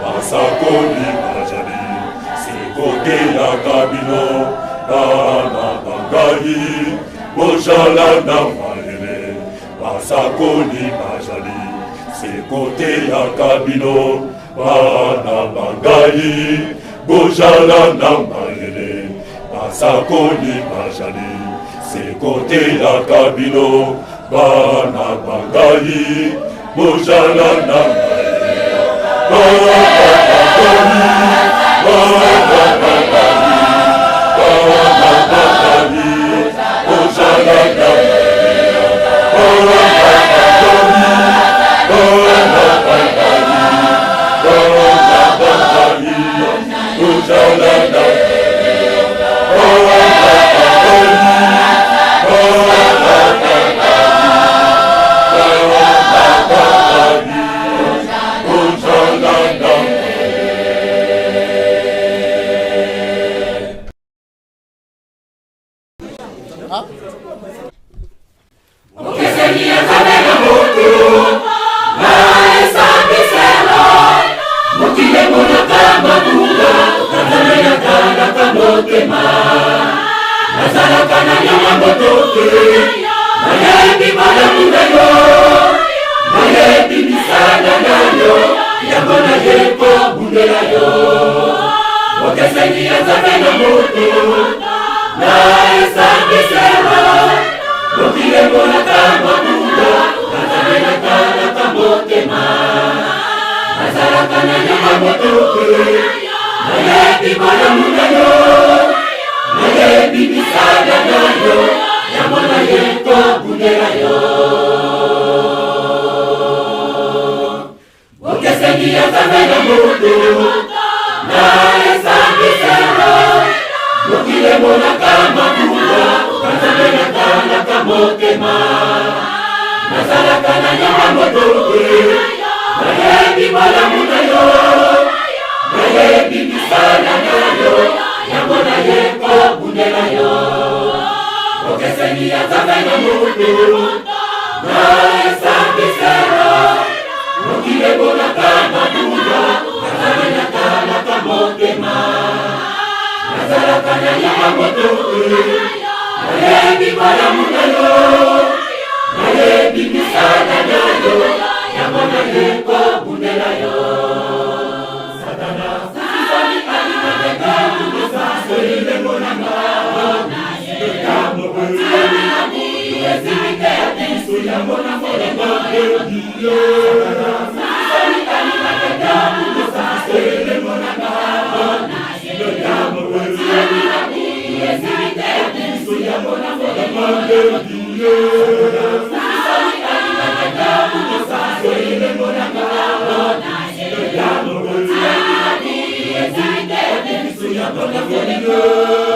Basakoli bazali sekoteyaka bino bana bangai bozala na mayele basakoli bazali sekoteyaka bino bana bangai bozala na mayele basakoli bazali sekoteyaka bino bana bangai bozala na mayele bana bangai bana bangai bana bangai bozala na mayele bana bangai bana bangai bana bangai bozala na mayele bana bangai bana bangai bana bangai bozala na
Okeseni ya Nzambe na moto na esambiselo mokili emonaka mabunga Nzambe natalaka motema nazalaka na nyama moto te nayebi malamu na yo nayebi misala na yo yango naye kobundela yo okeseni ya Nzambe na moto na esambiselo mokili emonaka mabunga Nzambe natalaka motema nazalaka na nyama moto te nayebi malamu na yo nayebi misala na yo yango naye kobundela yo okeseni ya Nzambe na moto na esambiselo mokili emonaka mabunga Nzambe natalaka motema nazalaka na nyama moto te nayebi malamu na yo nayebi misala na yo yango naye kobundela yo okeseni ya Nzambe na moto na esambiselo mokili emonaka mabunga Nzambe natalaka motema nazalaka na nyama moto te nayebi malamu na yo nayebi misala na yo yango naye kobundela yo satana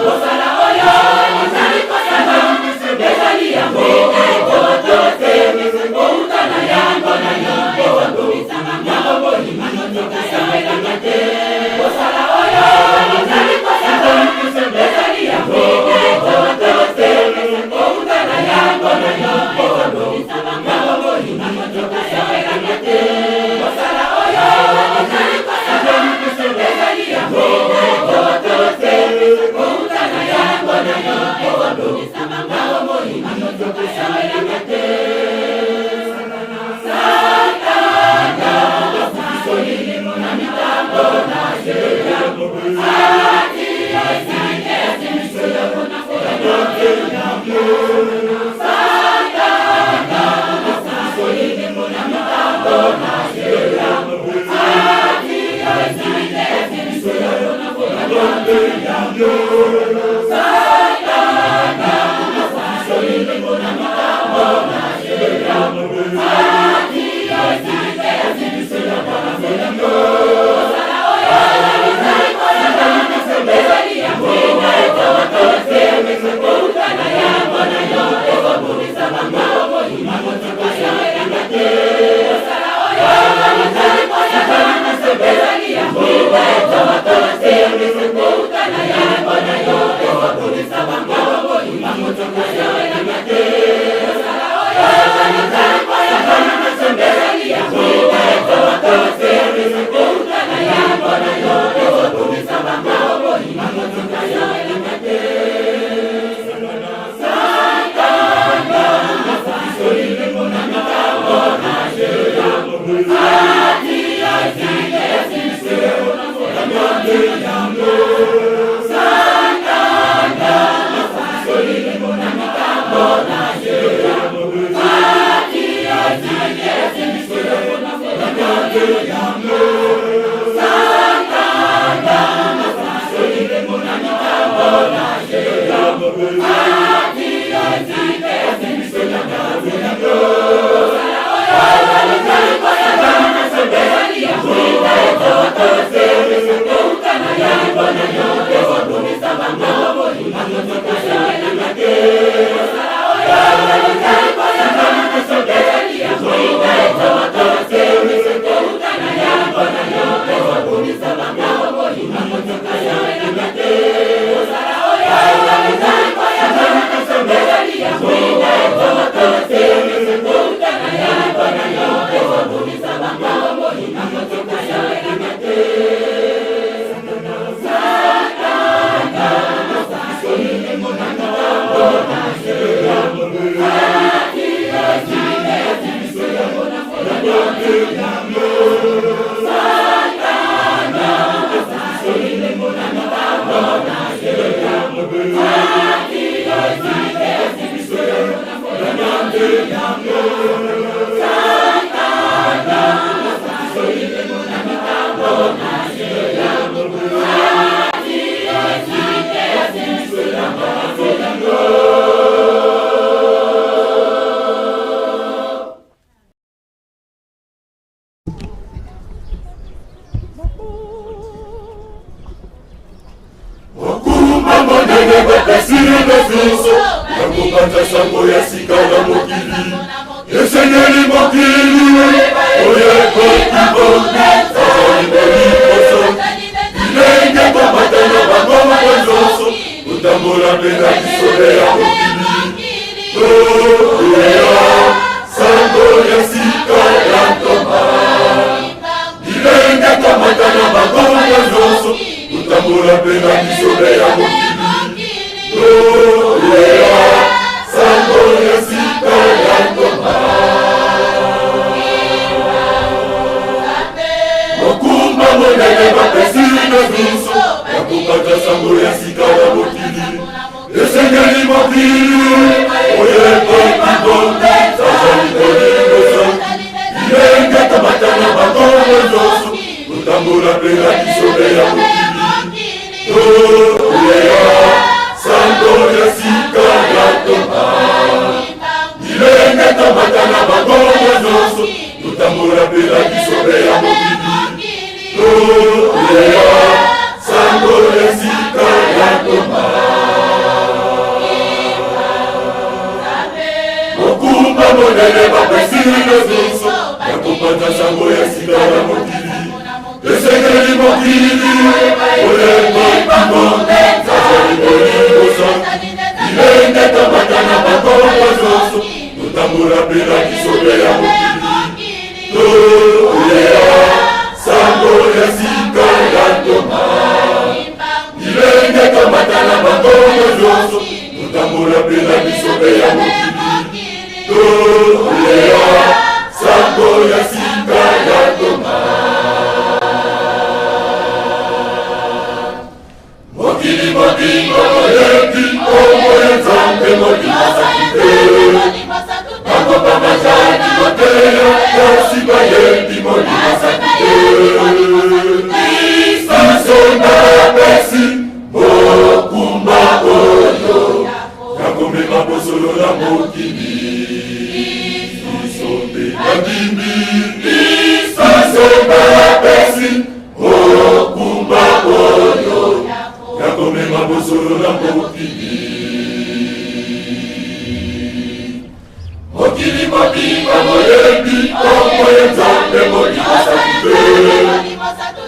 Mosala oyo ozali kosala ezali yango te outa na yango na yo yango bolima esepelaka te mosala oyo ozali kosala ezali yango te outa na yango na yo yango bolima esepelaka te mosala oyo ozali kosala ezali yango te.
Mokumba monene bapesi na biso ya kopanza sango ya sika na mokili esengeli mokili oyo ekoki bongi azali boliboso bilenge komata na bango nyonso kotambola mpe na bisobe ya mokili toya sango ya sika ya ntoma bilenge komata na bango nyonso kotambola mpe na bisobe ya mokili toya sango ya sika ya ntoma mokumba monene bapesi na biso ya kopata sango ya sika ya mokili esengeli mokili oyo ekoki bongi azali koliboso bilenge kamata na bango nyonso kotambola mpe na bisobe ya mokili toya sango ya sika ya toma bilenge kamata na bango nyonso kotambola mpe na bisobe ya mokili toya sango ya sika ya toma mokumba monene bapesi na biso ya kopanza sango ya sika ya mokili esengeli mokili oyekoki bonde azali boliboso bilenge kamata na bango nyonso kotambola mpe na bisobe ya mokili toya sango ya sika ya ntoma bilenge kamata na bango nyonso kotambola mpe na bisobe ya mokili toya sango ya sika ya ntoma mokili mobimba oyebi nkombo ya nzambe molimo santu te bango bazali koteya kasi bayebi molimo santu te biso napesi mokumba oyo ya komema bosolo na mokili biso mpe bandimi biso napesi mokumba oyo ya komema bosolo na mokili mokili mobimba moyebi nkombo ya nzambe molimo santu te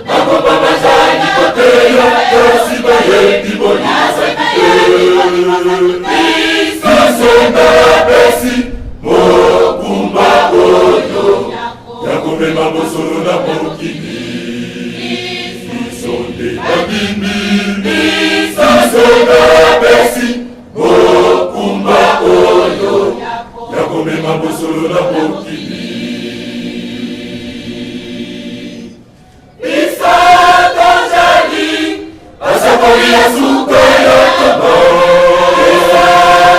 bango bazali koteya kasi bayebi molimo santu te biso napesi mokumba oyo ya komema bosolo na mokili biso nde bandimi biso napesi mokumba oyo ya komema bosolo na mokili biso tozali basakoli ya suka ya tobo biso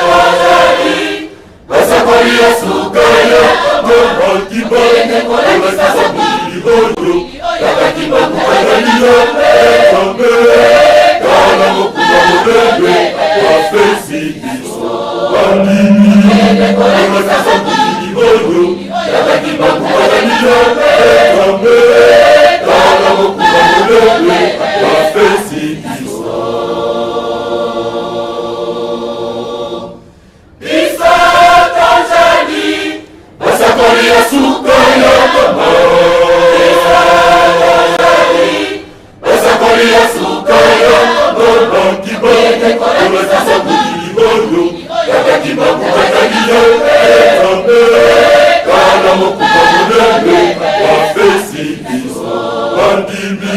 tozali basakoli ya suka ya tobo kibolekisa mokili oyo kaka kimbangu azali yo nzambe tala mokumba monene. Biso tozali basakoli ya suka ya Kongo. Biso tozali basakoli ya suka ya Kongo. Kolakisa mokili oyo Tata Kimbangu azali yo Nzambe. Tala mokumba monene bapesi biso bandimi.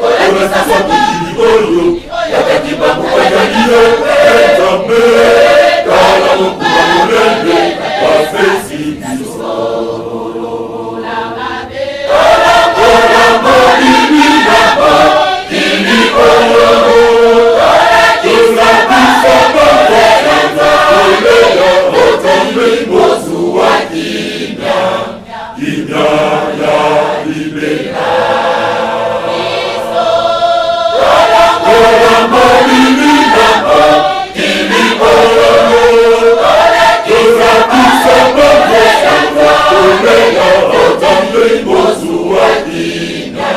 Kolakisa mokili oyo Tata Kimbangu azali yo Nzambe. Tala mokumba monene bapesi biso. Tala molimi na mokili oyo kolakisa biso Bozua kimia, kimia ya libela. Tala molimi na mokili oyo kolakisa biso Bozua kimia,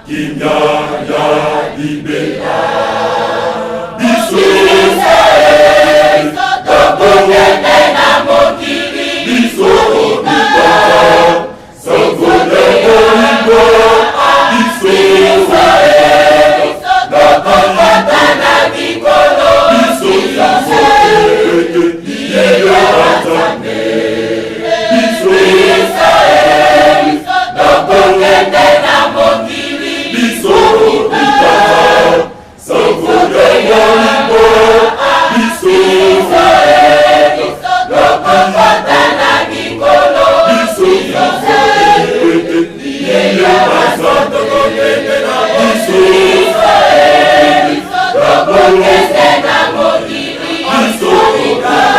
kimia ya libela. Biso tokokende na mokili, biso bika sango ya bolingo, biso tokokota na likolo, biso yeyo Nzambe, biso tokokende na mokili, biso bika sango ya bolingo, biso tokokota na likolo, biso yeyo tokokende na biso tokokende na mokili, biso sango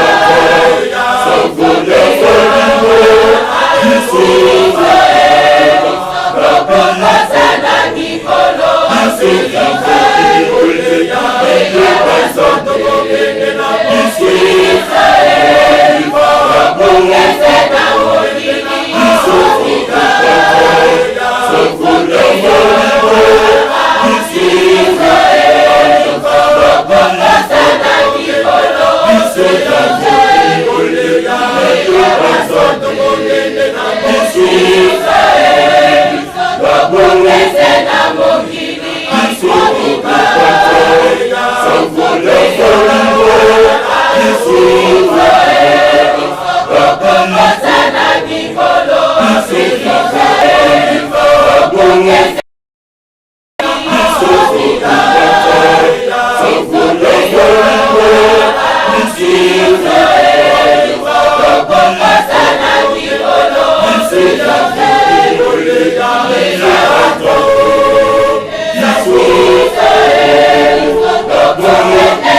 ya bolingo, biso tokokota na likolo, biso tokokende na mokili, tokokota na likolo, tokokende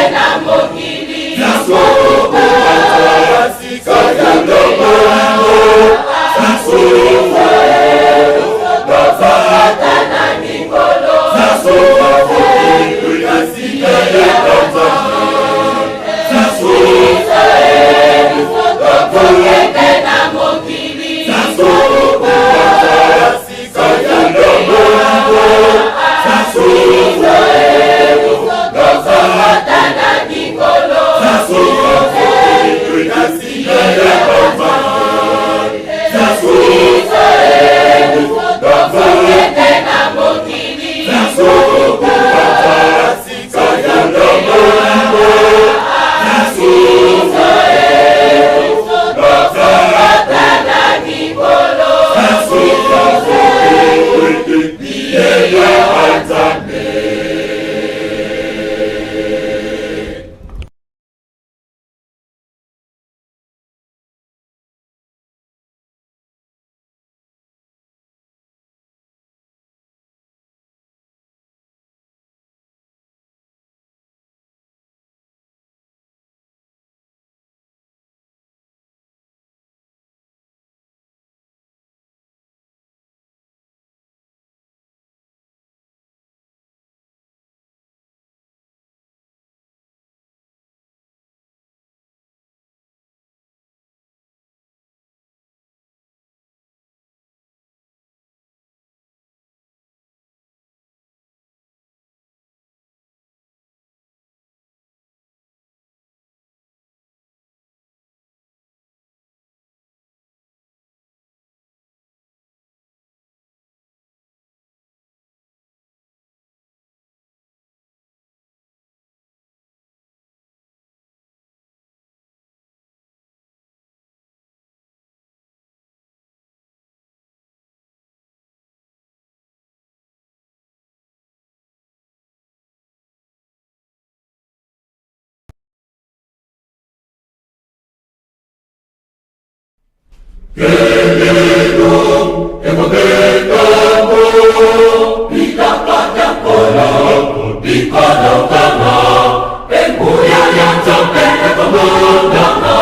na mokili, tokokota na likolo, tokokende tokokota na likolo, tokokende na mokili, tokokota na likolo, tokokende na mokili, tokokota na likolo, Kelelo ekobetango bilaka ya Nkolo bikolongana mpe nguya ya Nzambe ekomonana.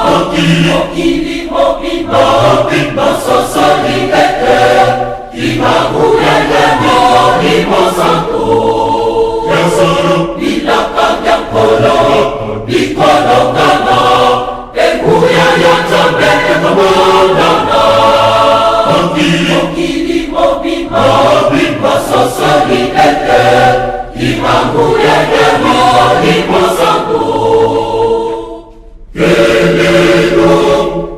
Mokili mobimba basosoli ete Kimbangu ye nde Molimo Santu. Ya solo bilaka ya Nkolo bikolongana mpe nguya ya Nzambe ekomonana. Mokili mobimba basosoli ete Kimbangu ye nde Molimo Santu. Kelelo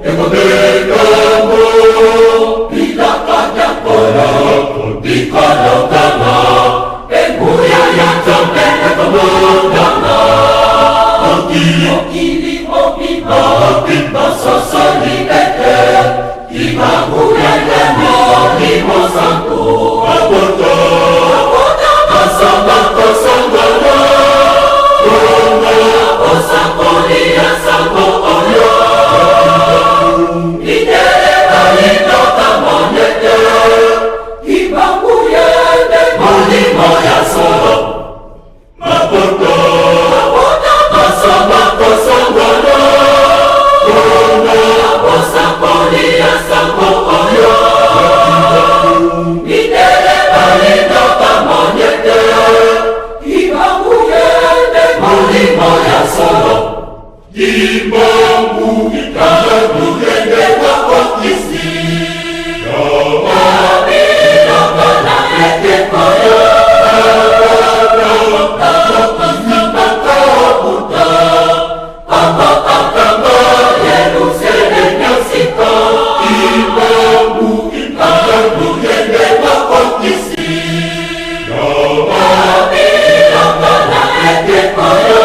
ekobetango bilaka ya Nkolo bikolongana mpe nguya ya Nzambe ekomonana. Mokili mobimba basosoli ete Kimbangu ye nde Molimo Santu. Mabota masamba kosangana mpona bosakoli ya sango oyo. Mindele bayinaka monete Kimbangu ye nde Molimo ya solo. Mabota masamba kosangana mpona bosakoli ya sango oyo. Mindele bayinaka monete Kimbangu ye nde Molimo ya solo. Kimbangu kende bakokisi biloko na ekeko yo. Kimbangu kende bakokisi biloko na ekeko yo.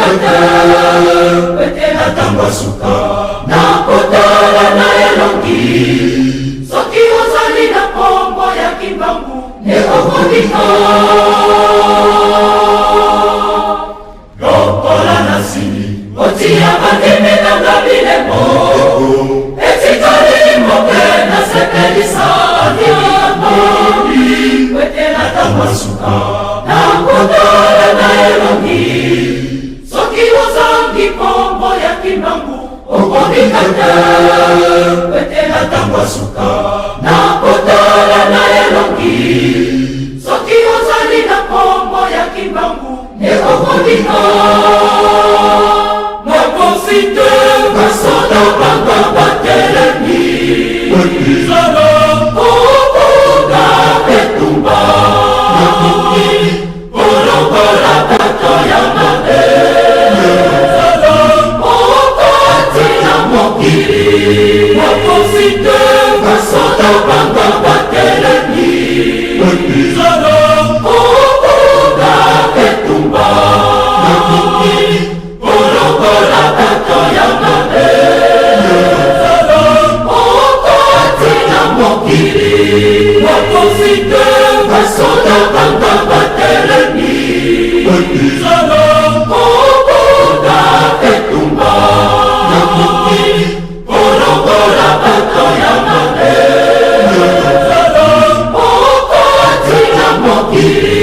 Okobika te ete na ntango ya suka nakotala na elongi. Soki ozali na kombo ya Kimbangu nde okobika. Lokola nasili kotia bandimi na nga bilembo, etikali moke nasepelisa bandimi na ngai, po ete na ntango ya suka nakotala na elongi. Soki ozangi kombo ya Kimbangu okobika te, po ete na ntango ya suka nakotala na elongi. Soki ozali na kombo ya Kimbangu nde okobika. Nakosi te, basoda banga batelemi solo kobunda etumba na mokili kolongola bato ya mabe solo okoti na mokili. Nakosi te, basoda banga batelemi solo kobunda etumba na mokili kolongola bato ya mabe solo okoti na mokili. Nakosi te, basoda banga batelemi solo kobunda etumba na mokili kolongola bato ya mabe solo okoti na mokili.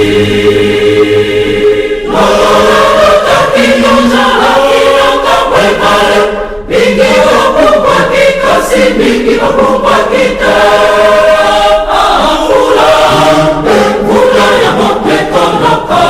Mingi bakumbwaki kasi mingi bakumbwaki te. Mvula, mvula ya moto ekonoka.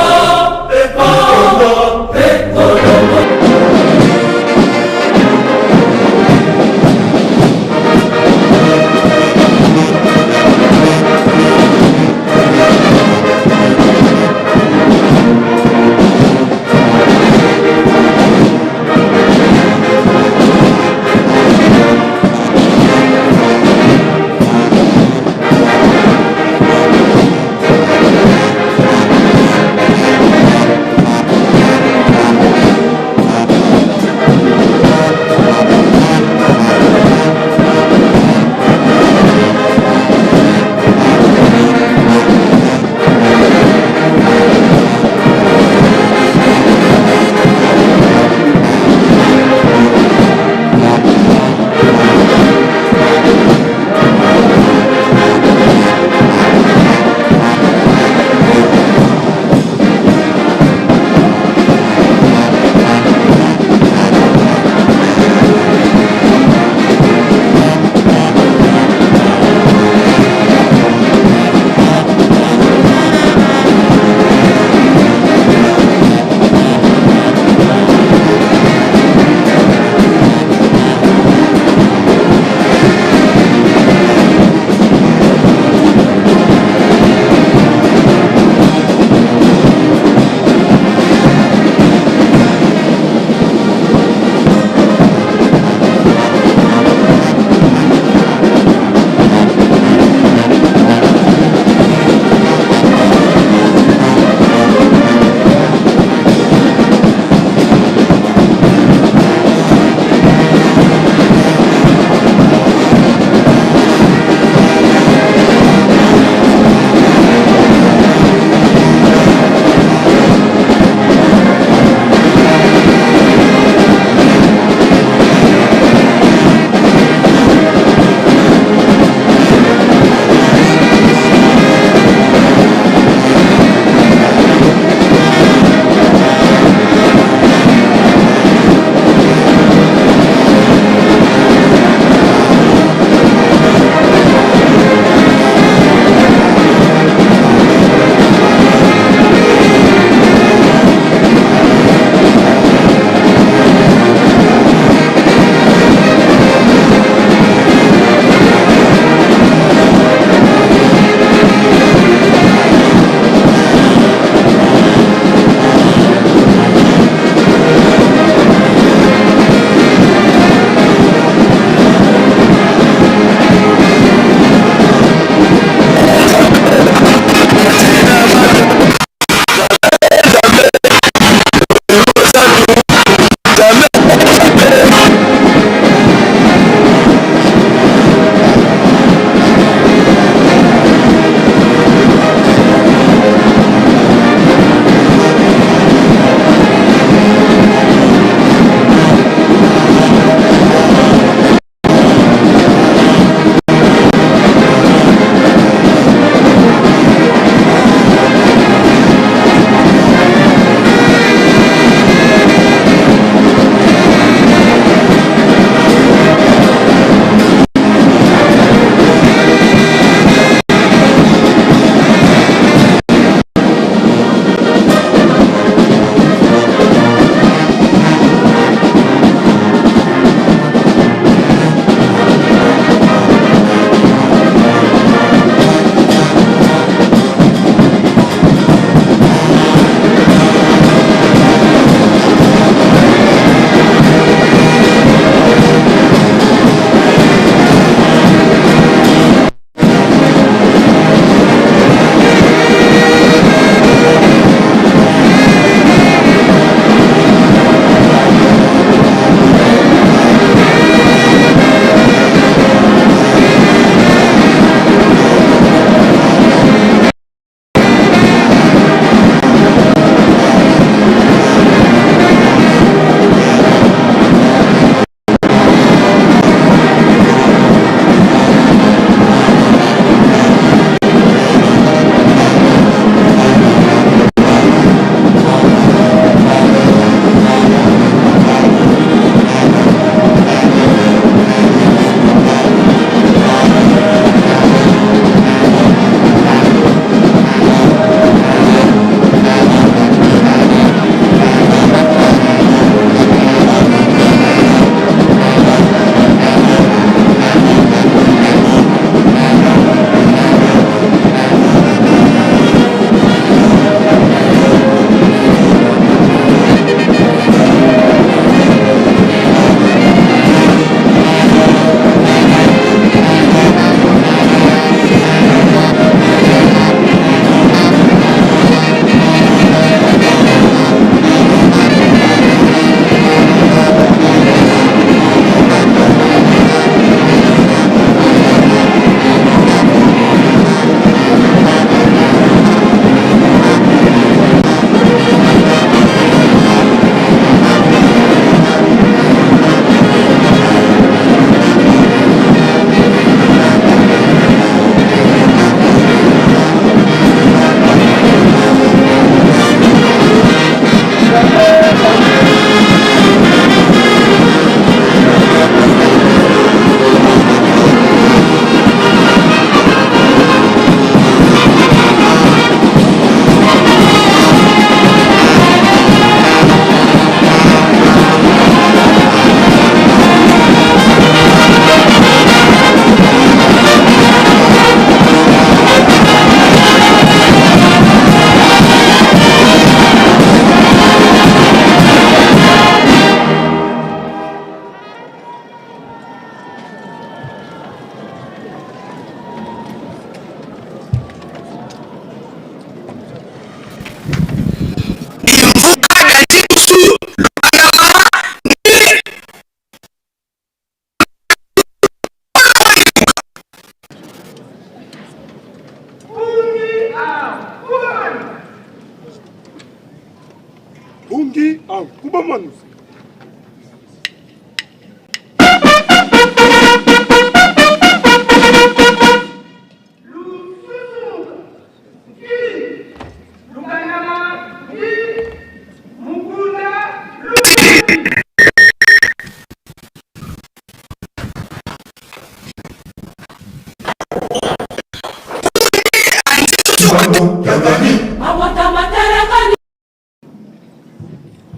Kubomanu.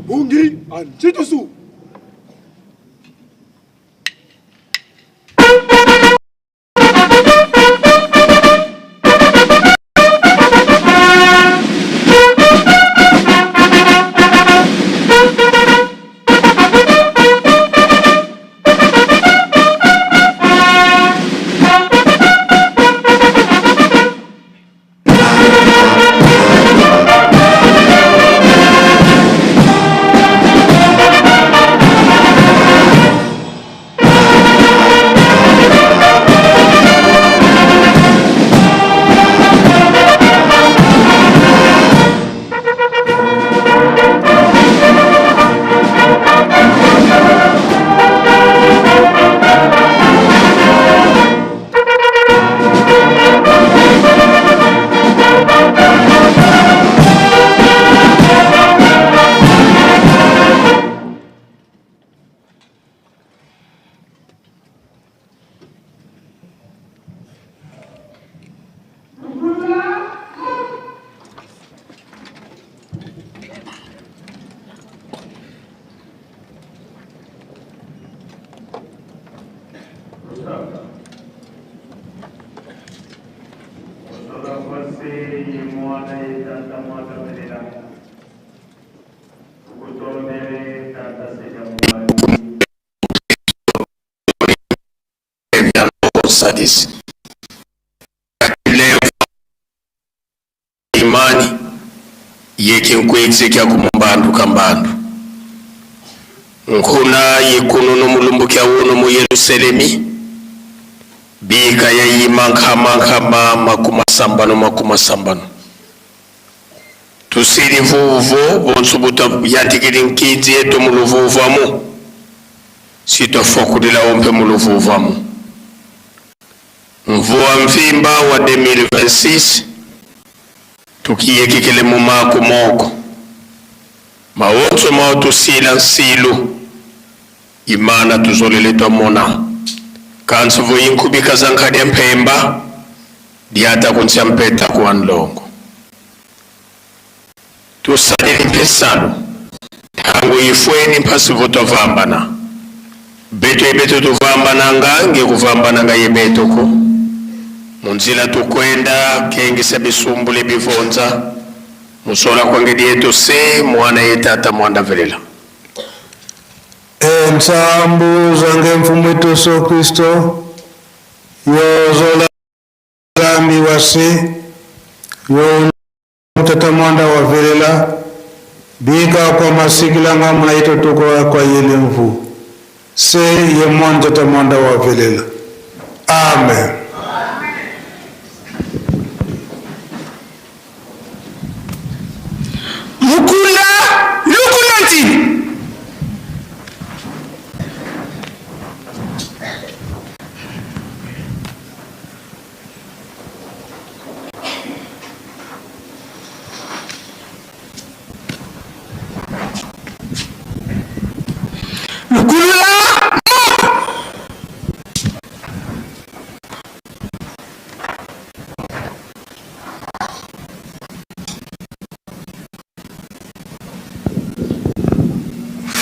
Bungi anjitusu.
Sadisi leo imani yekinkwetsekya kumumbandu kambandu nkhuna yikuno nomulumbu kya wuno mu Yerusalemi bika yayima nkhama nkhama makumasambano makumasambano tusili vuvo bonso buta yantikili nkinzi yetu muluvuvamu sitofokulila ompe muluvuvamu mvua mvimba wa 2026 tukiyekekele mumako moko mawonso mao tusila nsilu imana tuzolele twamona kansi vuyinkubika za nkhadi ya mphemba diata kunsya mpeta kuwa nlongo tusalile mphesalo tangu ifweni mphasi votwavambana beto yebeto tuvambananga ngekuvambananga yebetoko munzila tukwenda kengisa bisumbule bivonza musola kwange dietu se mwana ye tata mwanda velela
Ensambu zange mfumu wetu Yesu Kristo yozola zambi wase yo tata mwanda wa velela bika kwa masikila ngamuna ito tuko kwa yele mvu se ye mwana tata mwanda wa velela. Amen.
Mukunda Lukunanti. Lukulula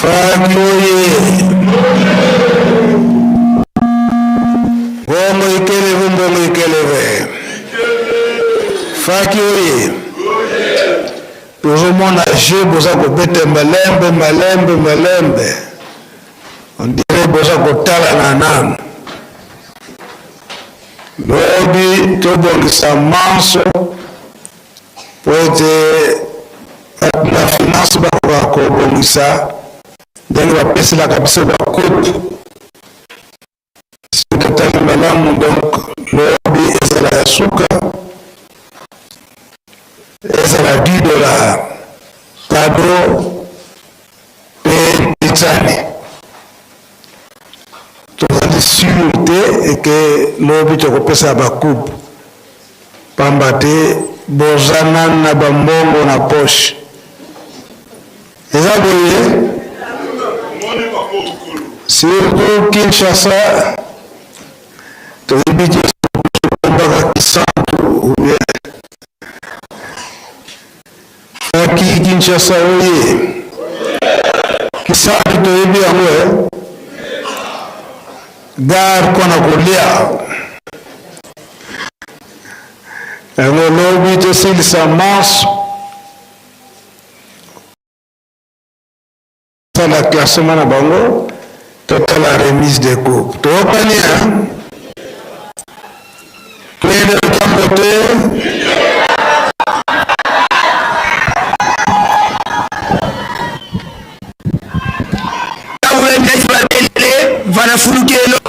Fakoye Bongo ikeleve mbongo ikeleve Faki oye tozomona jeu boza kobeta malembe malembe malembe on dirait boza kotalana nanu lobi tobongisa manso po ete bato na finance bakoka kobongisa ndenge bapeselaka biso bakote soki totali malamu donc lobi ezala ya suka ezala 10 dollars cadeau mpe sur te eke lobi tokopesa ba coupe pamba te boza nanu na ba mbongo na poche. Eza boye? Surtout Kinshasa toyebi te soki tokombaka Kisantu ou bien Faki Kinshasa oye. Kisantu toyebi yango eh? Gare mpo na kolia yango lobi tosilisa manso Tala classement na bango, totala remise de coupe. Toyokani hein? Toyende lotambo te.
Vana fulukelo.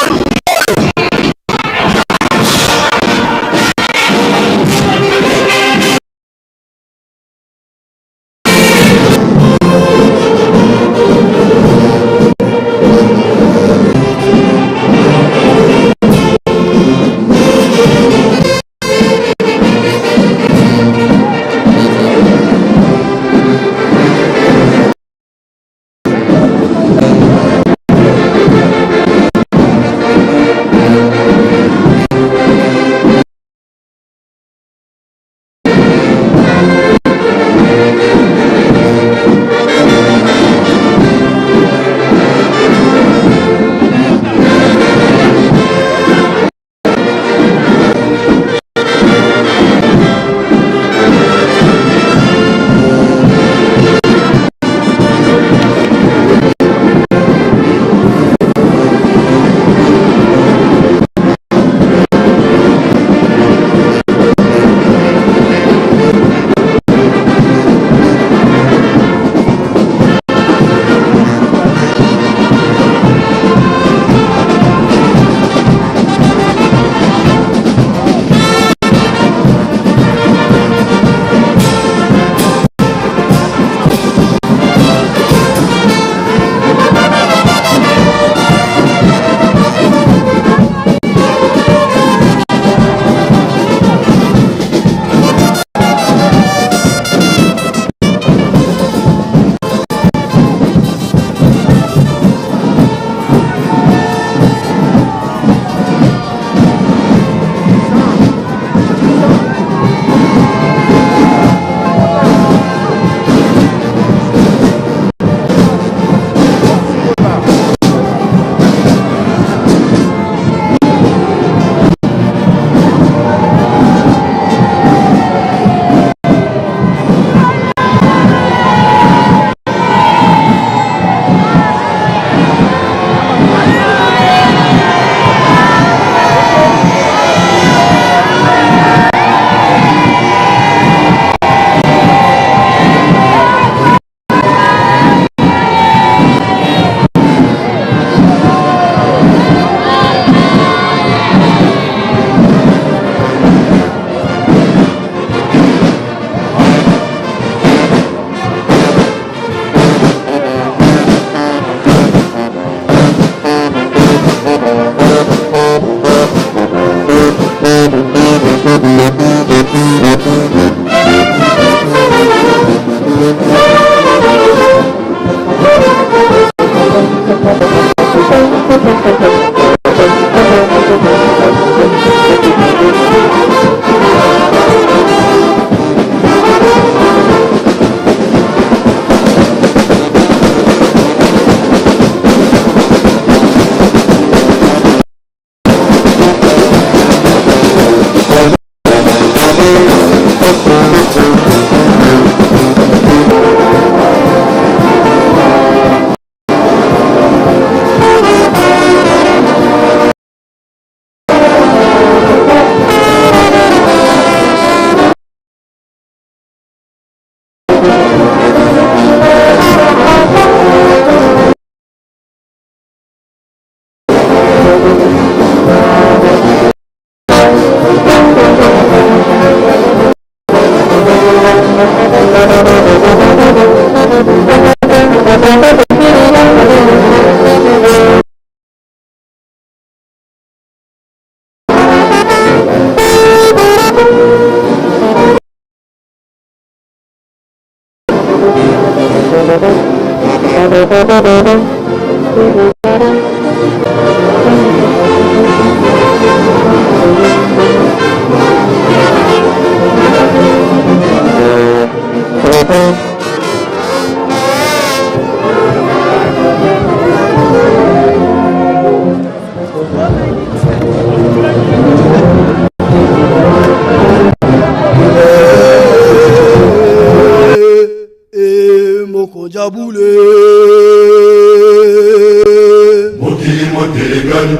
Mokili motelengani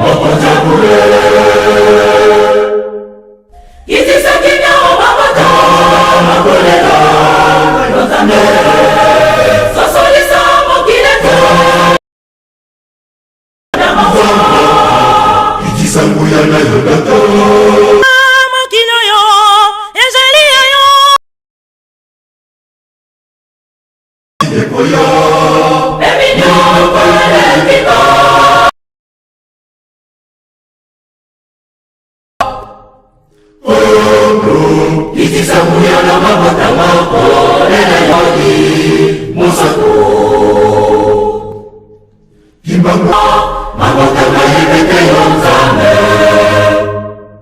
Mokonzi akule Kitisa nguya na yo tata
Mokili oyo ezali ya yo.
Ekoya Kitisa nguya na mabota makolela yoni mosantu Kimbangu mabota mayebete yo Nzambe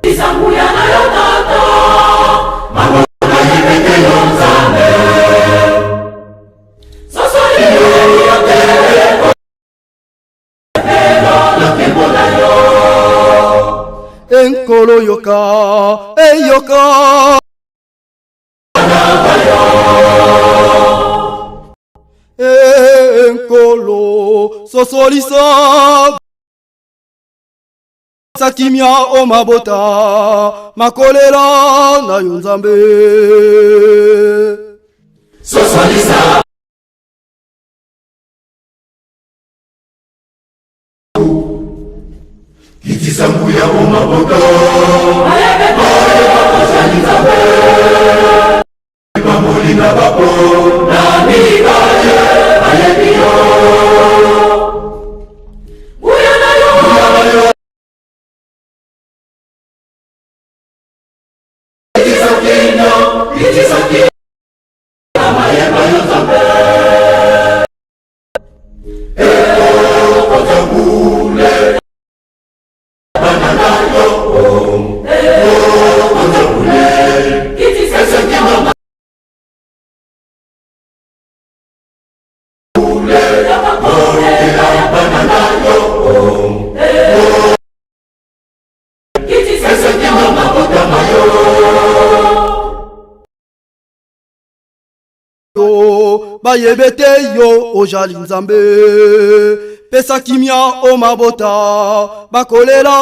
Kitisa nguya na yo tata.
Mabota mayebete yo Nzambe
Sosoli yo te. Lokepo na yo.
Enkolo yoka, eyoka. Enkolo sosolisa kimia o mabota makolela na yo Nzambe.
Sosolisa Kitisa nguya o mabota Bayeba kozali Nzambe Bamoli na bapo na mibaye bayebi yo
Nguya na yo.
Nguya na yo Kitisa kimia Kitisa kimia Mayeba yo Nzambe
Yo bayebe te yo ojali Nzambe pesa kimia o mabota bakolela.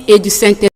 et du Saint-Esprit.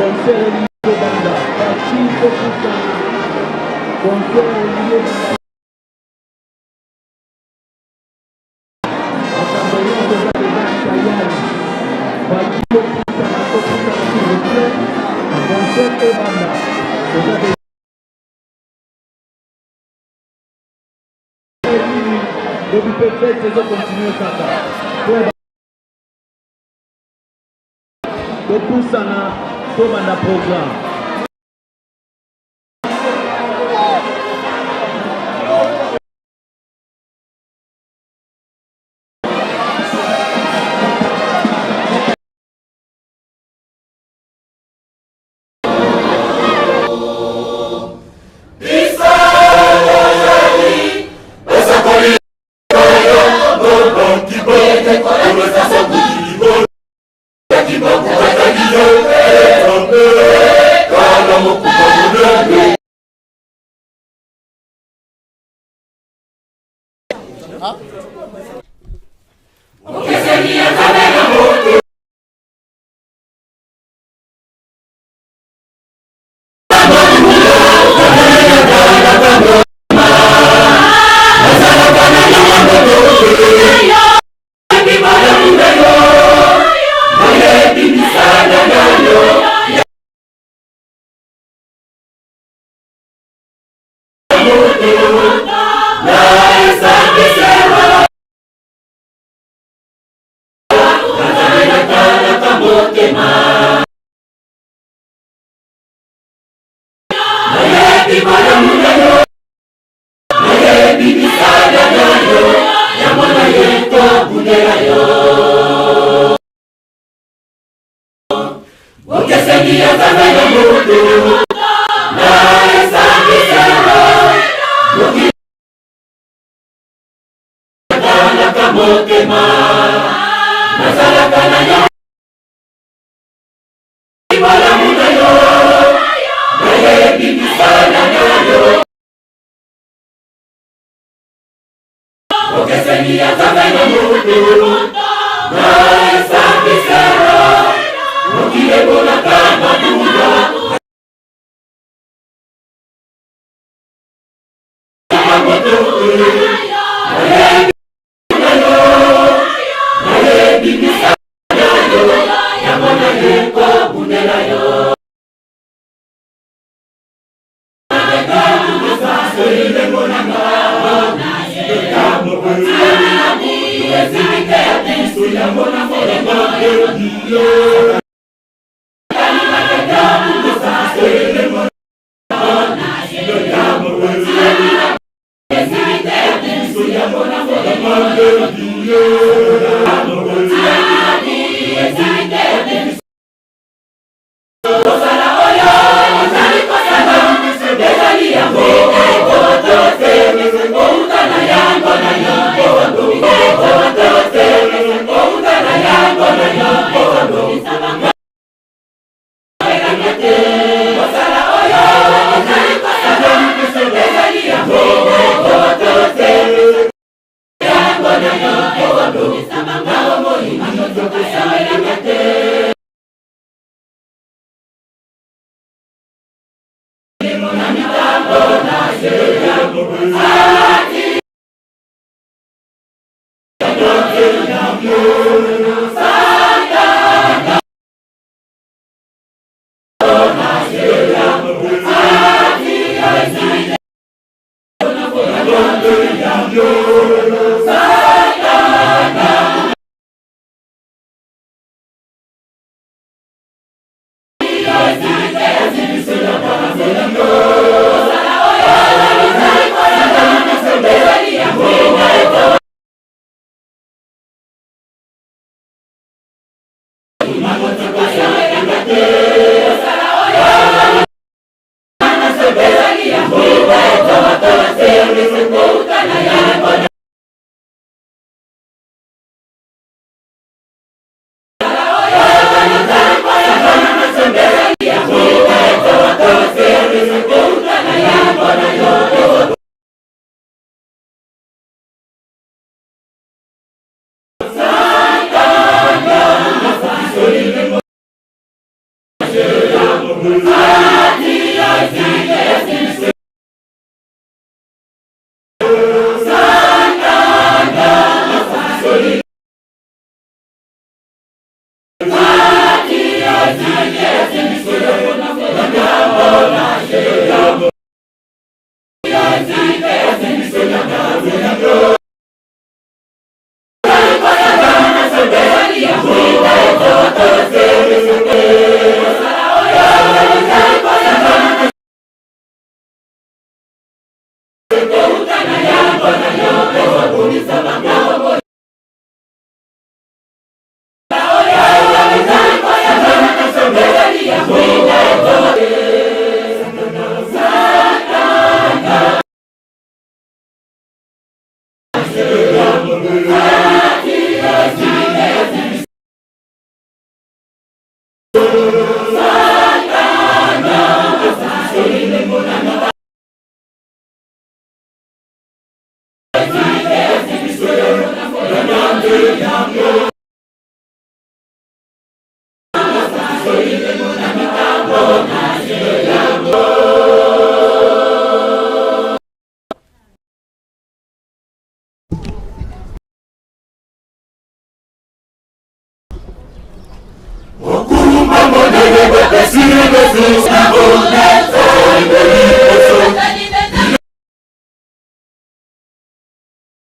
Concert elingi kobanda. Parti topusana. Concert elingi ebanda. Makambo nyonso eza deja tayari. Parti topusana, topusana s'il vous plaît. Concert ebanda. Eza deja nini lobi mpe fete ezokontinue kaka. Topusana, tobanda programme.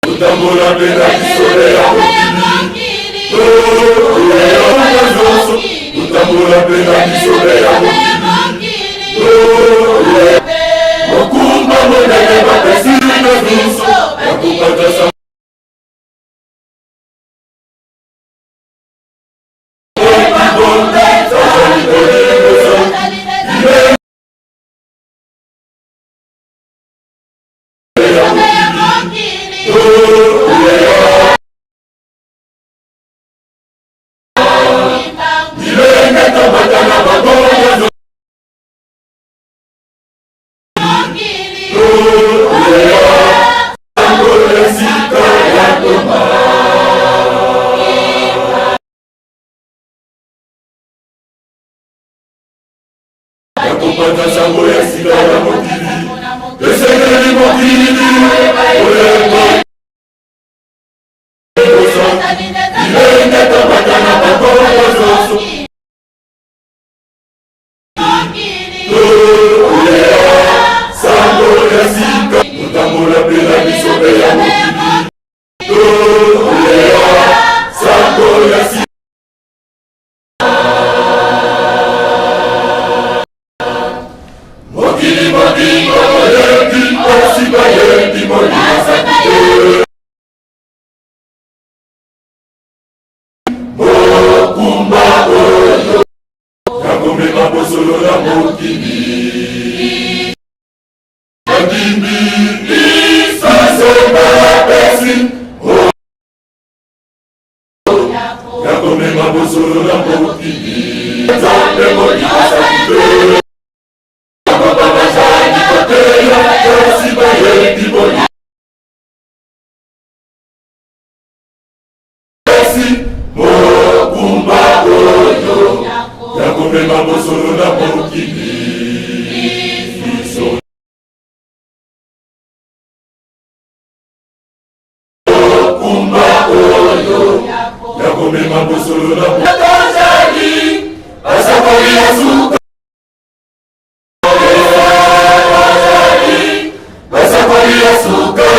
Kotambola mpe na bisobe ya mokili nyonso, kotambola mpe na bisobe ya mokili, mokumba monene bapesi na biso ya kopata. Yakopata sango ya sika ya mokili, esengeli mokili oyeba bilenge tobata na bango nyonso. Sango ya sika, totambola mpe na bisobe ya mokili, toya sango ya sika. Mokili mobimba boyebi, kasi bayebi Molimo Santu te. Mokumba oyo ya komema bosolo na mokili, bandimi biso bapesi ya komema bosolo na mokili. Nzambe Molimo Santu te. Bango bazali koteya, kasi bayebi Molimo mokumba oyo ya komema bosolo na mokili. Biso mokumba oyo ya komema bosolo na mokili, basakoli ya suka, basakoli ya suka.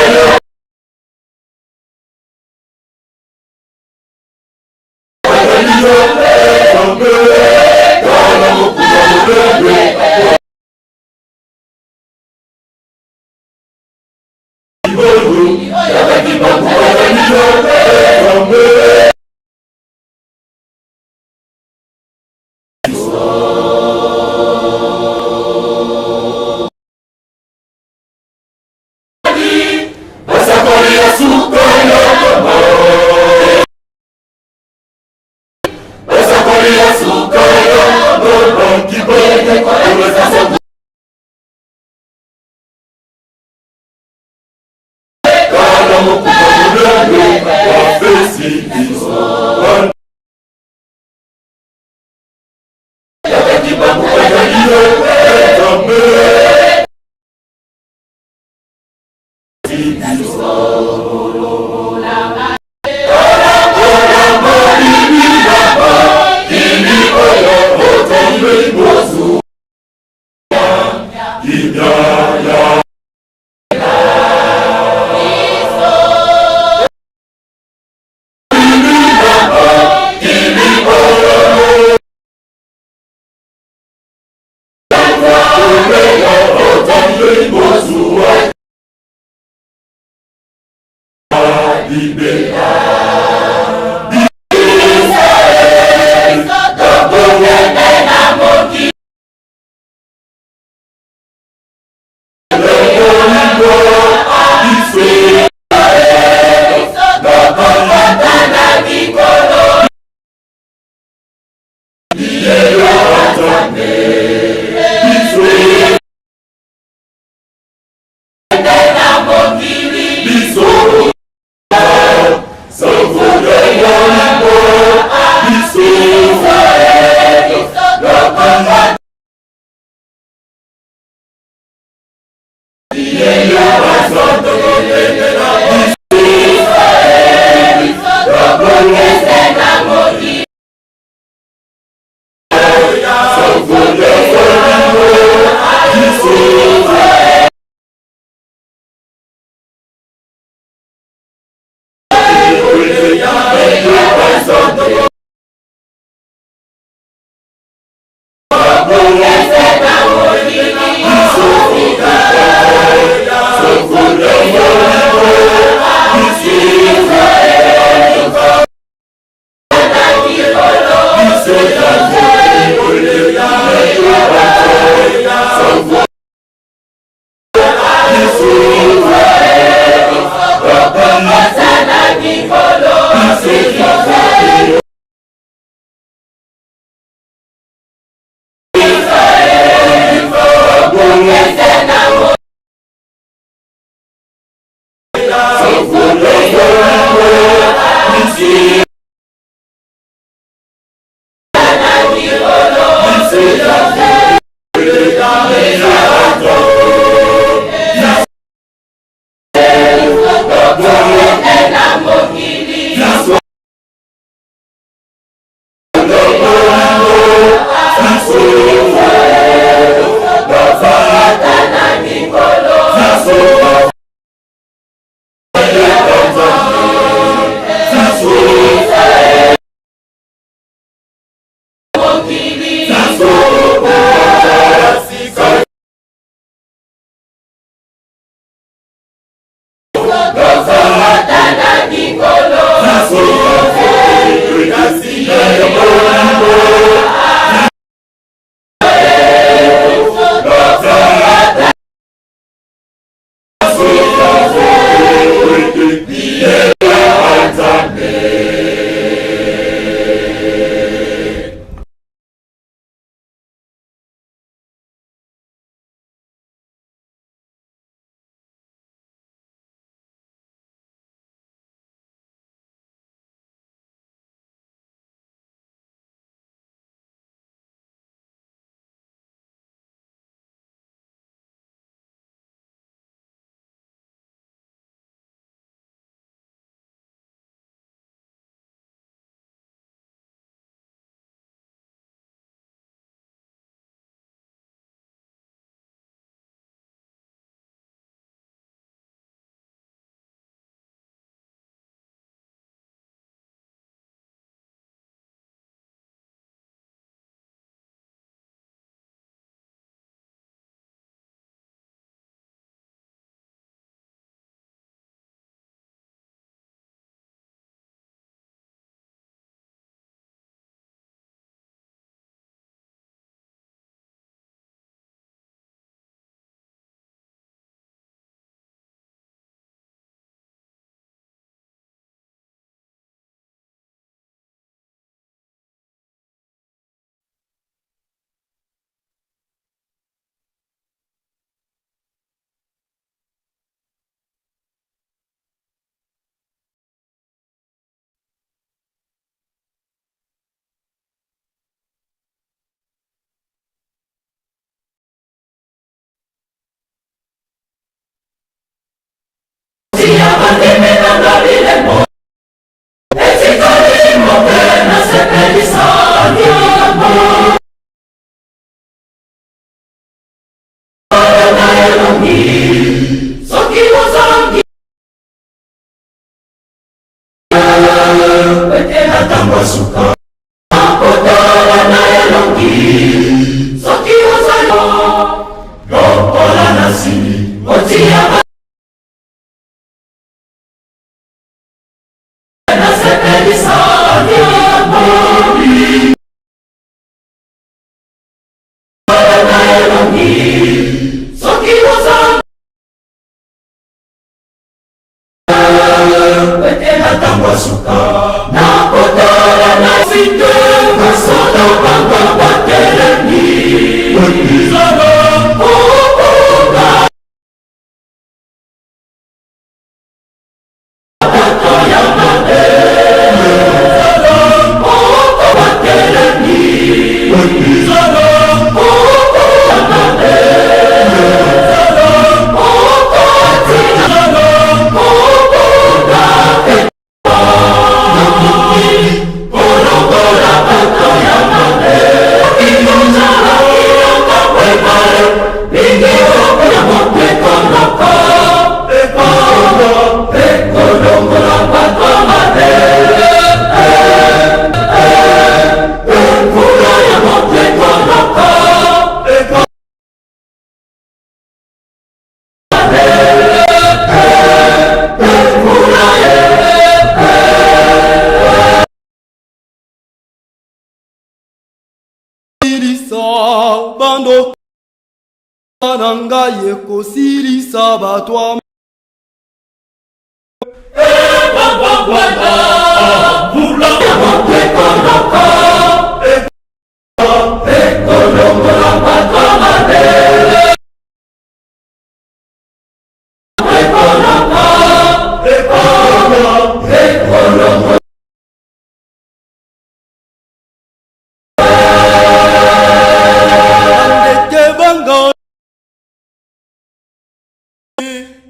Bando na ngai ekosilisa bato.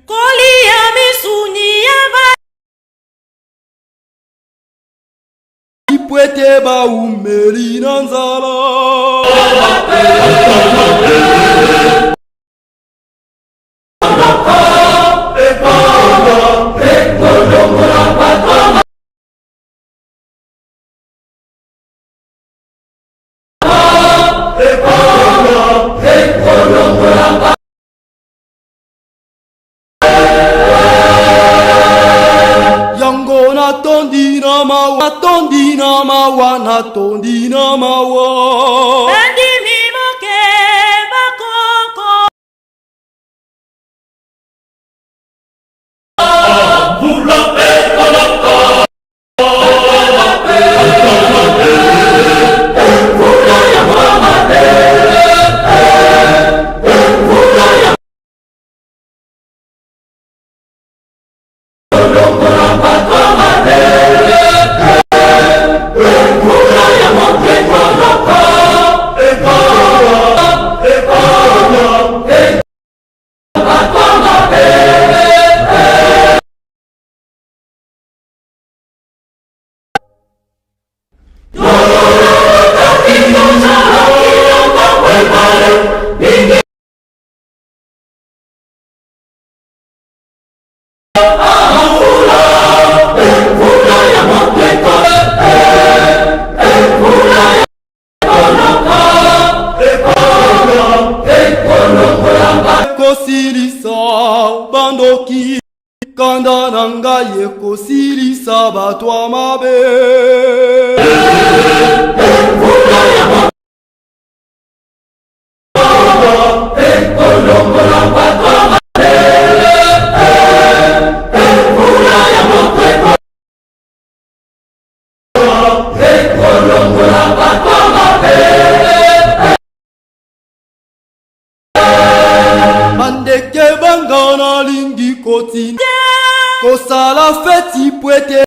Kolia misuni ya ba
Po ete baumeli na nzala. Yango natondi na mawa, natondi na mawa, natondi na mawa.
Bandimi moke bakoko.
Ekosilisa bandoki, kanda na ngai ekosilisa bato ya mabe. Bandeke banga nalingi kotina kosala feti po ete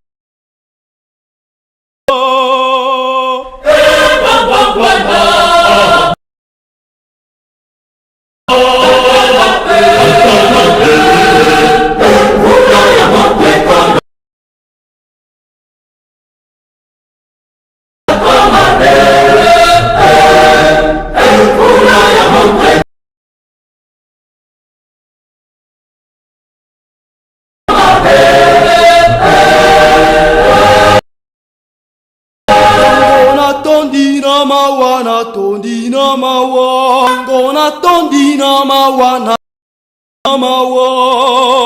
Natondi na mawa, natondi na mawa, ngo natondi na mawa, na mawa.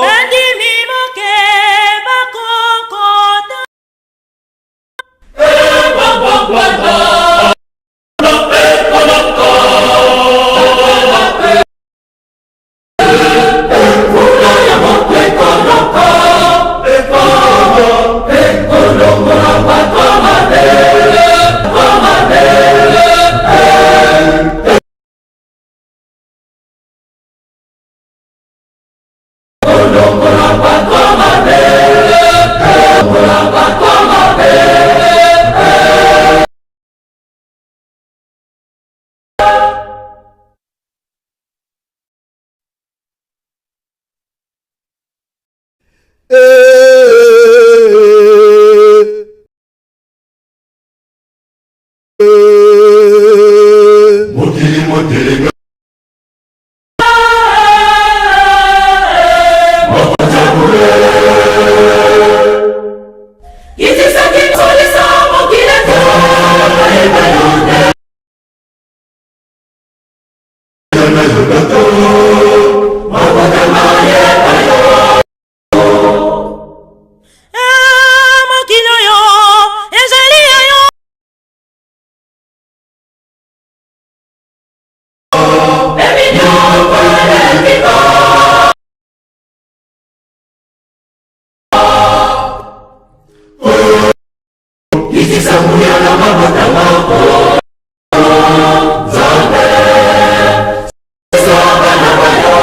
Bandimi moke bakokota.
Mokili motelenga.
Mokili oyo ezali ya yo. Kitisa nguya na mabota moko. Nzambe, salisa bana ba yo,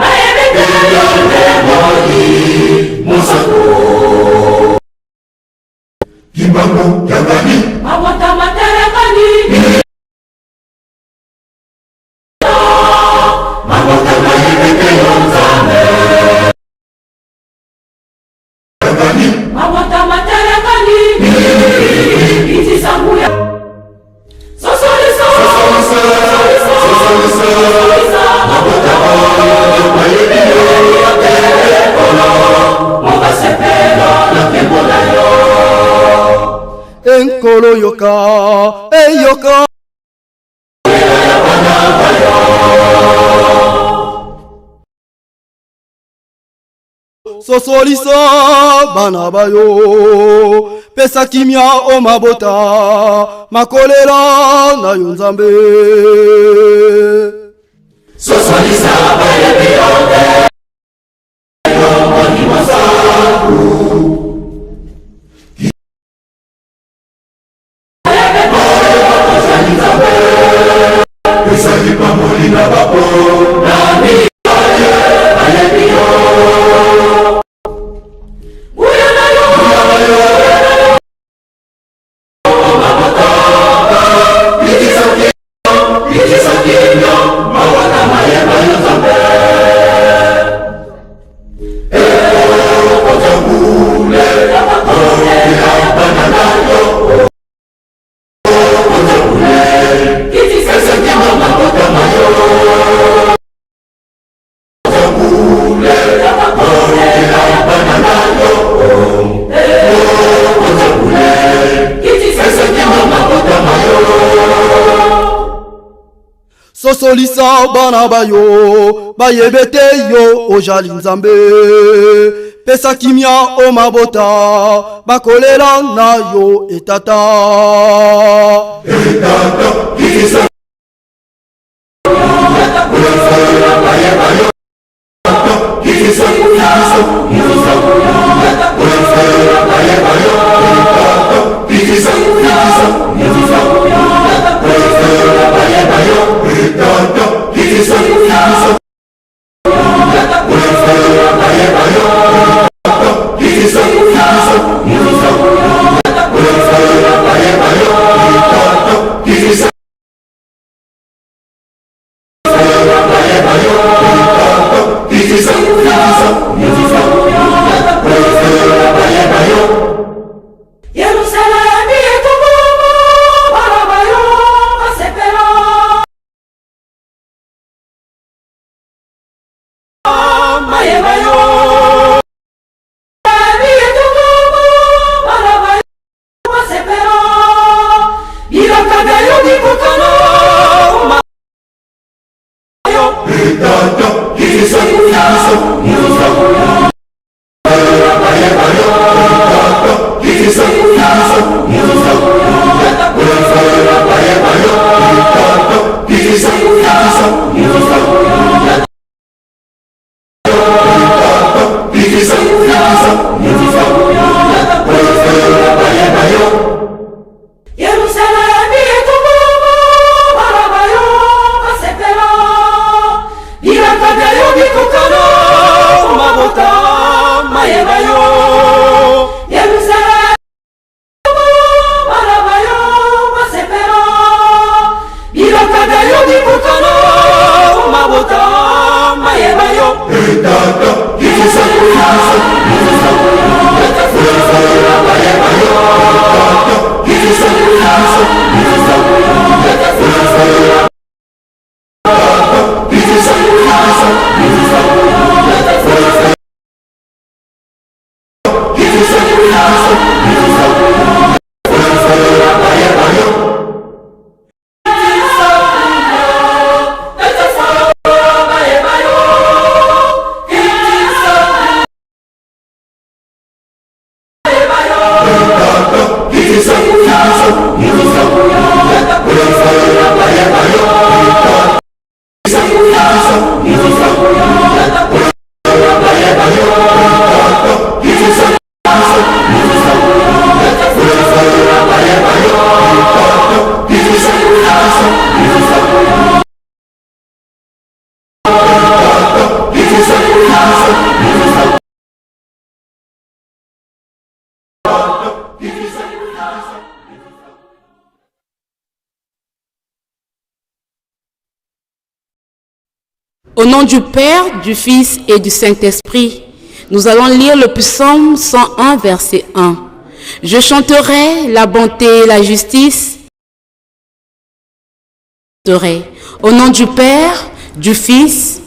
bayebi te yo nde Molimo Mosantu. Kimbangu Kiangani. Mabota matelengani. Mabota mayebi te yo Nzambe. Mabota matelengani. Kitisa nguya. Sosolisa. Sosolisa. Mabota mayebi yo te ekolo. Po basepela na nkembo na yo.
Enkolo yoka, eyoka. Sosolisa bana ba yo, pesa kimia o mabota makolela na yo Nzambe.
Sosolisa bayebi yo te. Yo Molimo Mosantu. Ezali pamoli na baponami bayebi yo. Nguya na yo, mabota, kitisa kitisa kimia, mabota mayeba yo Nzambe. Ekokota bule, ya bana na yo.
Sosolisa bana ba yo, bayebe te yo ojali Nzambe. Pesa kimia o mabota bakolela na yo etata.
Yerusalemi etongama, bana ba yo basepela. Mayeba yo. Yerusalemi etongama, bana ba yo basepela. Bilaka bya yo bikokana. Yerusalemi etongama, bana ba yo basepela. Bilaka bya yo bikokana.
Au nom du Père, du Fils et du Saint-Esprit, nous allons lire le psaume 101, verset 1. Je chanterai la bonté et la justice. Au nom du Père, du Fils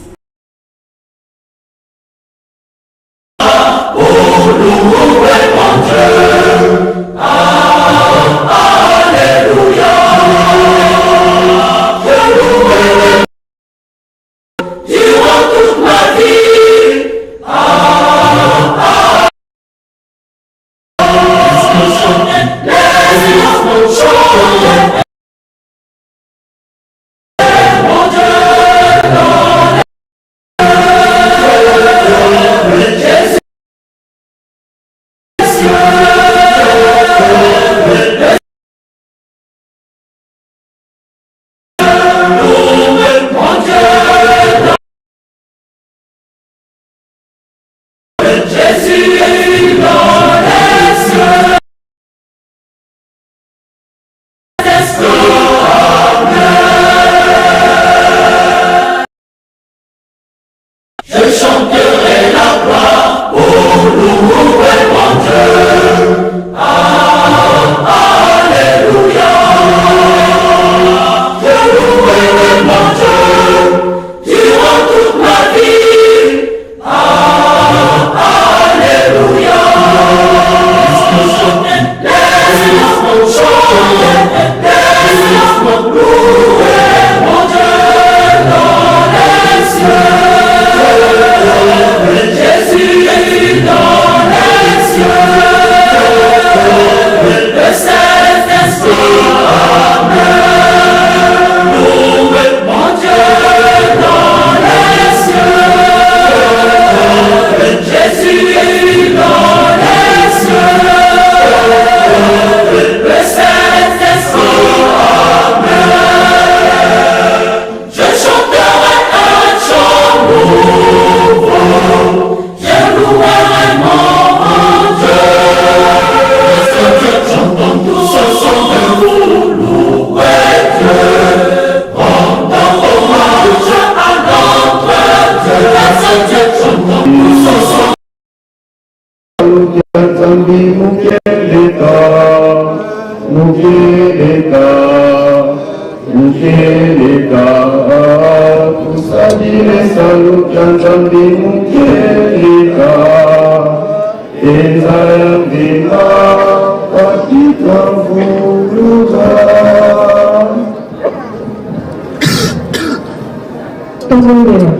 Tobondela.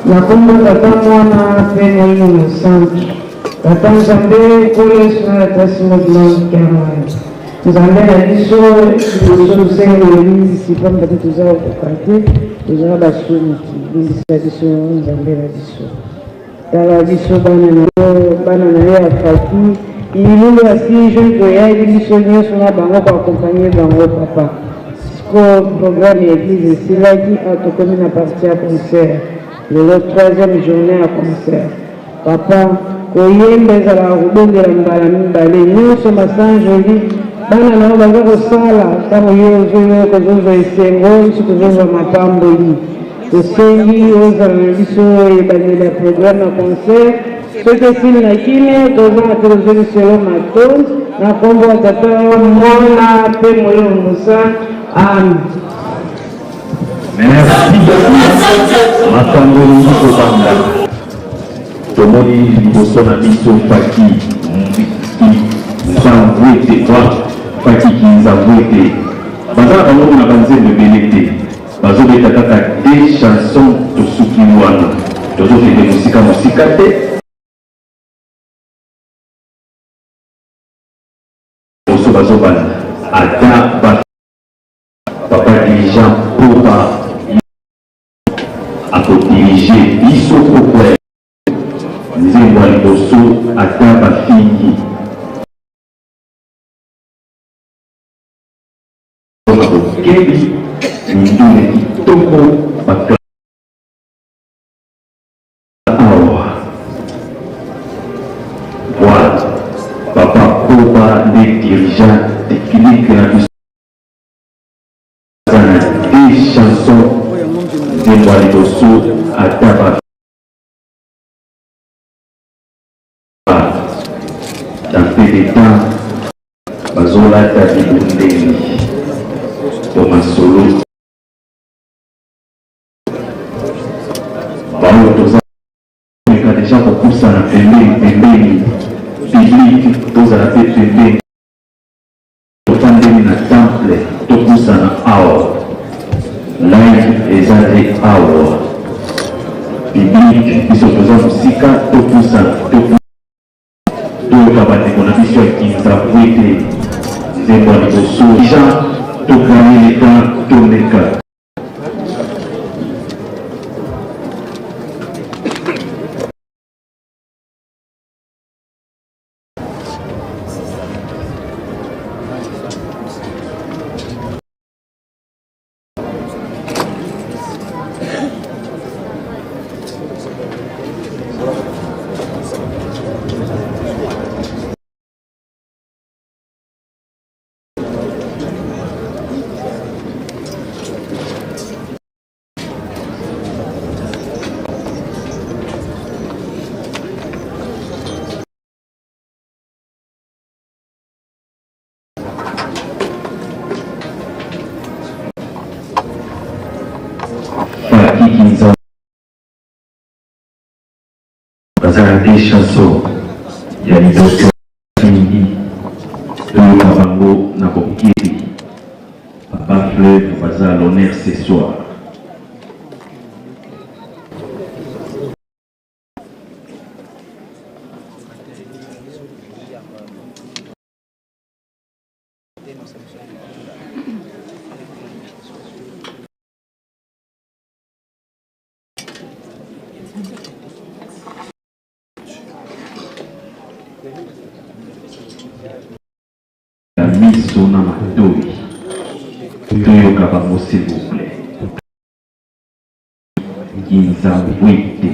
Na kombo Tata Mwana mpe Molimo Mosantu. Tata Nzambe, Nkolo Yesu na Tata Simon Kimbangu Kiangani. Nzambe na biso, liboso tosengi bolimbisi pamba te toza kokoka te, toza basumuki. Limbisa biso Nzambe na biso. Tala biso bana na yo, bana na yo ya Faki, milulu ya 6 juin toyaki biso nyonso na bango ko accompagner bango papa. Siko programme ya eglise esilaki, awa tokomi na partie ya concert. Lelo troisième journée ya concert. Papa, koyemba ezalaka kobondela mbala mibale, nyonso masanjoli bana na yo baza kosala, ntango yo ozoyoka ozozwa esengo, biso tozozwa mapamboli. Tosengi ozala na biso ebandeli ya programme ya concert soki esili na kimia tozonga mpe tozongiselo matondi na nkombo ya tata mwana mpe molimo mosantu amen.
Merci beaucoup. Makambo elingi kobanda. Tomoni liboso na biso Faki Nzamvuete, Faki Kinzamvuete. Baza na bango na banzembo ebele te. Bazo beta kaka deux chansons tosuki wana tozo kende mosika mosika te. Liboso bazo banda ata ba papa dirigeant Popa ako dirige biso pokwa ya nzembo ya liboso ata bafingi. Na bokebi mindule kitoko ba awa voilà papa koba nde dirigeant technique na biso aza na Nzembo ya liboso ata ba dans peu de temps bazolata bibundeli to masolo baoyo toza meka deja kopusana pembeni pembeni public tozala mpe pembeni Tofandeli na temple topusana awa live eza nde awa public biso toza mosika topusana toyoka bandeko na biso ya Kinzamvuete nzembo ya liboso deja toganye le temps tomeka. Baza na deux chansons ya liboso mingi toyoka bango na bokebi. Papa Fleuve baza à l'honneur ce soir. Ya miso na matoyi toyoka bango s'il vous plaît. Kinzamvuete.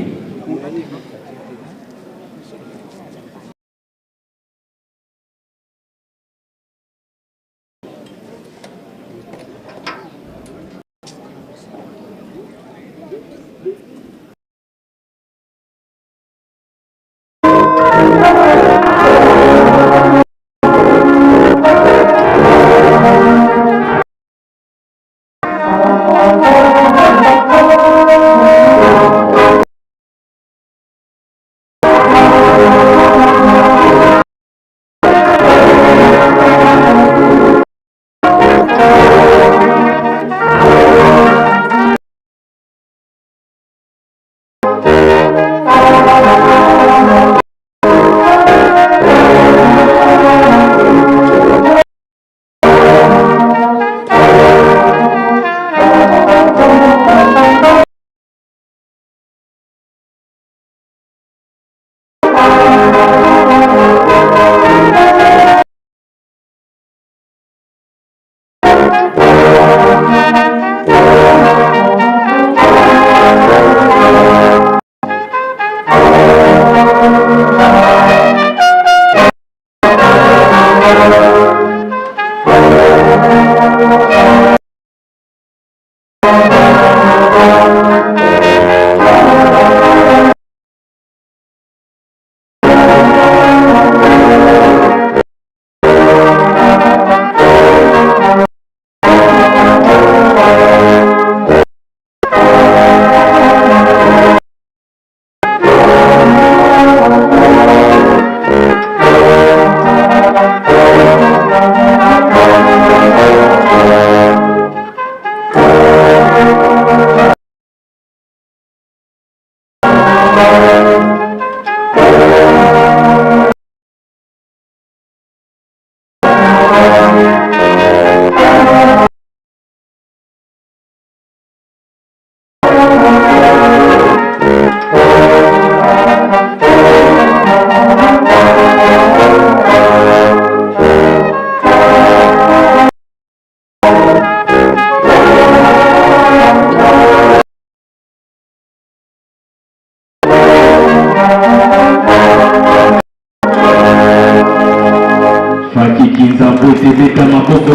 Faki Kinzambo tebeta maboko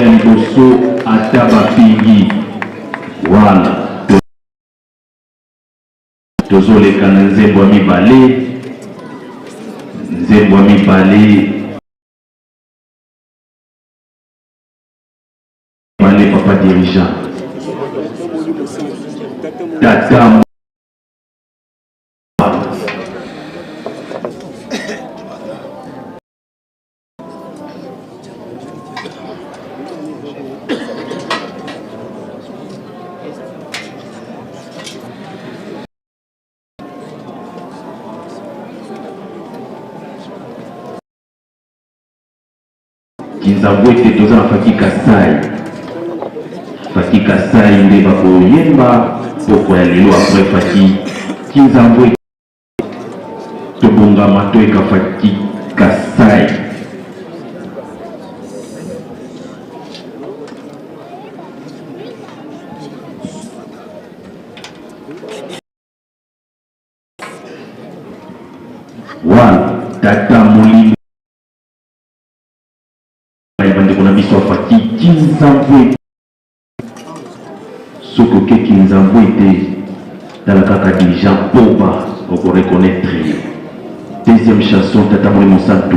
ya liboso. liboso ata bafingi. Wana tozoleka na nzembo ya mibale, nzembo ya mibale mibale, papa dirigeant tata Kinzambo ete toza na Faki Kasai. Faki Kasai nde bakoyemba pokwa ya lelo après Faki Kinzambo ete tobongama toyeka Faki Kasai. Wana tata molimo ya bandeko na biso afaki Kinzambo, soki oke Kinzambo ete tala kaka dirigeant Poba okoreconnaître ye. Deuxième chanson, tata molimo santu,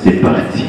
c'est parti.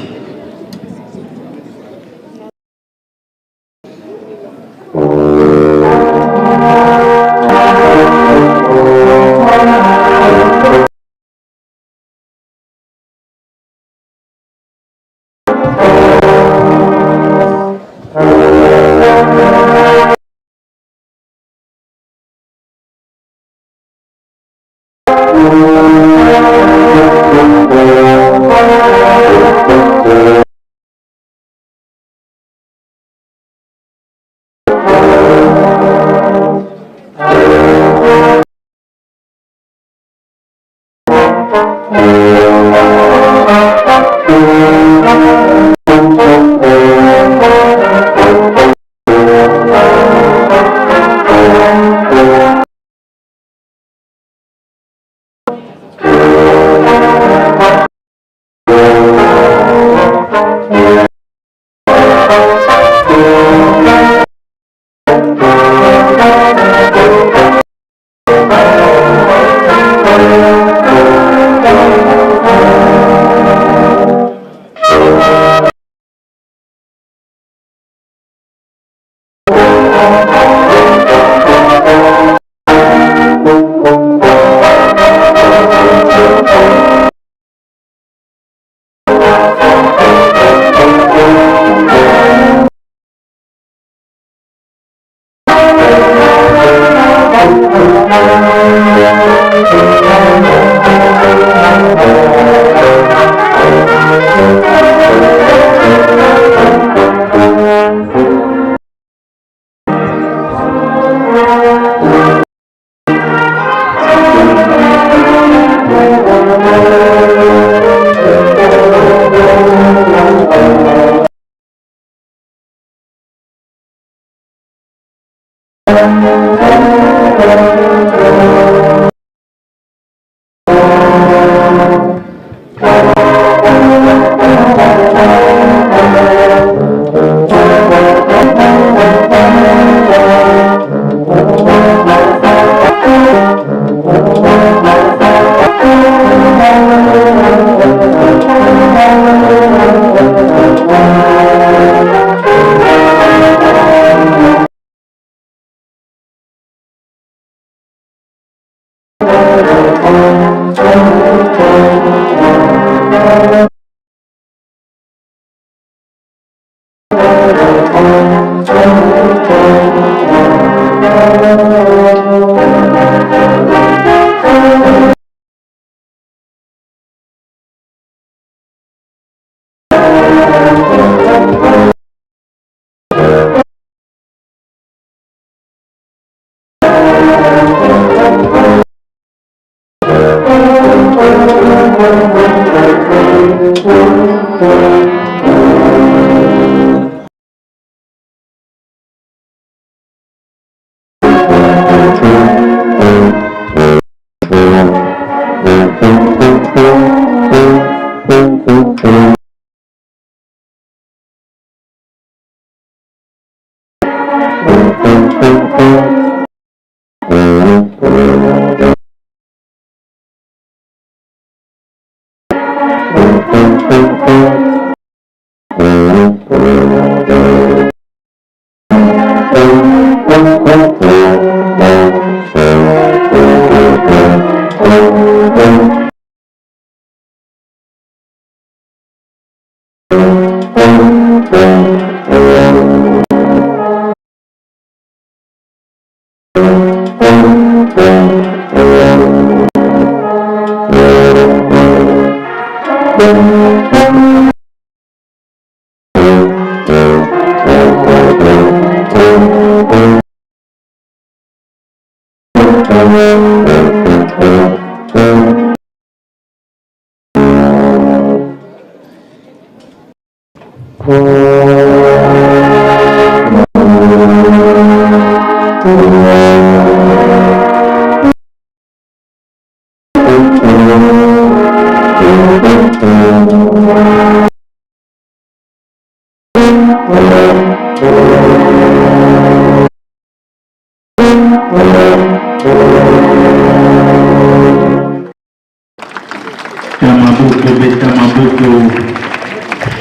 Beta maboko, beta maboko,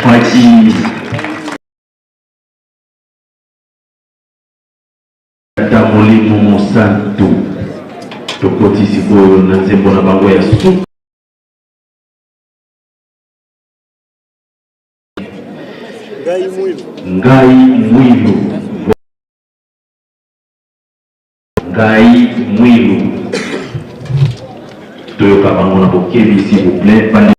Fatshi. Tata Molimo Mosantu, tokoti sikoyo na nzembo na bango ya suka. Ngai Mwilu. Ngai Mwilu. Toyoka bango na bokebi s'il vous plaît.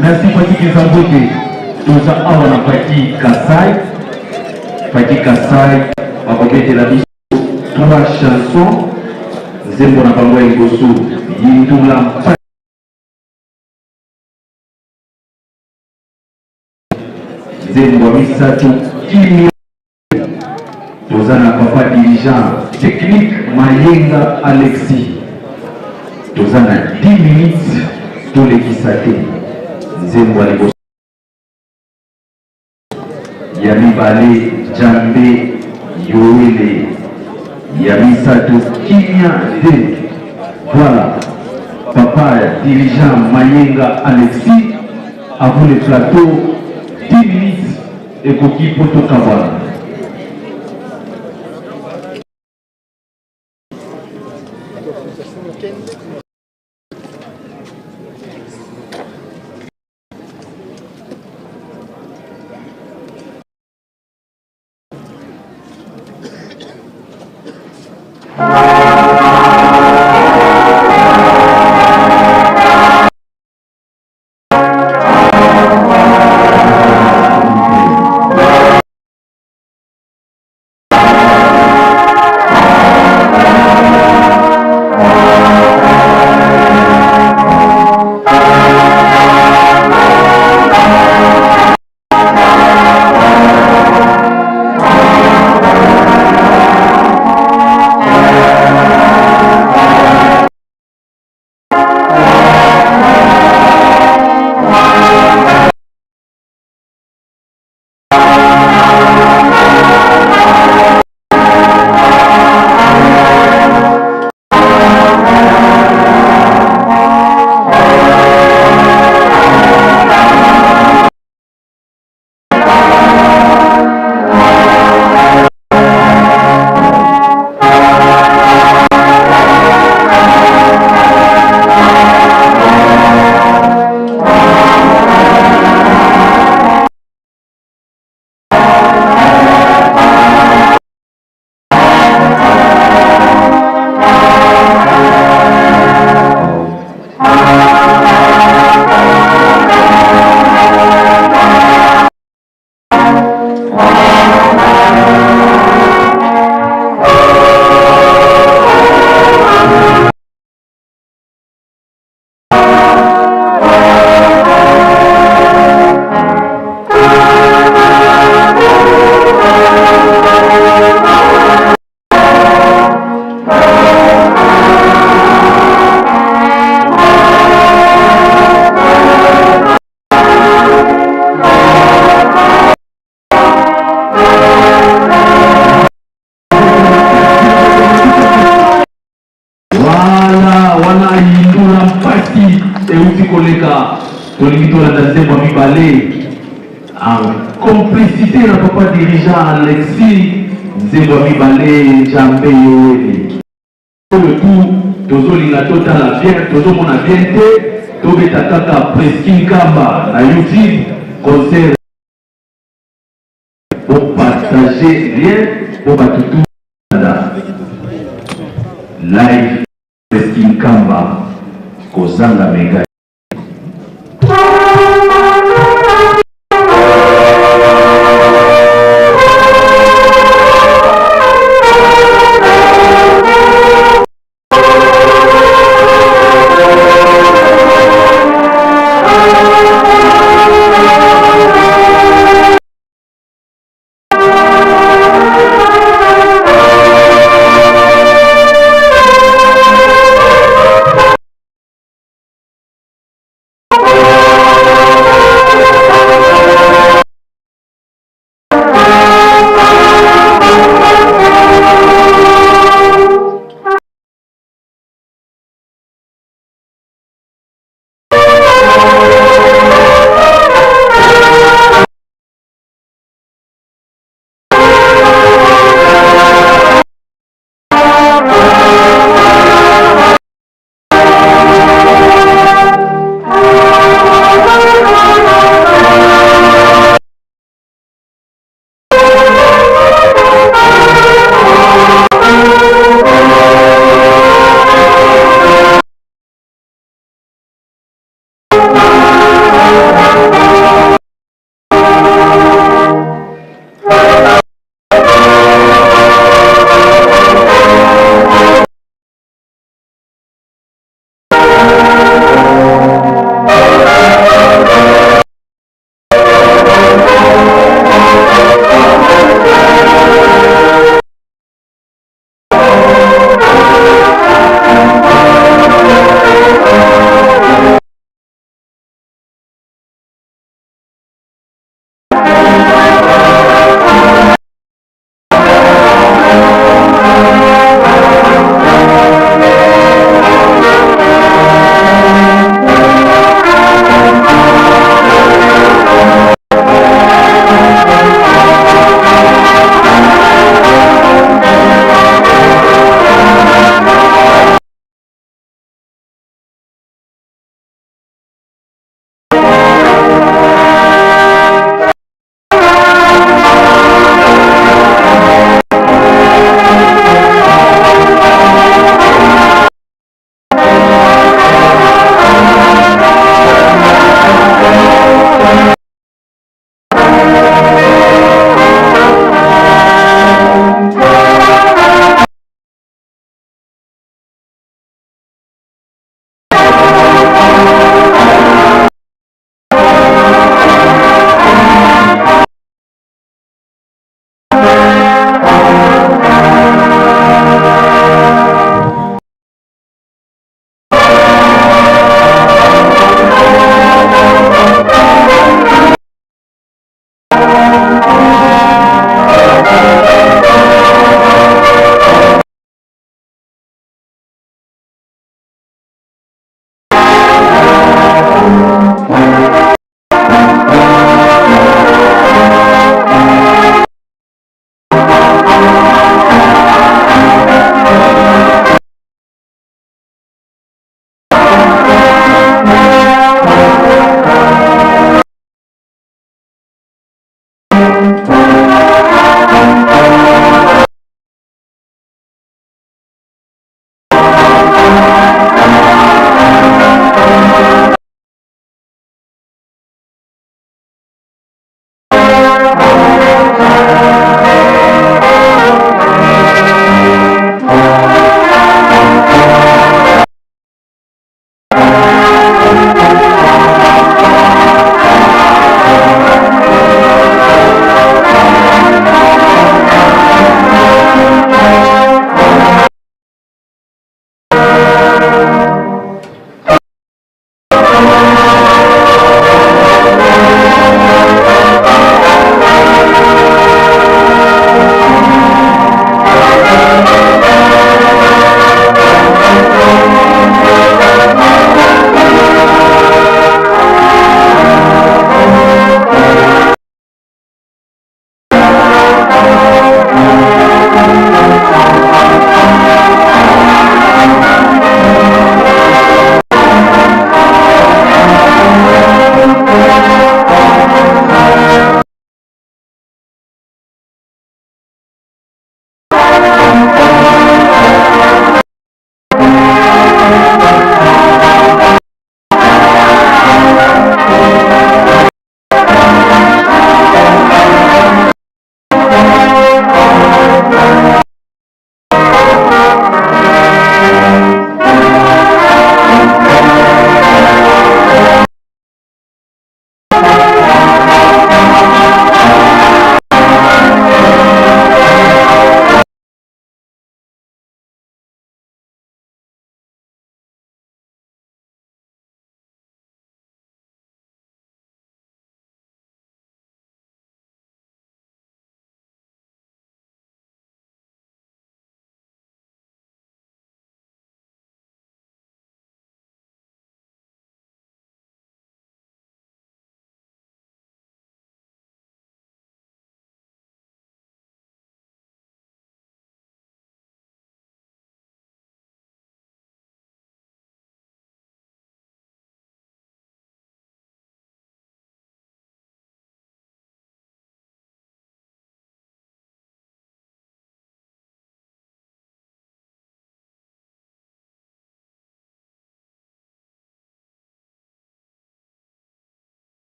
Merci Fatih Kinzambote. Toza awa na Fatih Kasai. Fatih Kasai bakobetela biso trois chansons. Nzembo na bango ya liboso Yindula Mpa. Nzembo ya misato Kimia. Toza na papa dirigeant technique Mayenga Alexis. Toza na 10 minutes tolekisa te. Nzembo ya liboso ya mibale Jambe Yoele ya misato Kimia de voilà papa dirigeant Mayenga Alexis à vous le plateau 10 minutes ekoki mpo tokabwana. Voilà, wana yindula mpasi euti koleka tolingi tolanda nzembo ya mibale en complicité na papa dirigeant Alexis nzembo ya mibale Njambe Yowele oyo tu tozolinga totala bien tozomona bien te tobeta kaka Presky Nkamba na YouTube concert Bo partager lien po batu tout balanda live Presky Nkamba kozanga mega.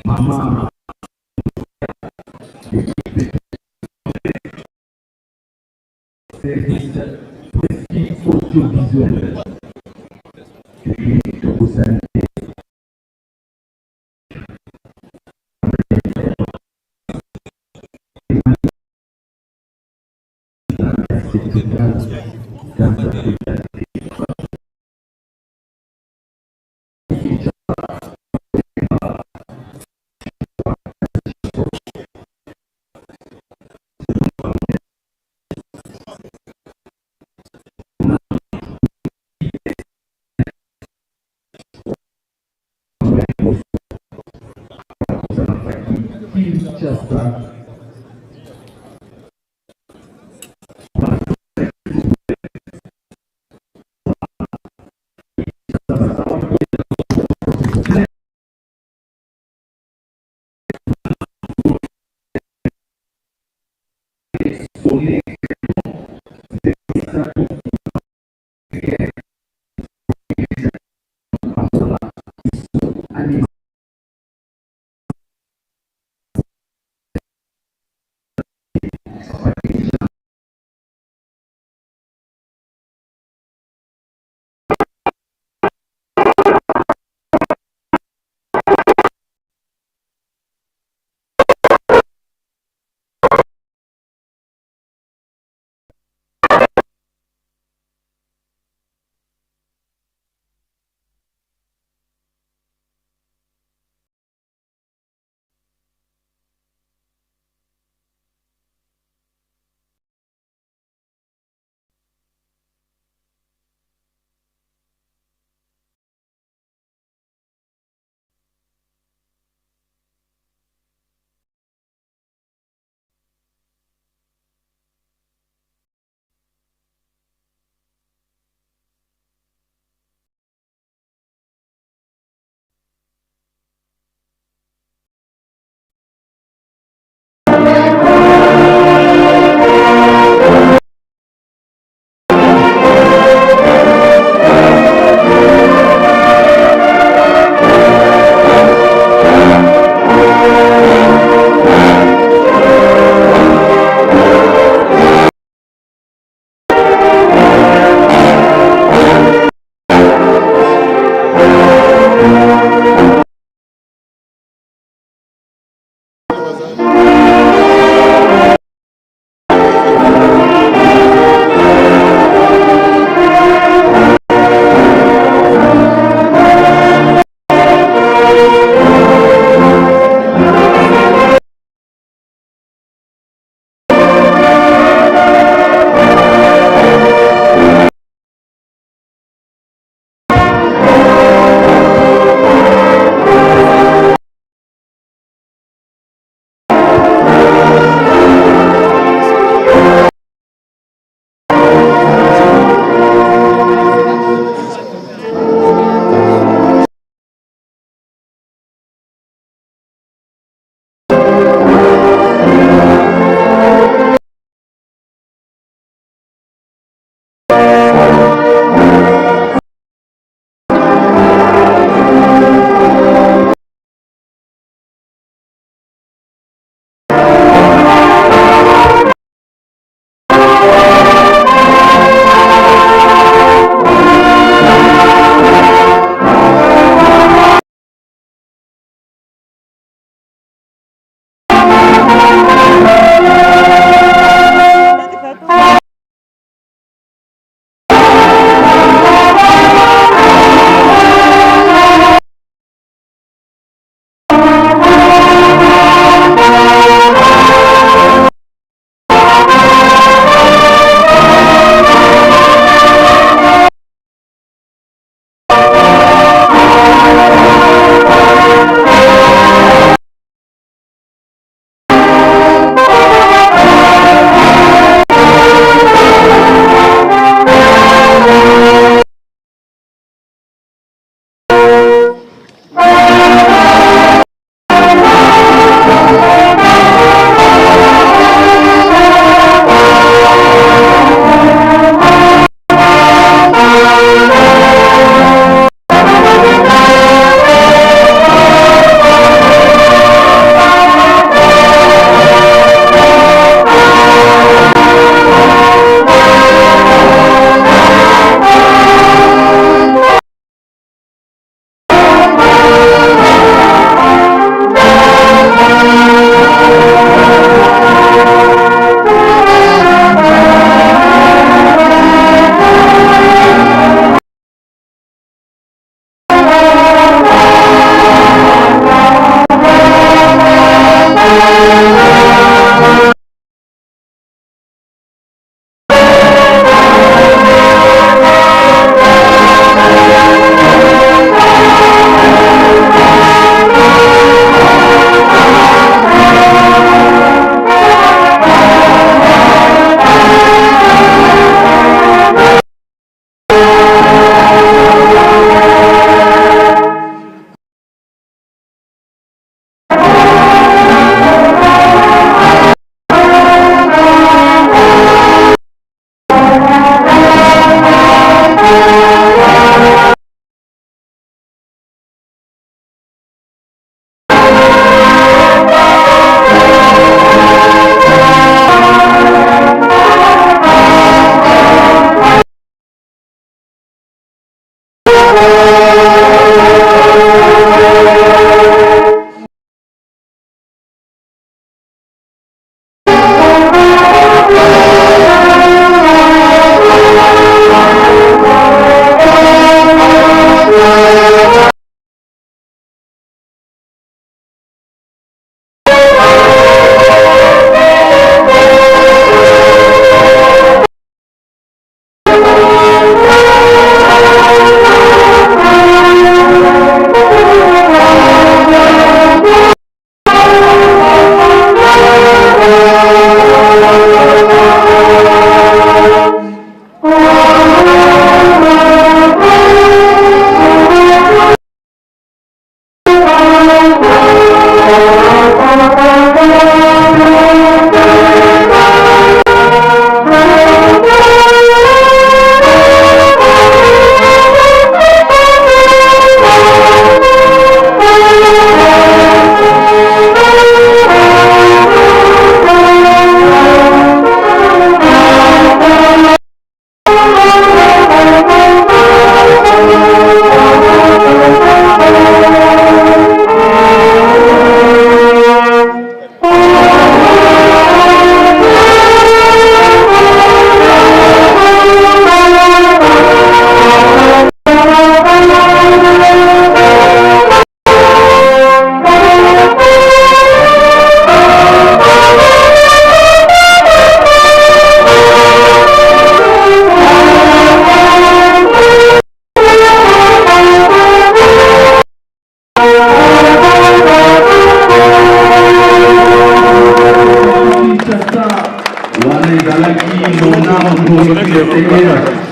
Mama service précis audiovisuel Kinshasa.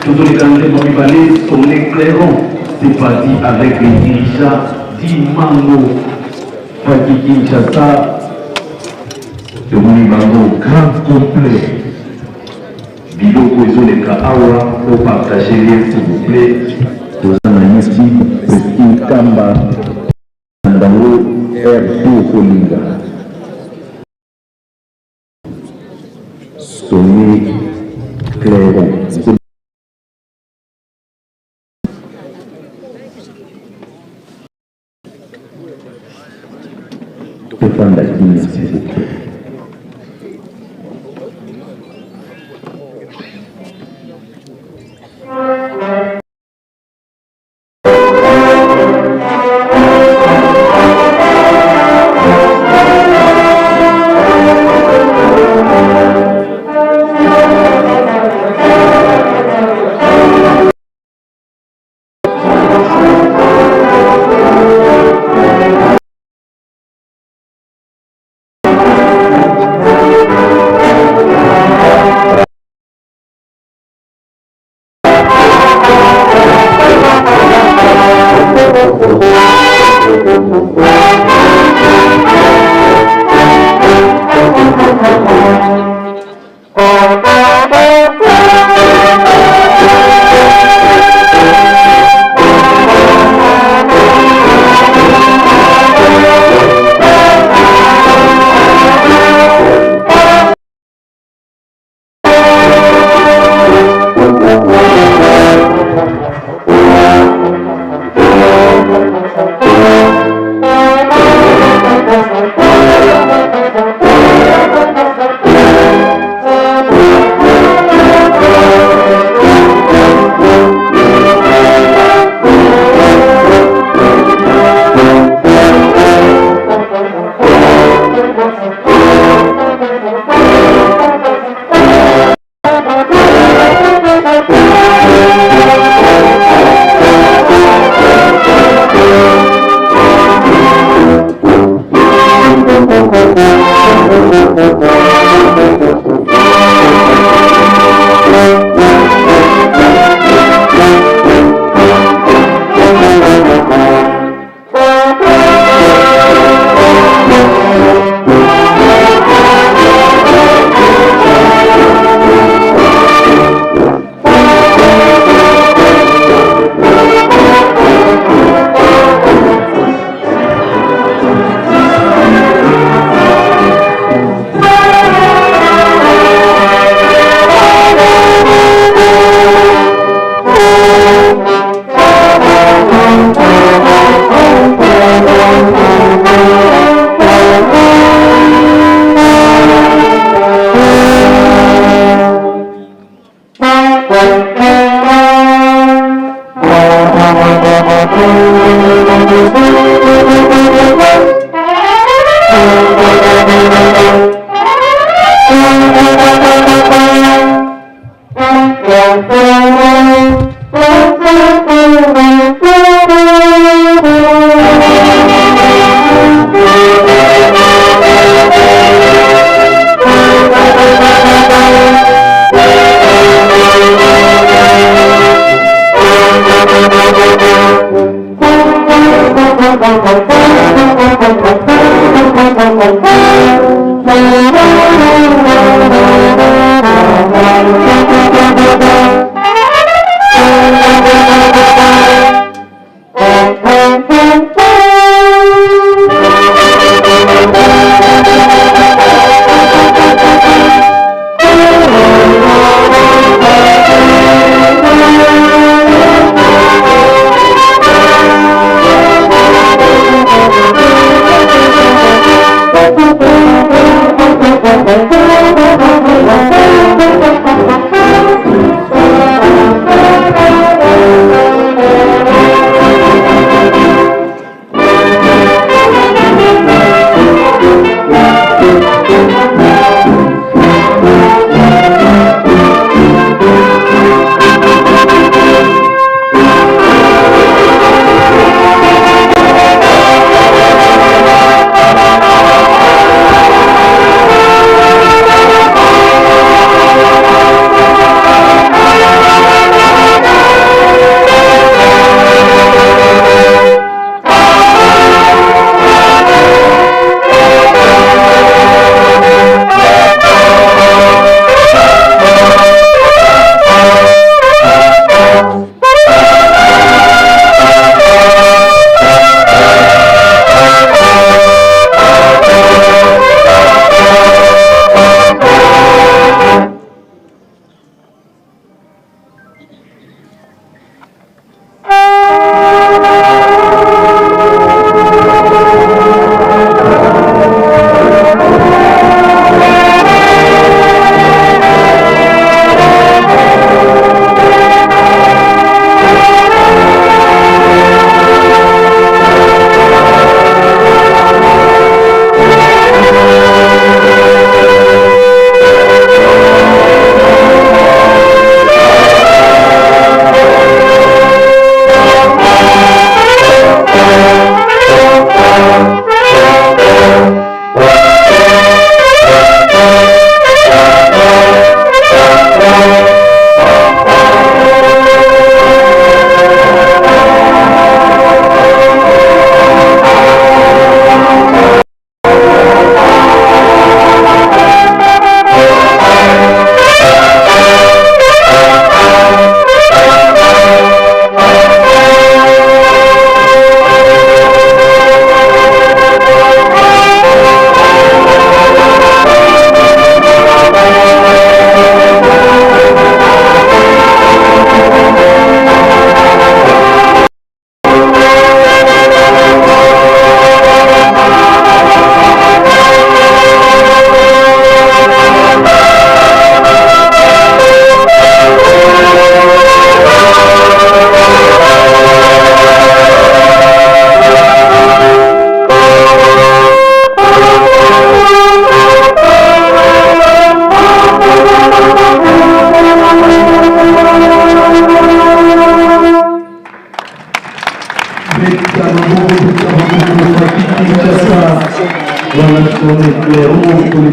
Tozoleka nzembo mibale, Sonne Clairon. C'est parti avec les dirigeants Dimango Faki Kinshasa. Tomoni bango grand complet. Biloko ezoleka awa, po partager lien s'il vous plaît. Toza na YouTube, Presqu'île Kamba, bango R2 kolinga. Sonne Clairon. Tofanda kimia s'il vous plaît.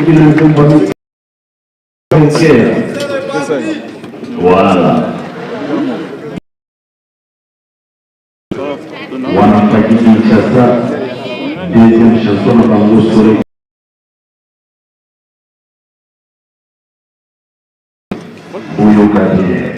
Tokoki na nzembo ya Voilà. Wana Faki Kinshasa, deuxième chanson na bango soleil. Boyoka bien.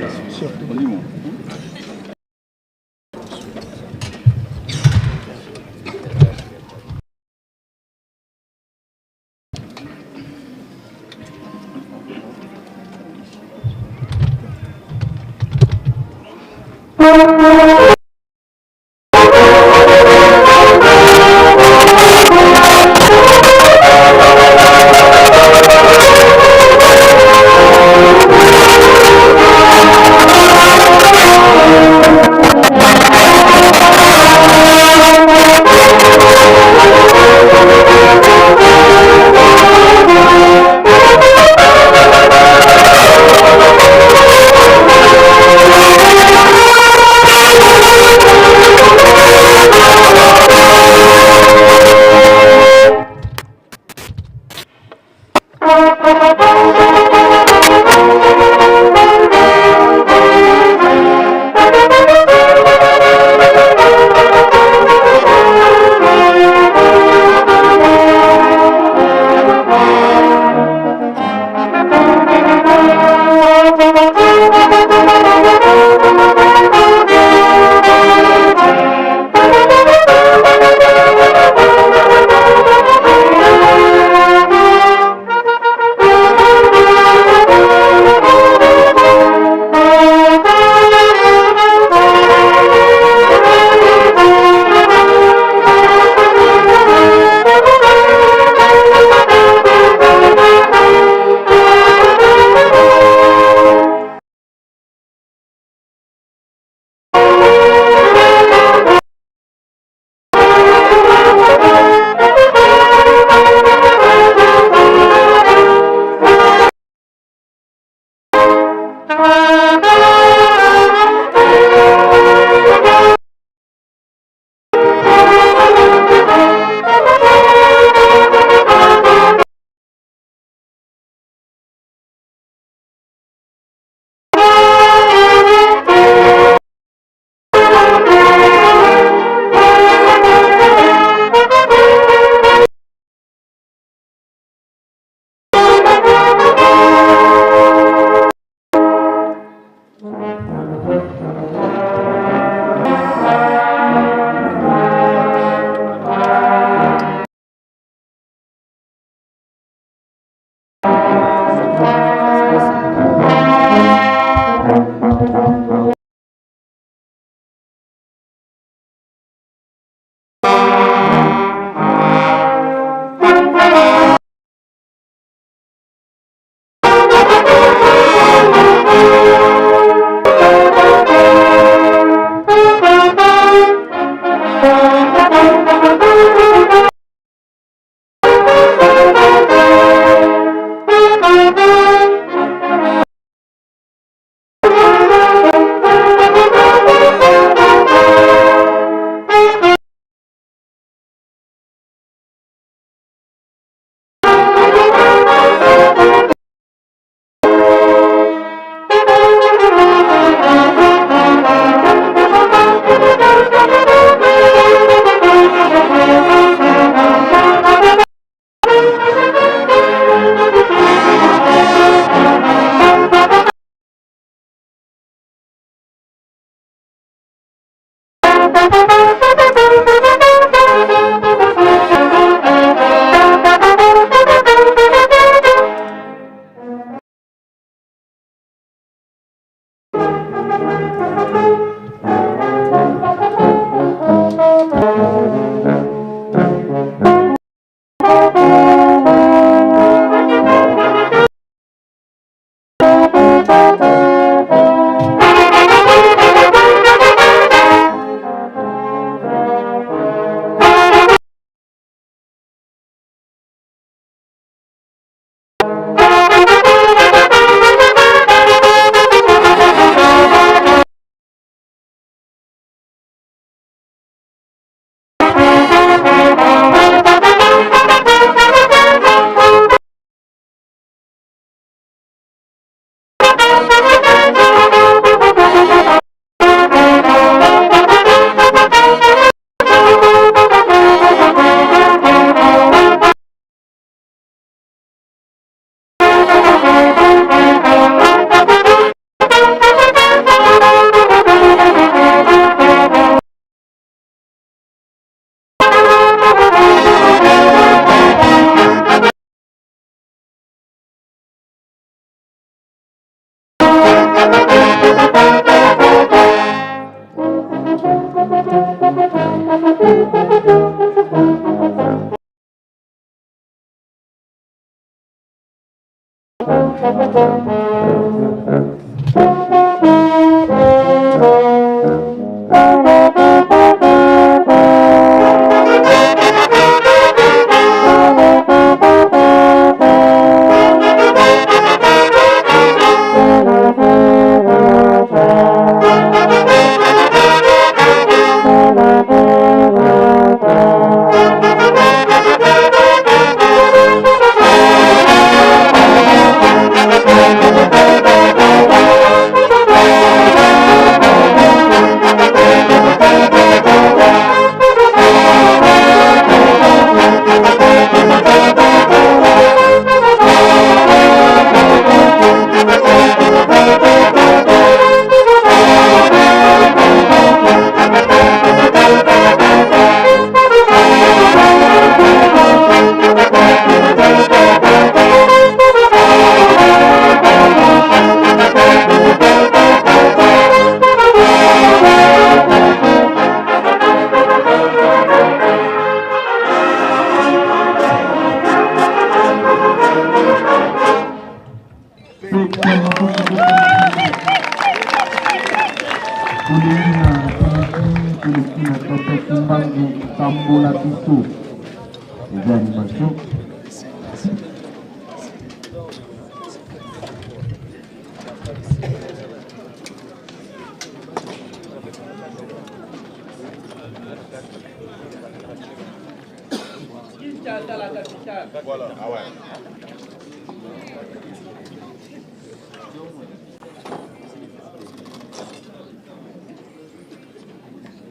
Voilà. Ah ouais.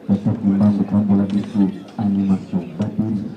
Tata Kimbangu pambola biso animation batterie.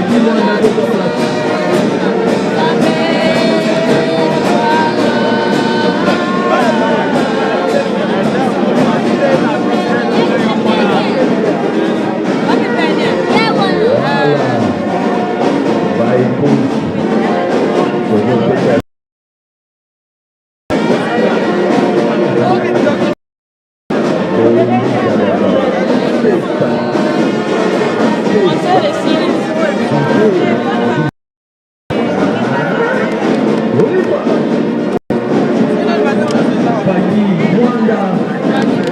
Faki Mwanda tozwa place. Ba épouse tozopesa Faki Mwanda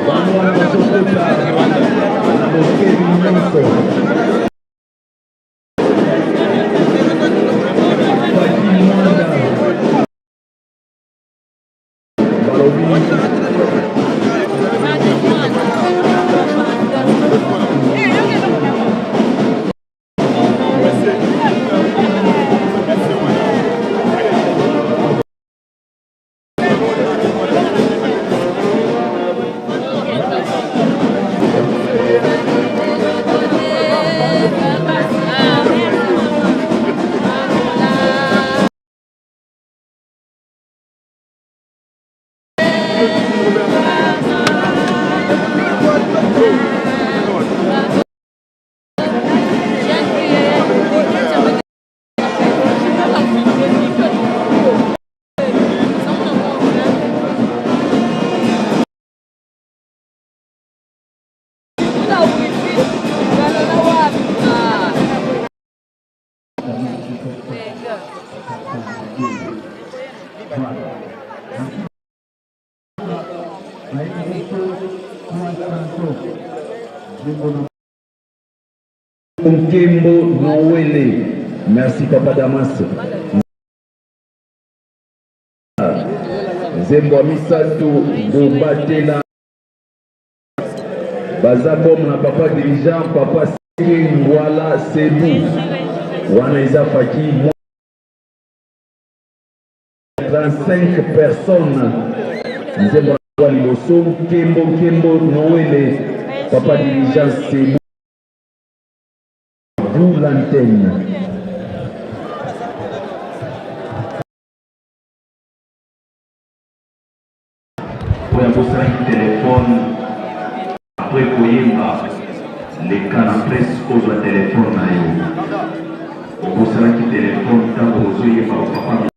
bango wana bazokota na bokebi nyonso. Faki Mwanda balobi Nkembo Noele. Merci Papa Damas. Nzembo ya misato bobatela baza comme na papa dirigeant papa Seke Ngwala Sebu wana eza Faki 35 personnes nzembo ya liboso nkembo nkembo Noele papa dirigeant Sebu vous l'antenne. Oyo abosanaki telefone après koyemba leka na presse ozwa telefone na yo. Obosanaki telefone ntango ozoyemba papa.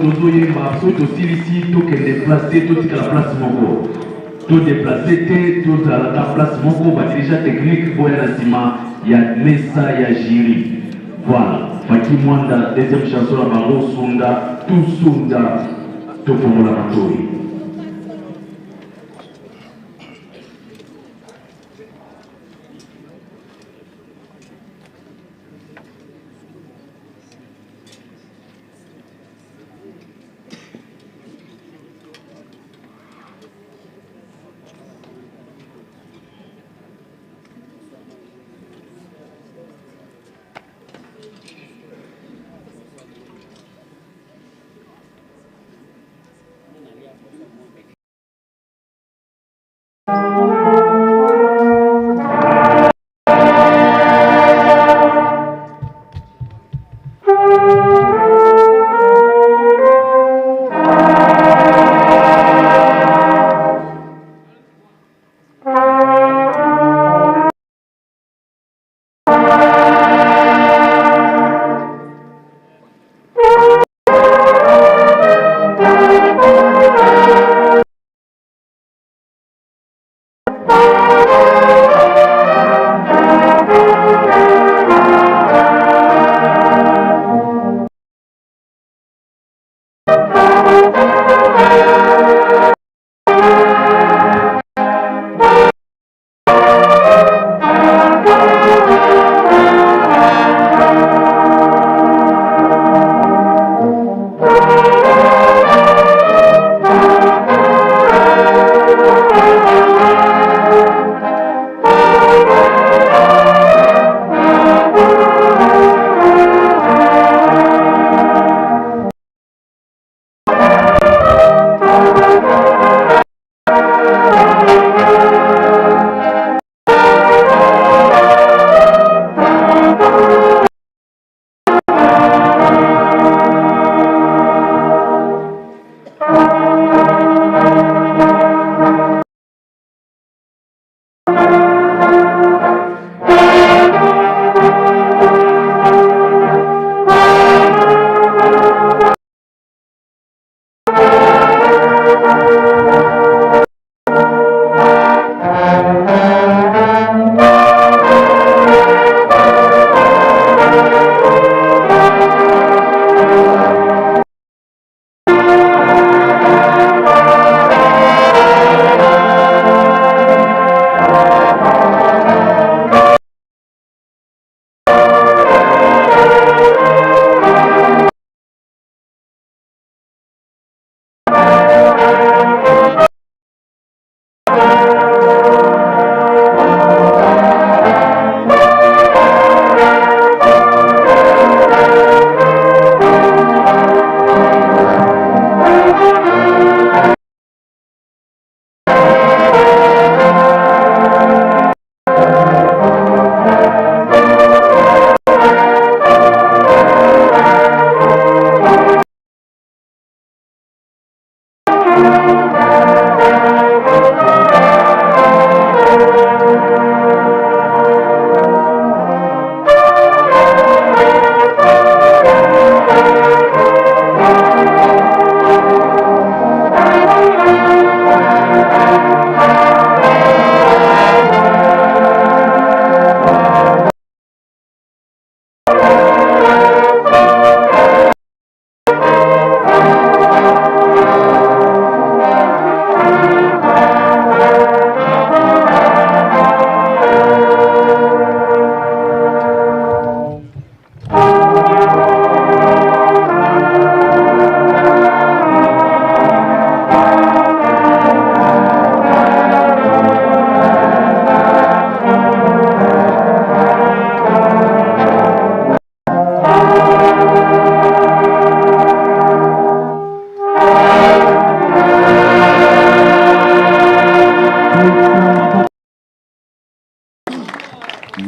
tozoyemba, soki tosilisi tokende place te, totikala place moko, todeplace te, tozalaka place moko. Badirigant technique boya na nsima ya mesa ya jury. Voilà, Faki Mwanda, deuxième chanson na bango, Sunda Tusunda, tofongola matoi.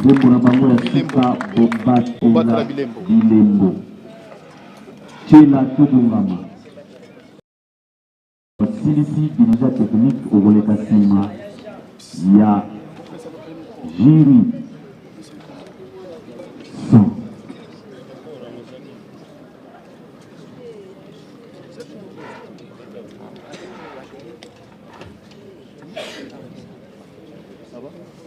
Nzembo na bango ya suka, Bobatela bilembo, Tshela tobongama. Basilisi dirigent technique okoleka nsima ya jury son.
va?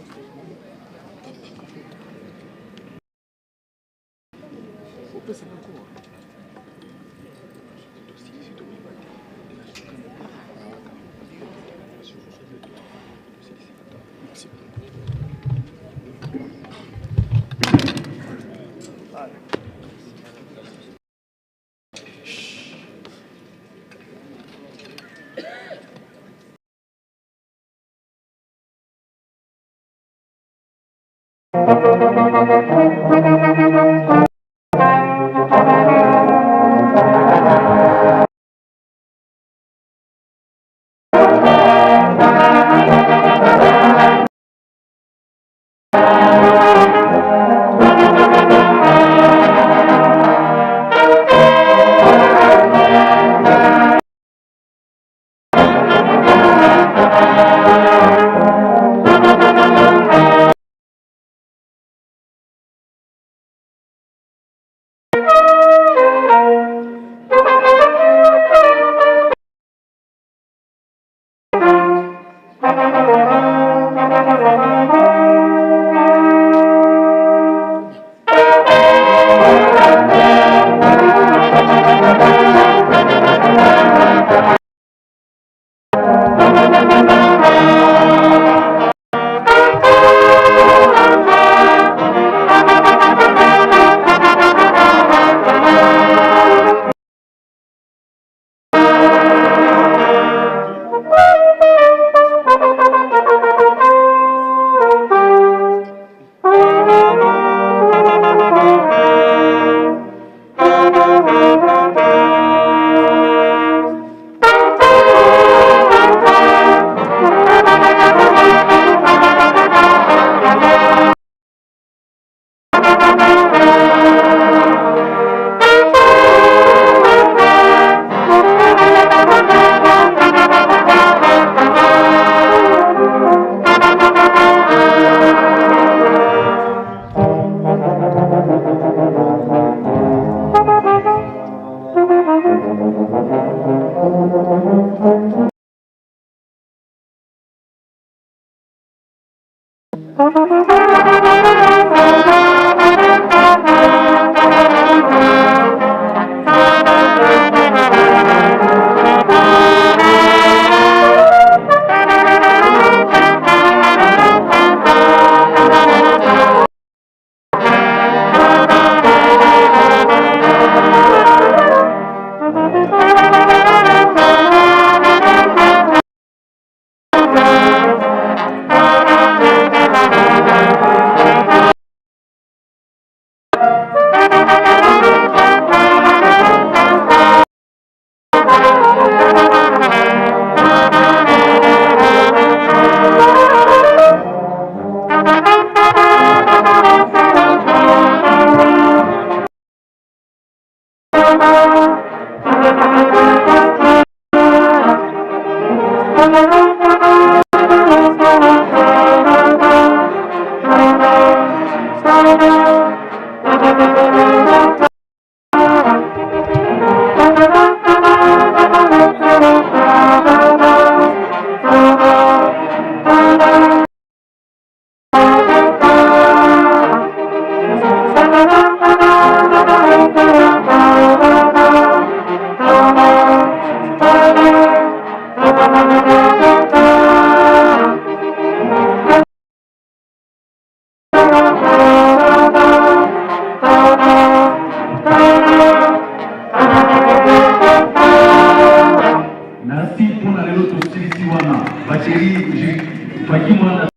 Merci mpona lelo tosilisi wana bacheri Faki Mwanda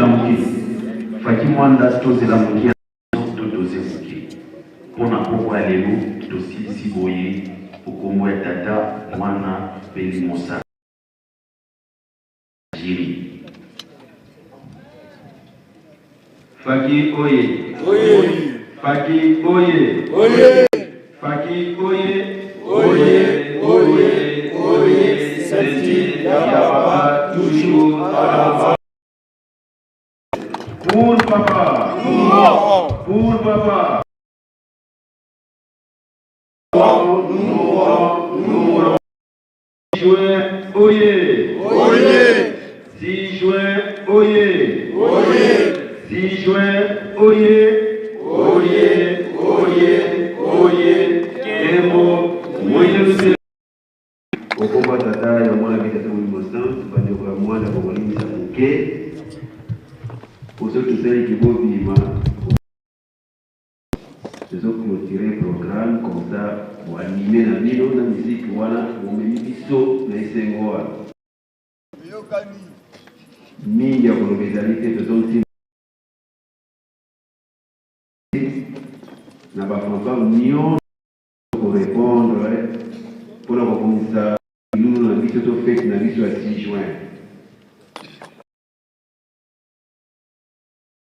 moke Faki Mwanda tozela moke todoze moke mpona pokwa ya lelo tosilisi boye okombo ya tata mwana mpe limosa jiri
Faki oye. Oye. Faki oye. Oye. Faki oye. Oye. Oye. Oye. Ceinture ya papa toujours à l'avant.
Pour papa. Pour papa. Nous mourrons. 6 juin, oye.
Oye.
6 juin,
oye! Oye! 6 juin oye! Oye! Oye! Oye! Kembo Moyeluselemi. Okomba tata ya mwana mpe tata Molimo Santu, bandeko ya mwana bokolimbisa moke po soki tosali kibobima tozo cloturer programme comme ça bo animer na bino na musique wana bomemi biso na esengo wana. Mingi ya koloba ezali te, tozongisi na ba fanfare nionso ko repondre pona kobongisa milulu na biso to fete na biso ya 6 juin.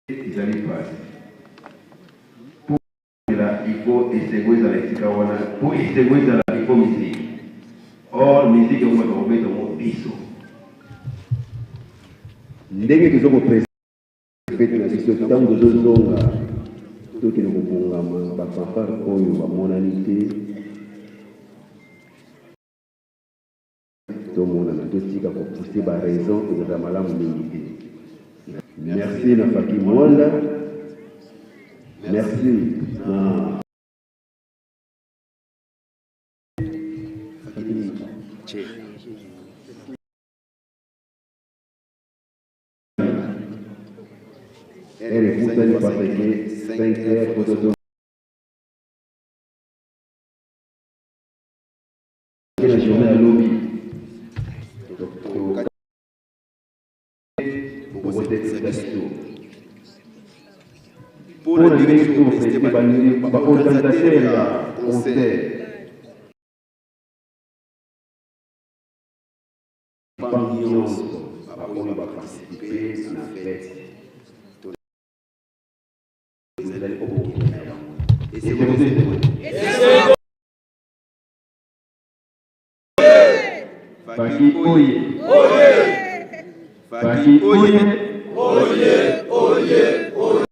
Ezali pasi po ela il faut esengo ezala esika wana po esengo ezala il faut musique or musique yango bato bakobeta yango biso ndenge tozo ko fete na biso ntango tozozonga tokende kobongama ba fanfare oyo bamonani te Tomonana totika ko pousser ba raison ekozala malamu mingi te. Merci na Faki Mwanda. Merci na Heure epusani parce que 5 heures po tozonga. Na journée ya lobi bokosepelisa biso mpo na ndenge topreste baorganisateur ya concert nyonso baoyo baparticipe na fete ezali okokende na bango esengo te. Faki oye. Faki oye. Oye, oye, oye.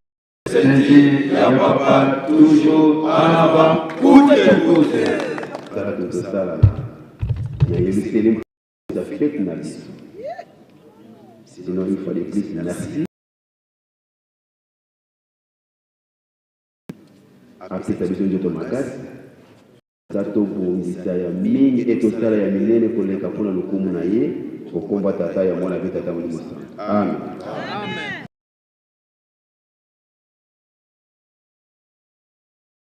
Ceinture ya papa toujours en avant coûte que coûte. Sala tozosala na Yelusalemi za fete na biso. Sinon une fois de plus merci. Apesa biso nzoto makasi. Sa tobongisa ya mingi e tosala ya minene koleka mpo na lokumu na ye, o nkombo ya Tata, ya Mwana mpe Tata Molimo Santu. Amen.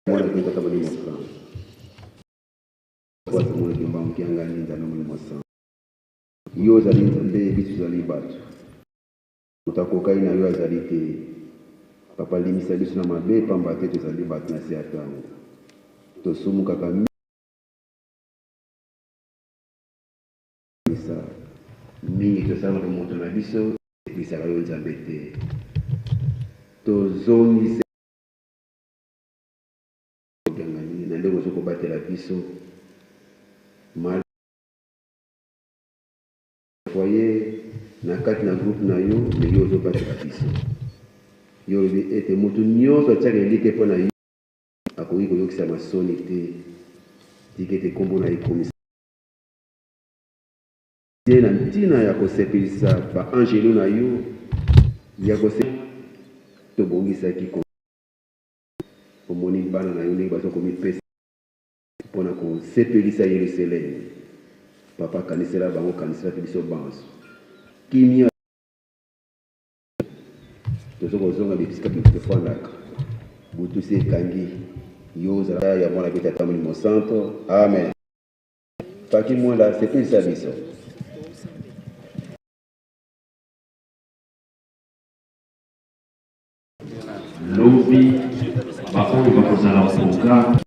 Mwana mpe Tata Molimo Santu. Kwasi Mwana Kimbangu Kiangani Nzambe Molimo Santu. Yo ozali Nzambe, biso tozali bato. Moto akokani na yo azali te. Papa limbisa biso na mabe pamba te tozali bato na se ya tango. Tosumukaka mingi. Mingi tosala na bomoto na biso esepelisaka yo Nzambe te. Tozongisa na ndenge ozo kobatela biso mal Foyer na kati na groupe na yo mais yo ozo batela biso. Yo olobi ete mutu nionso atiaka elike mpo na yo akoki koyokisama soni te. Tika ete kombo na yo ekomisa te na ntina ya kosepelisa ba anjelu na yo ya kose tobongisaki ko omoni bana na yo ndenge bazo komipesa Mpo na kosepelisa Yeluseleme. Papa kanisela bango kanisela pe biso banso. Kimia tozo kozonga bisika tofandaka. Butu se ekangi yo ozala ya mwana pe tata molimo santo. Amen. Faki Mwanda sepelisa biso.
Lobi baoyo bakozala programme.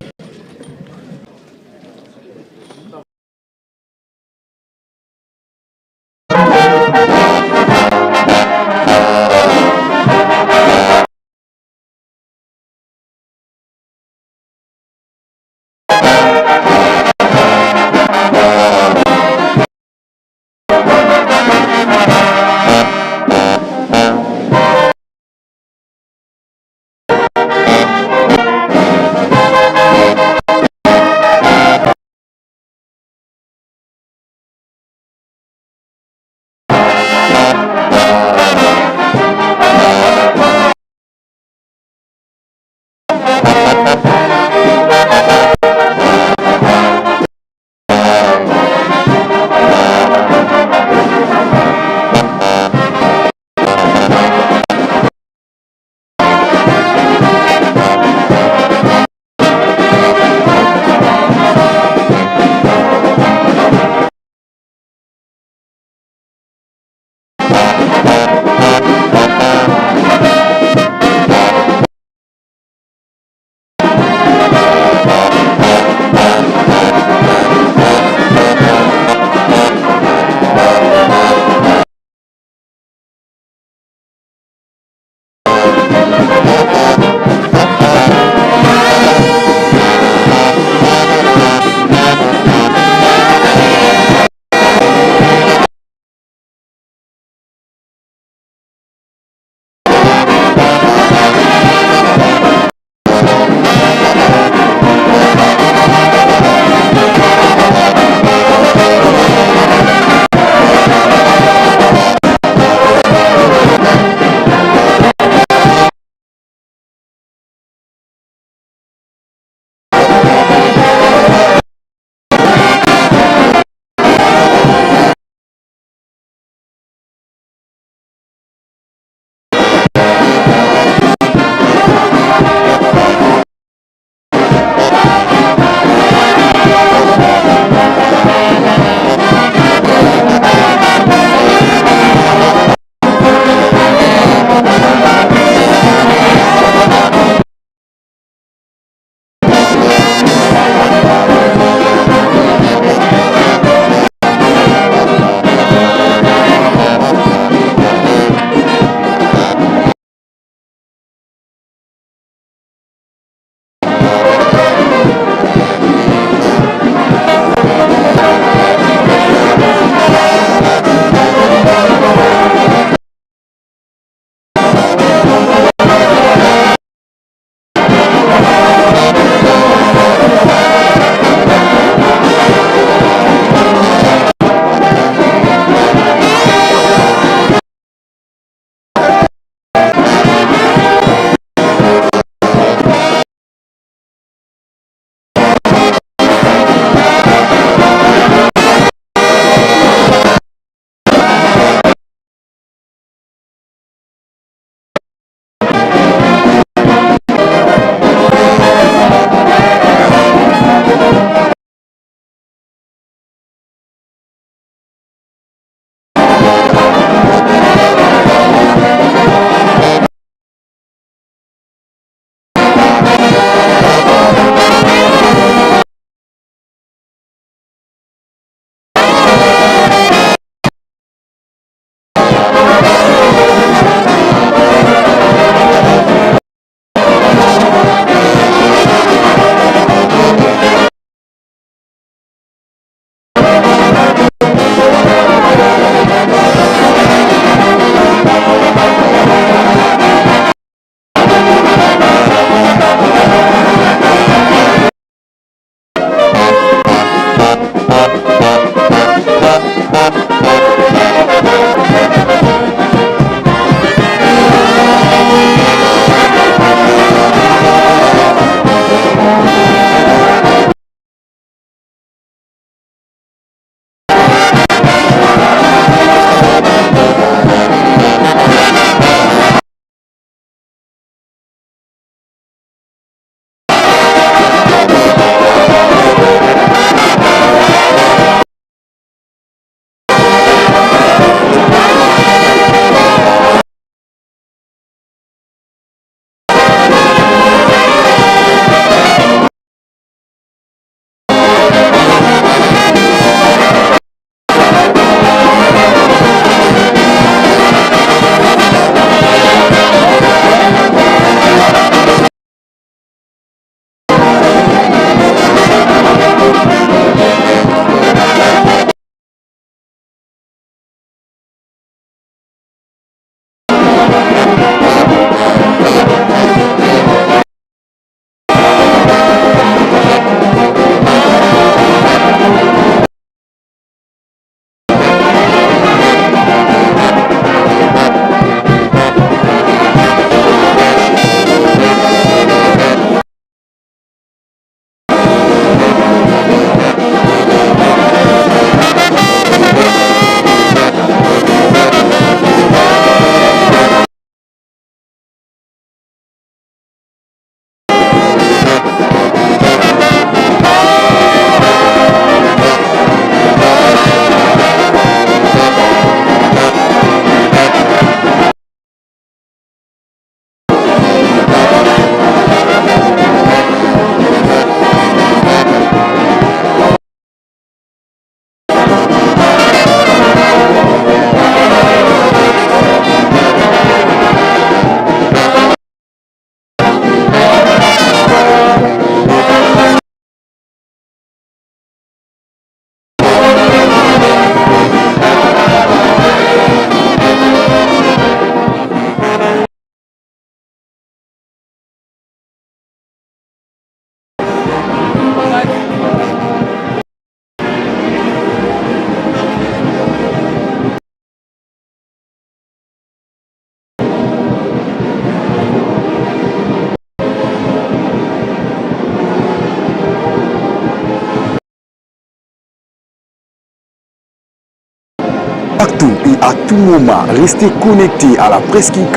Partout et à tout moment, restez connectés à la Presqu'île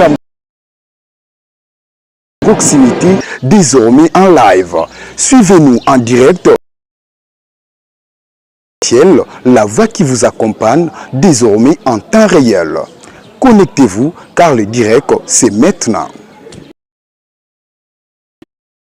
Proximité, désormais en live. Suivez-nous en direct. La voix qui vous accompagne désormais en temps réel. Connectez-vous car le direct, c'est maintenant.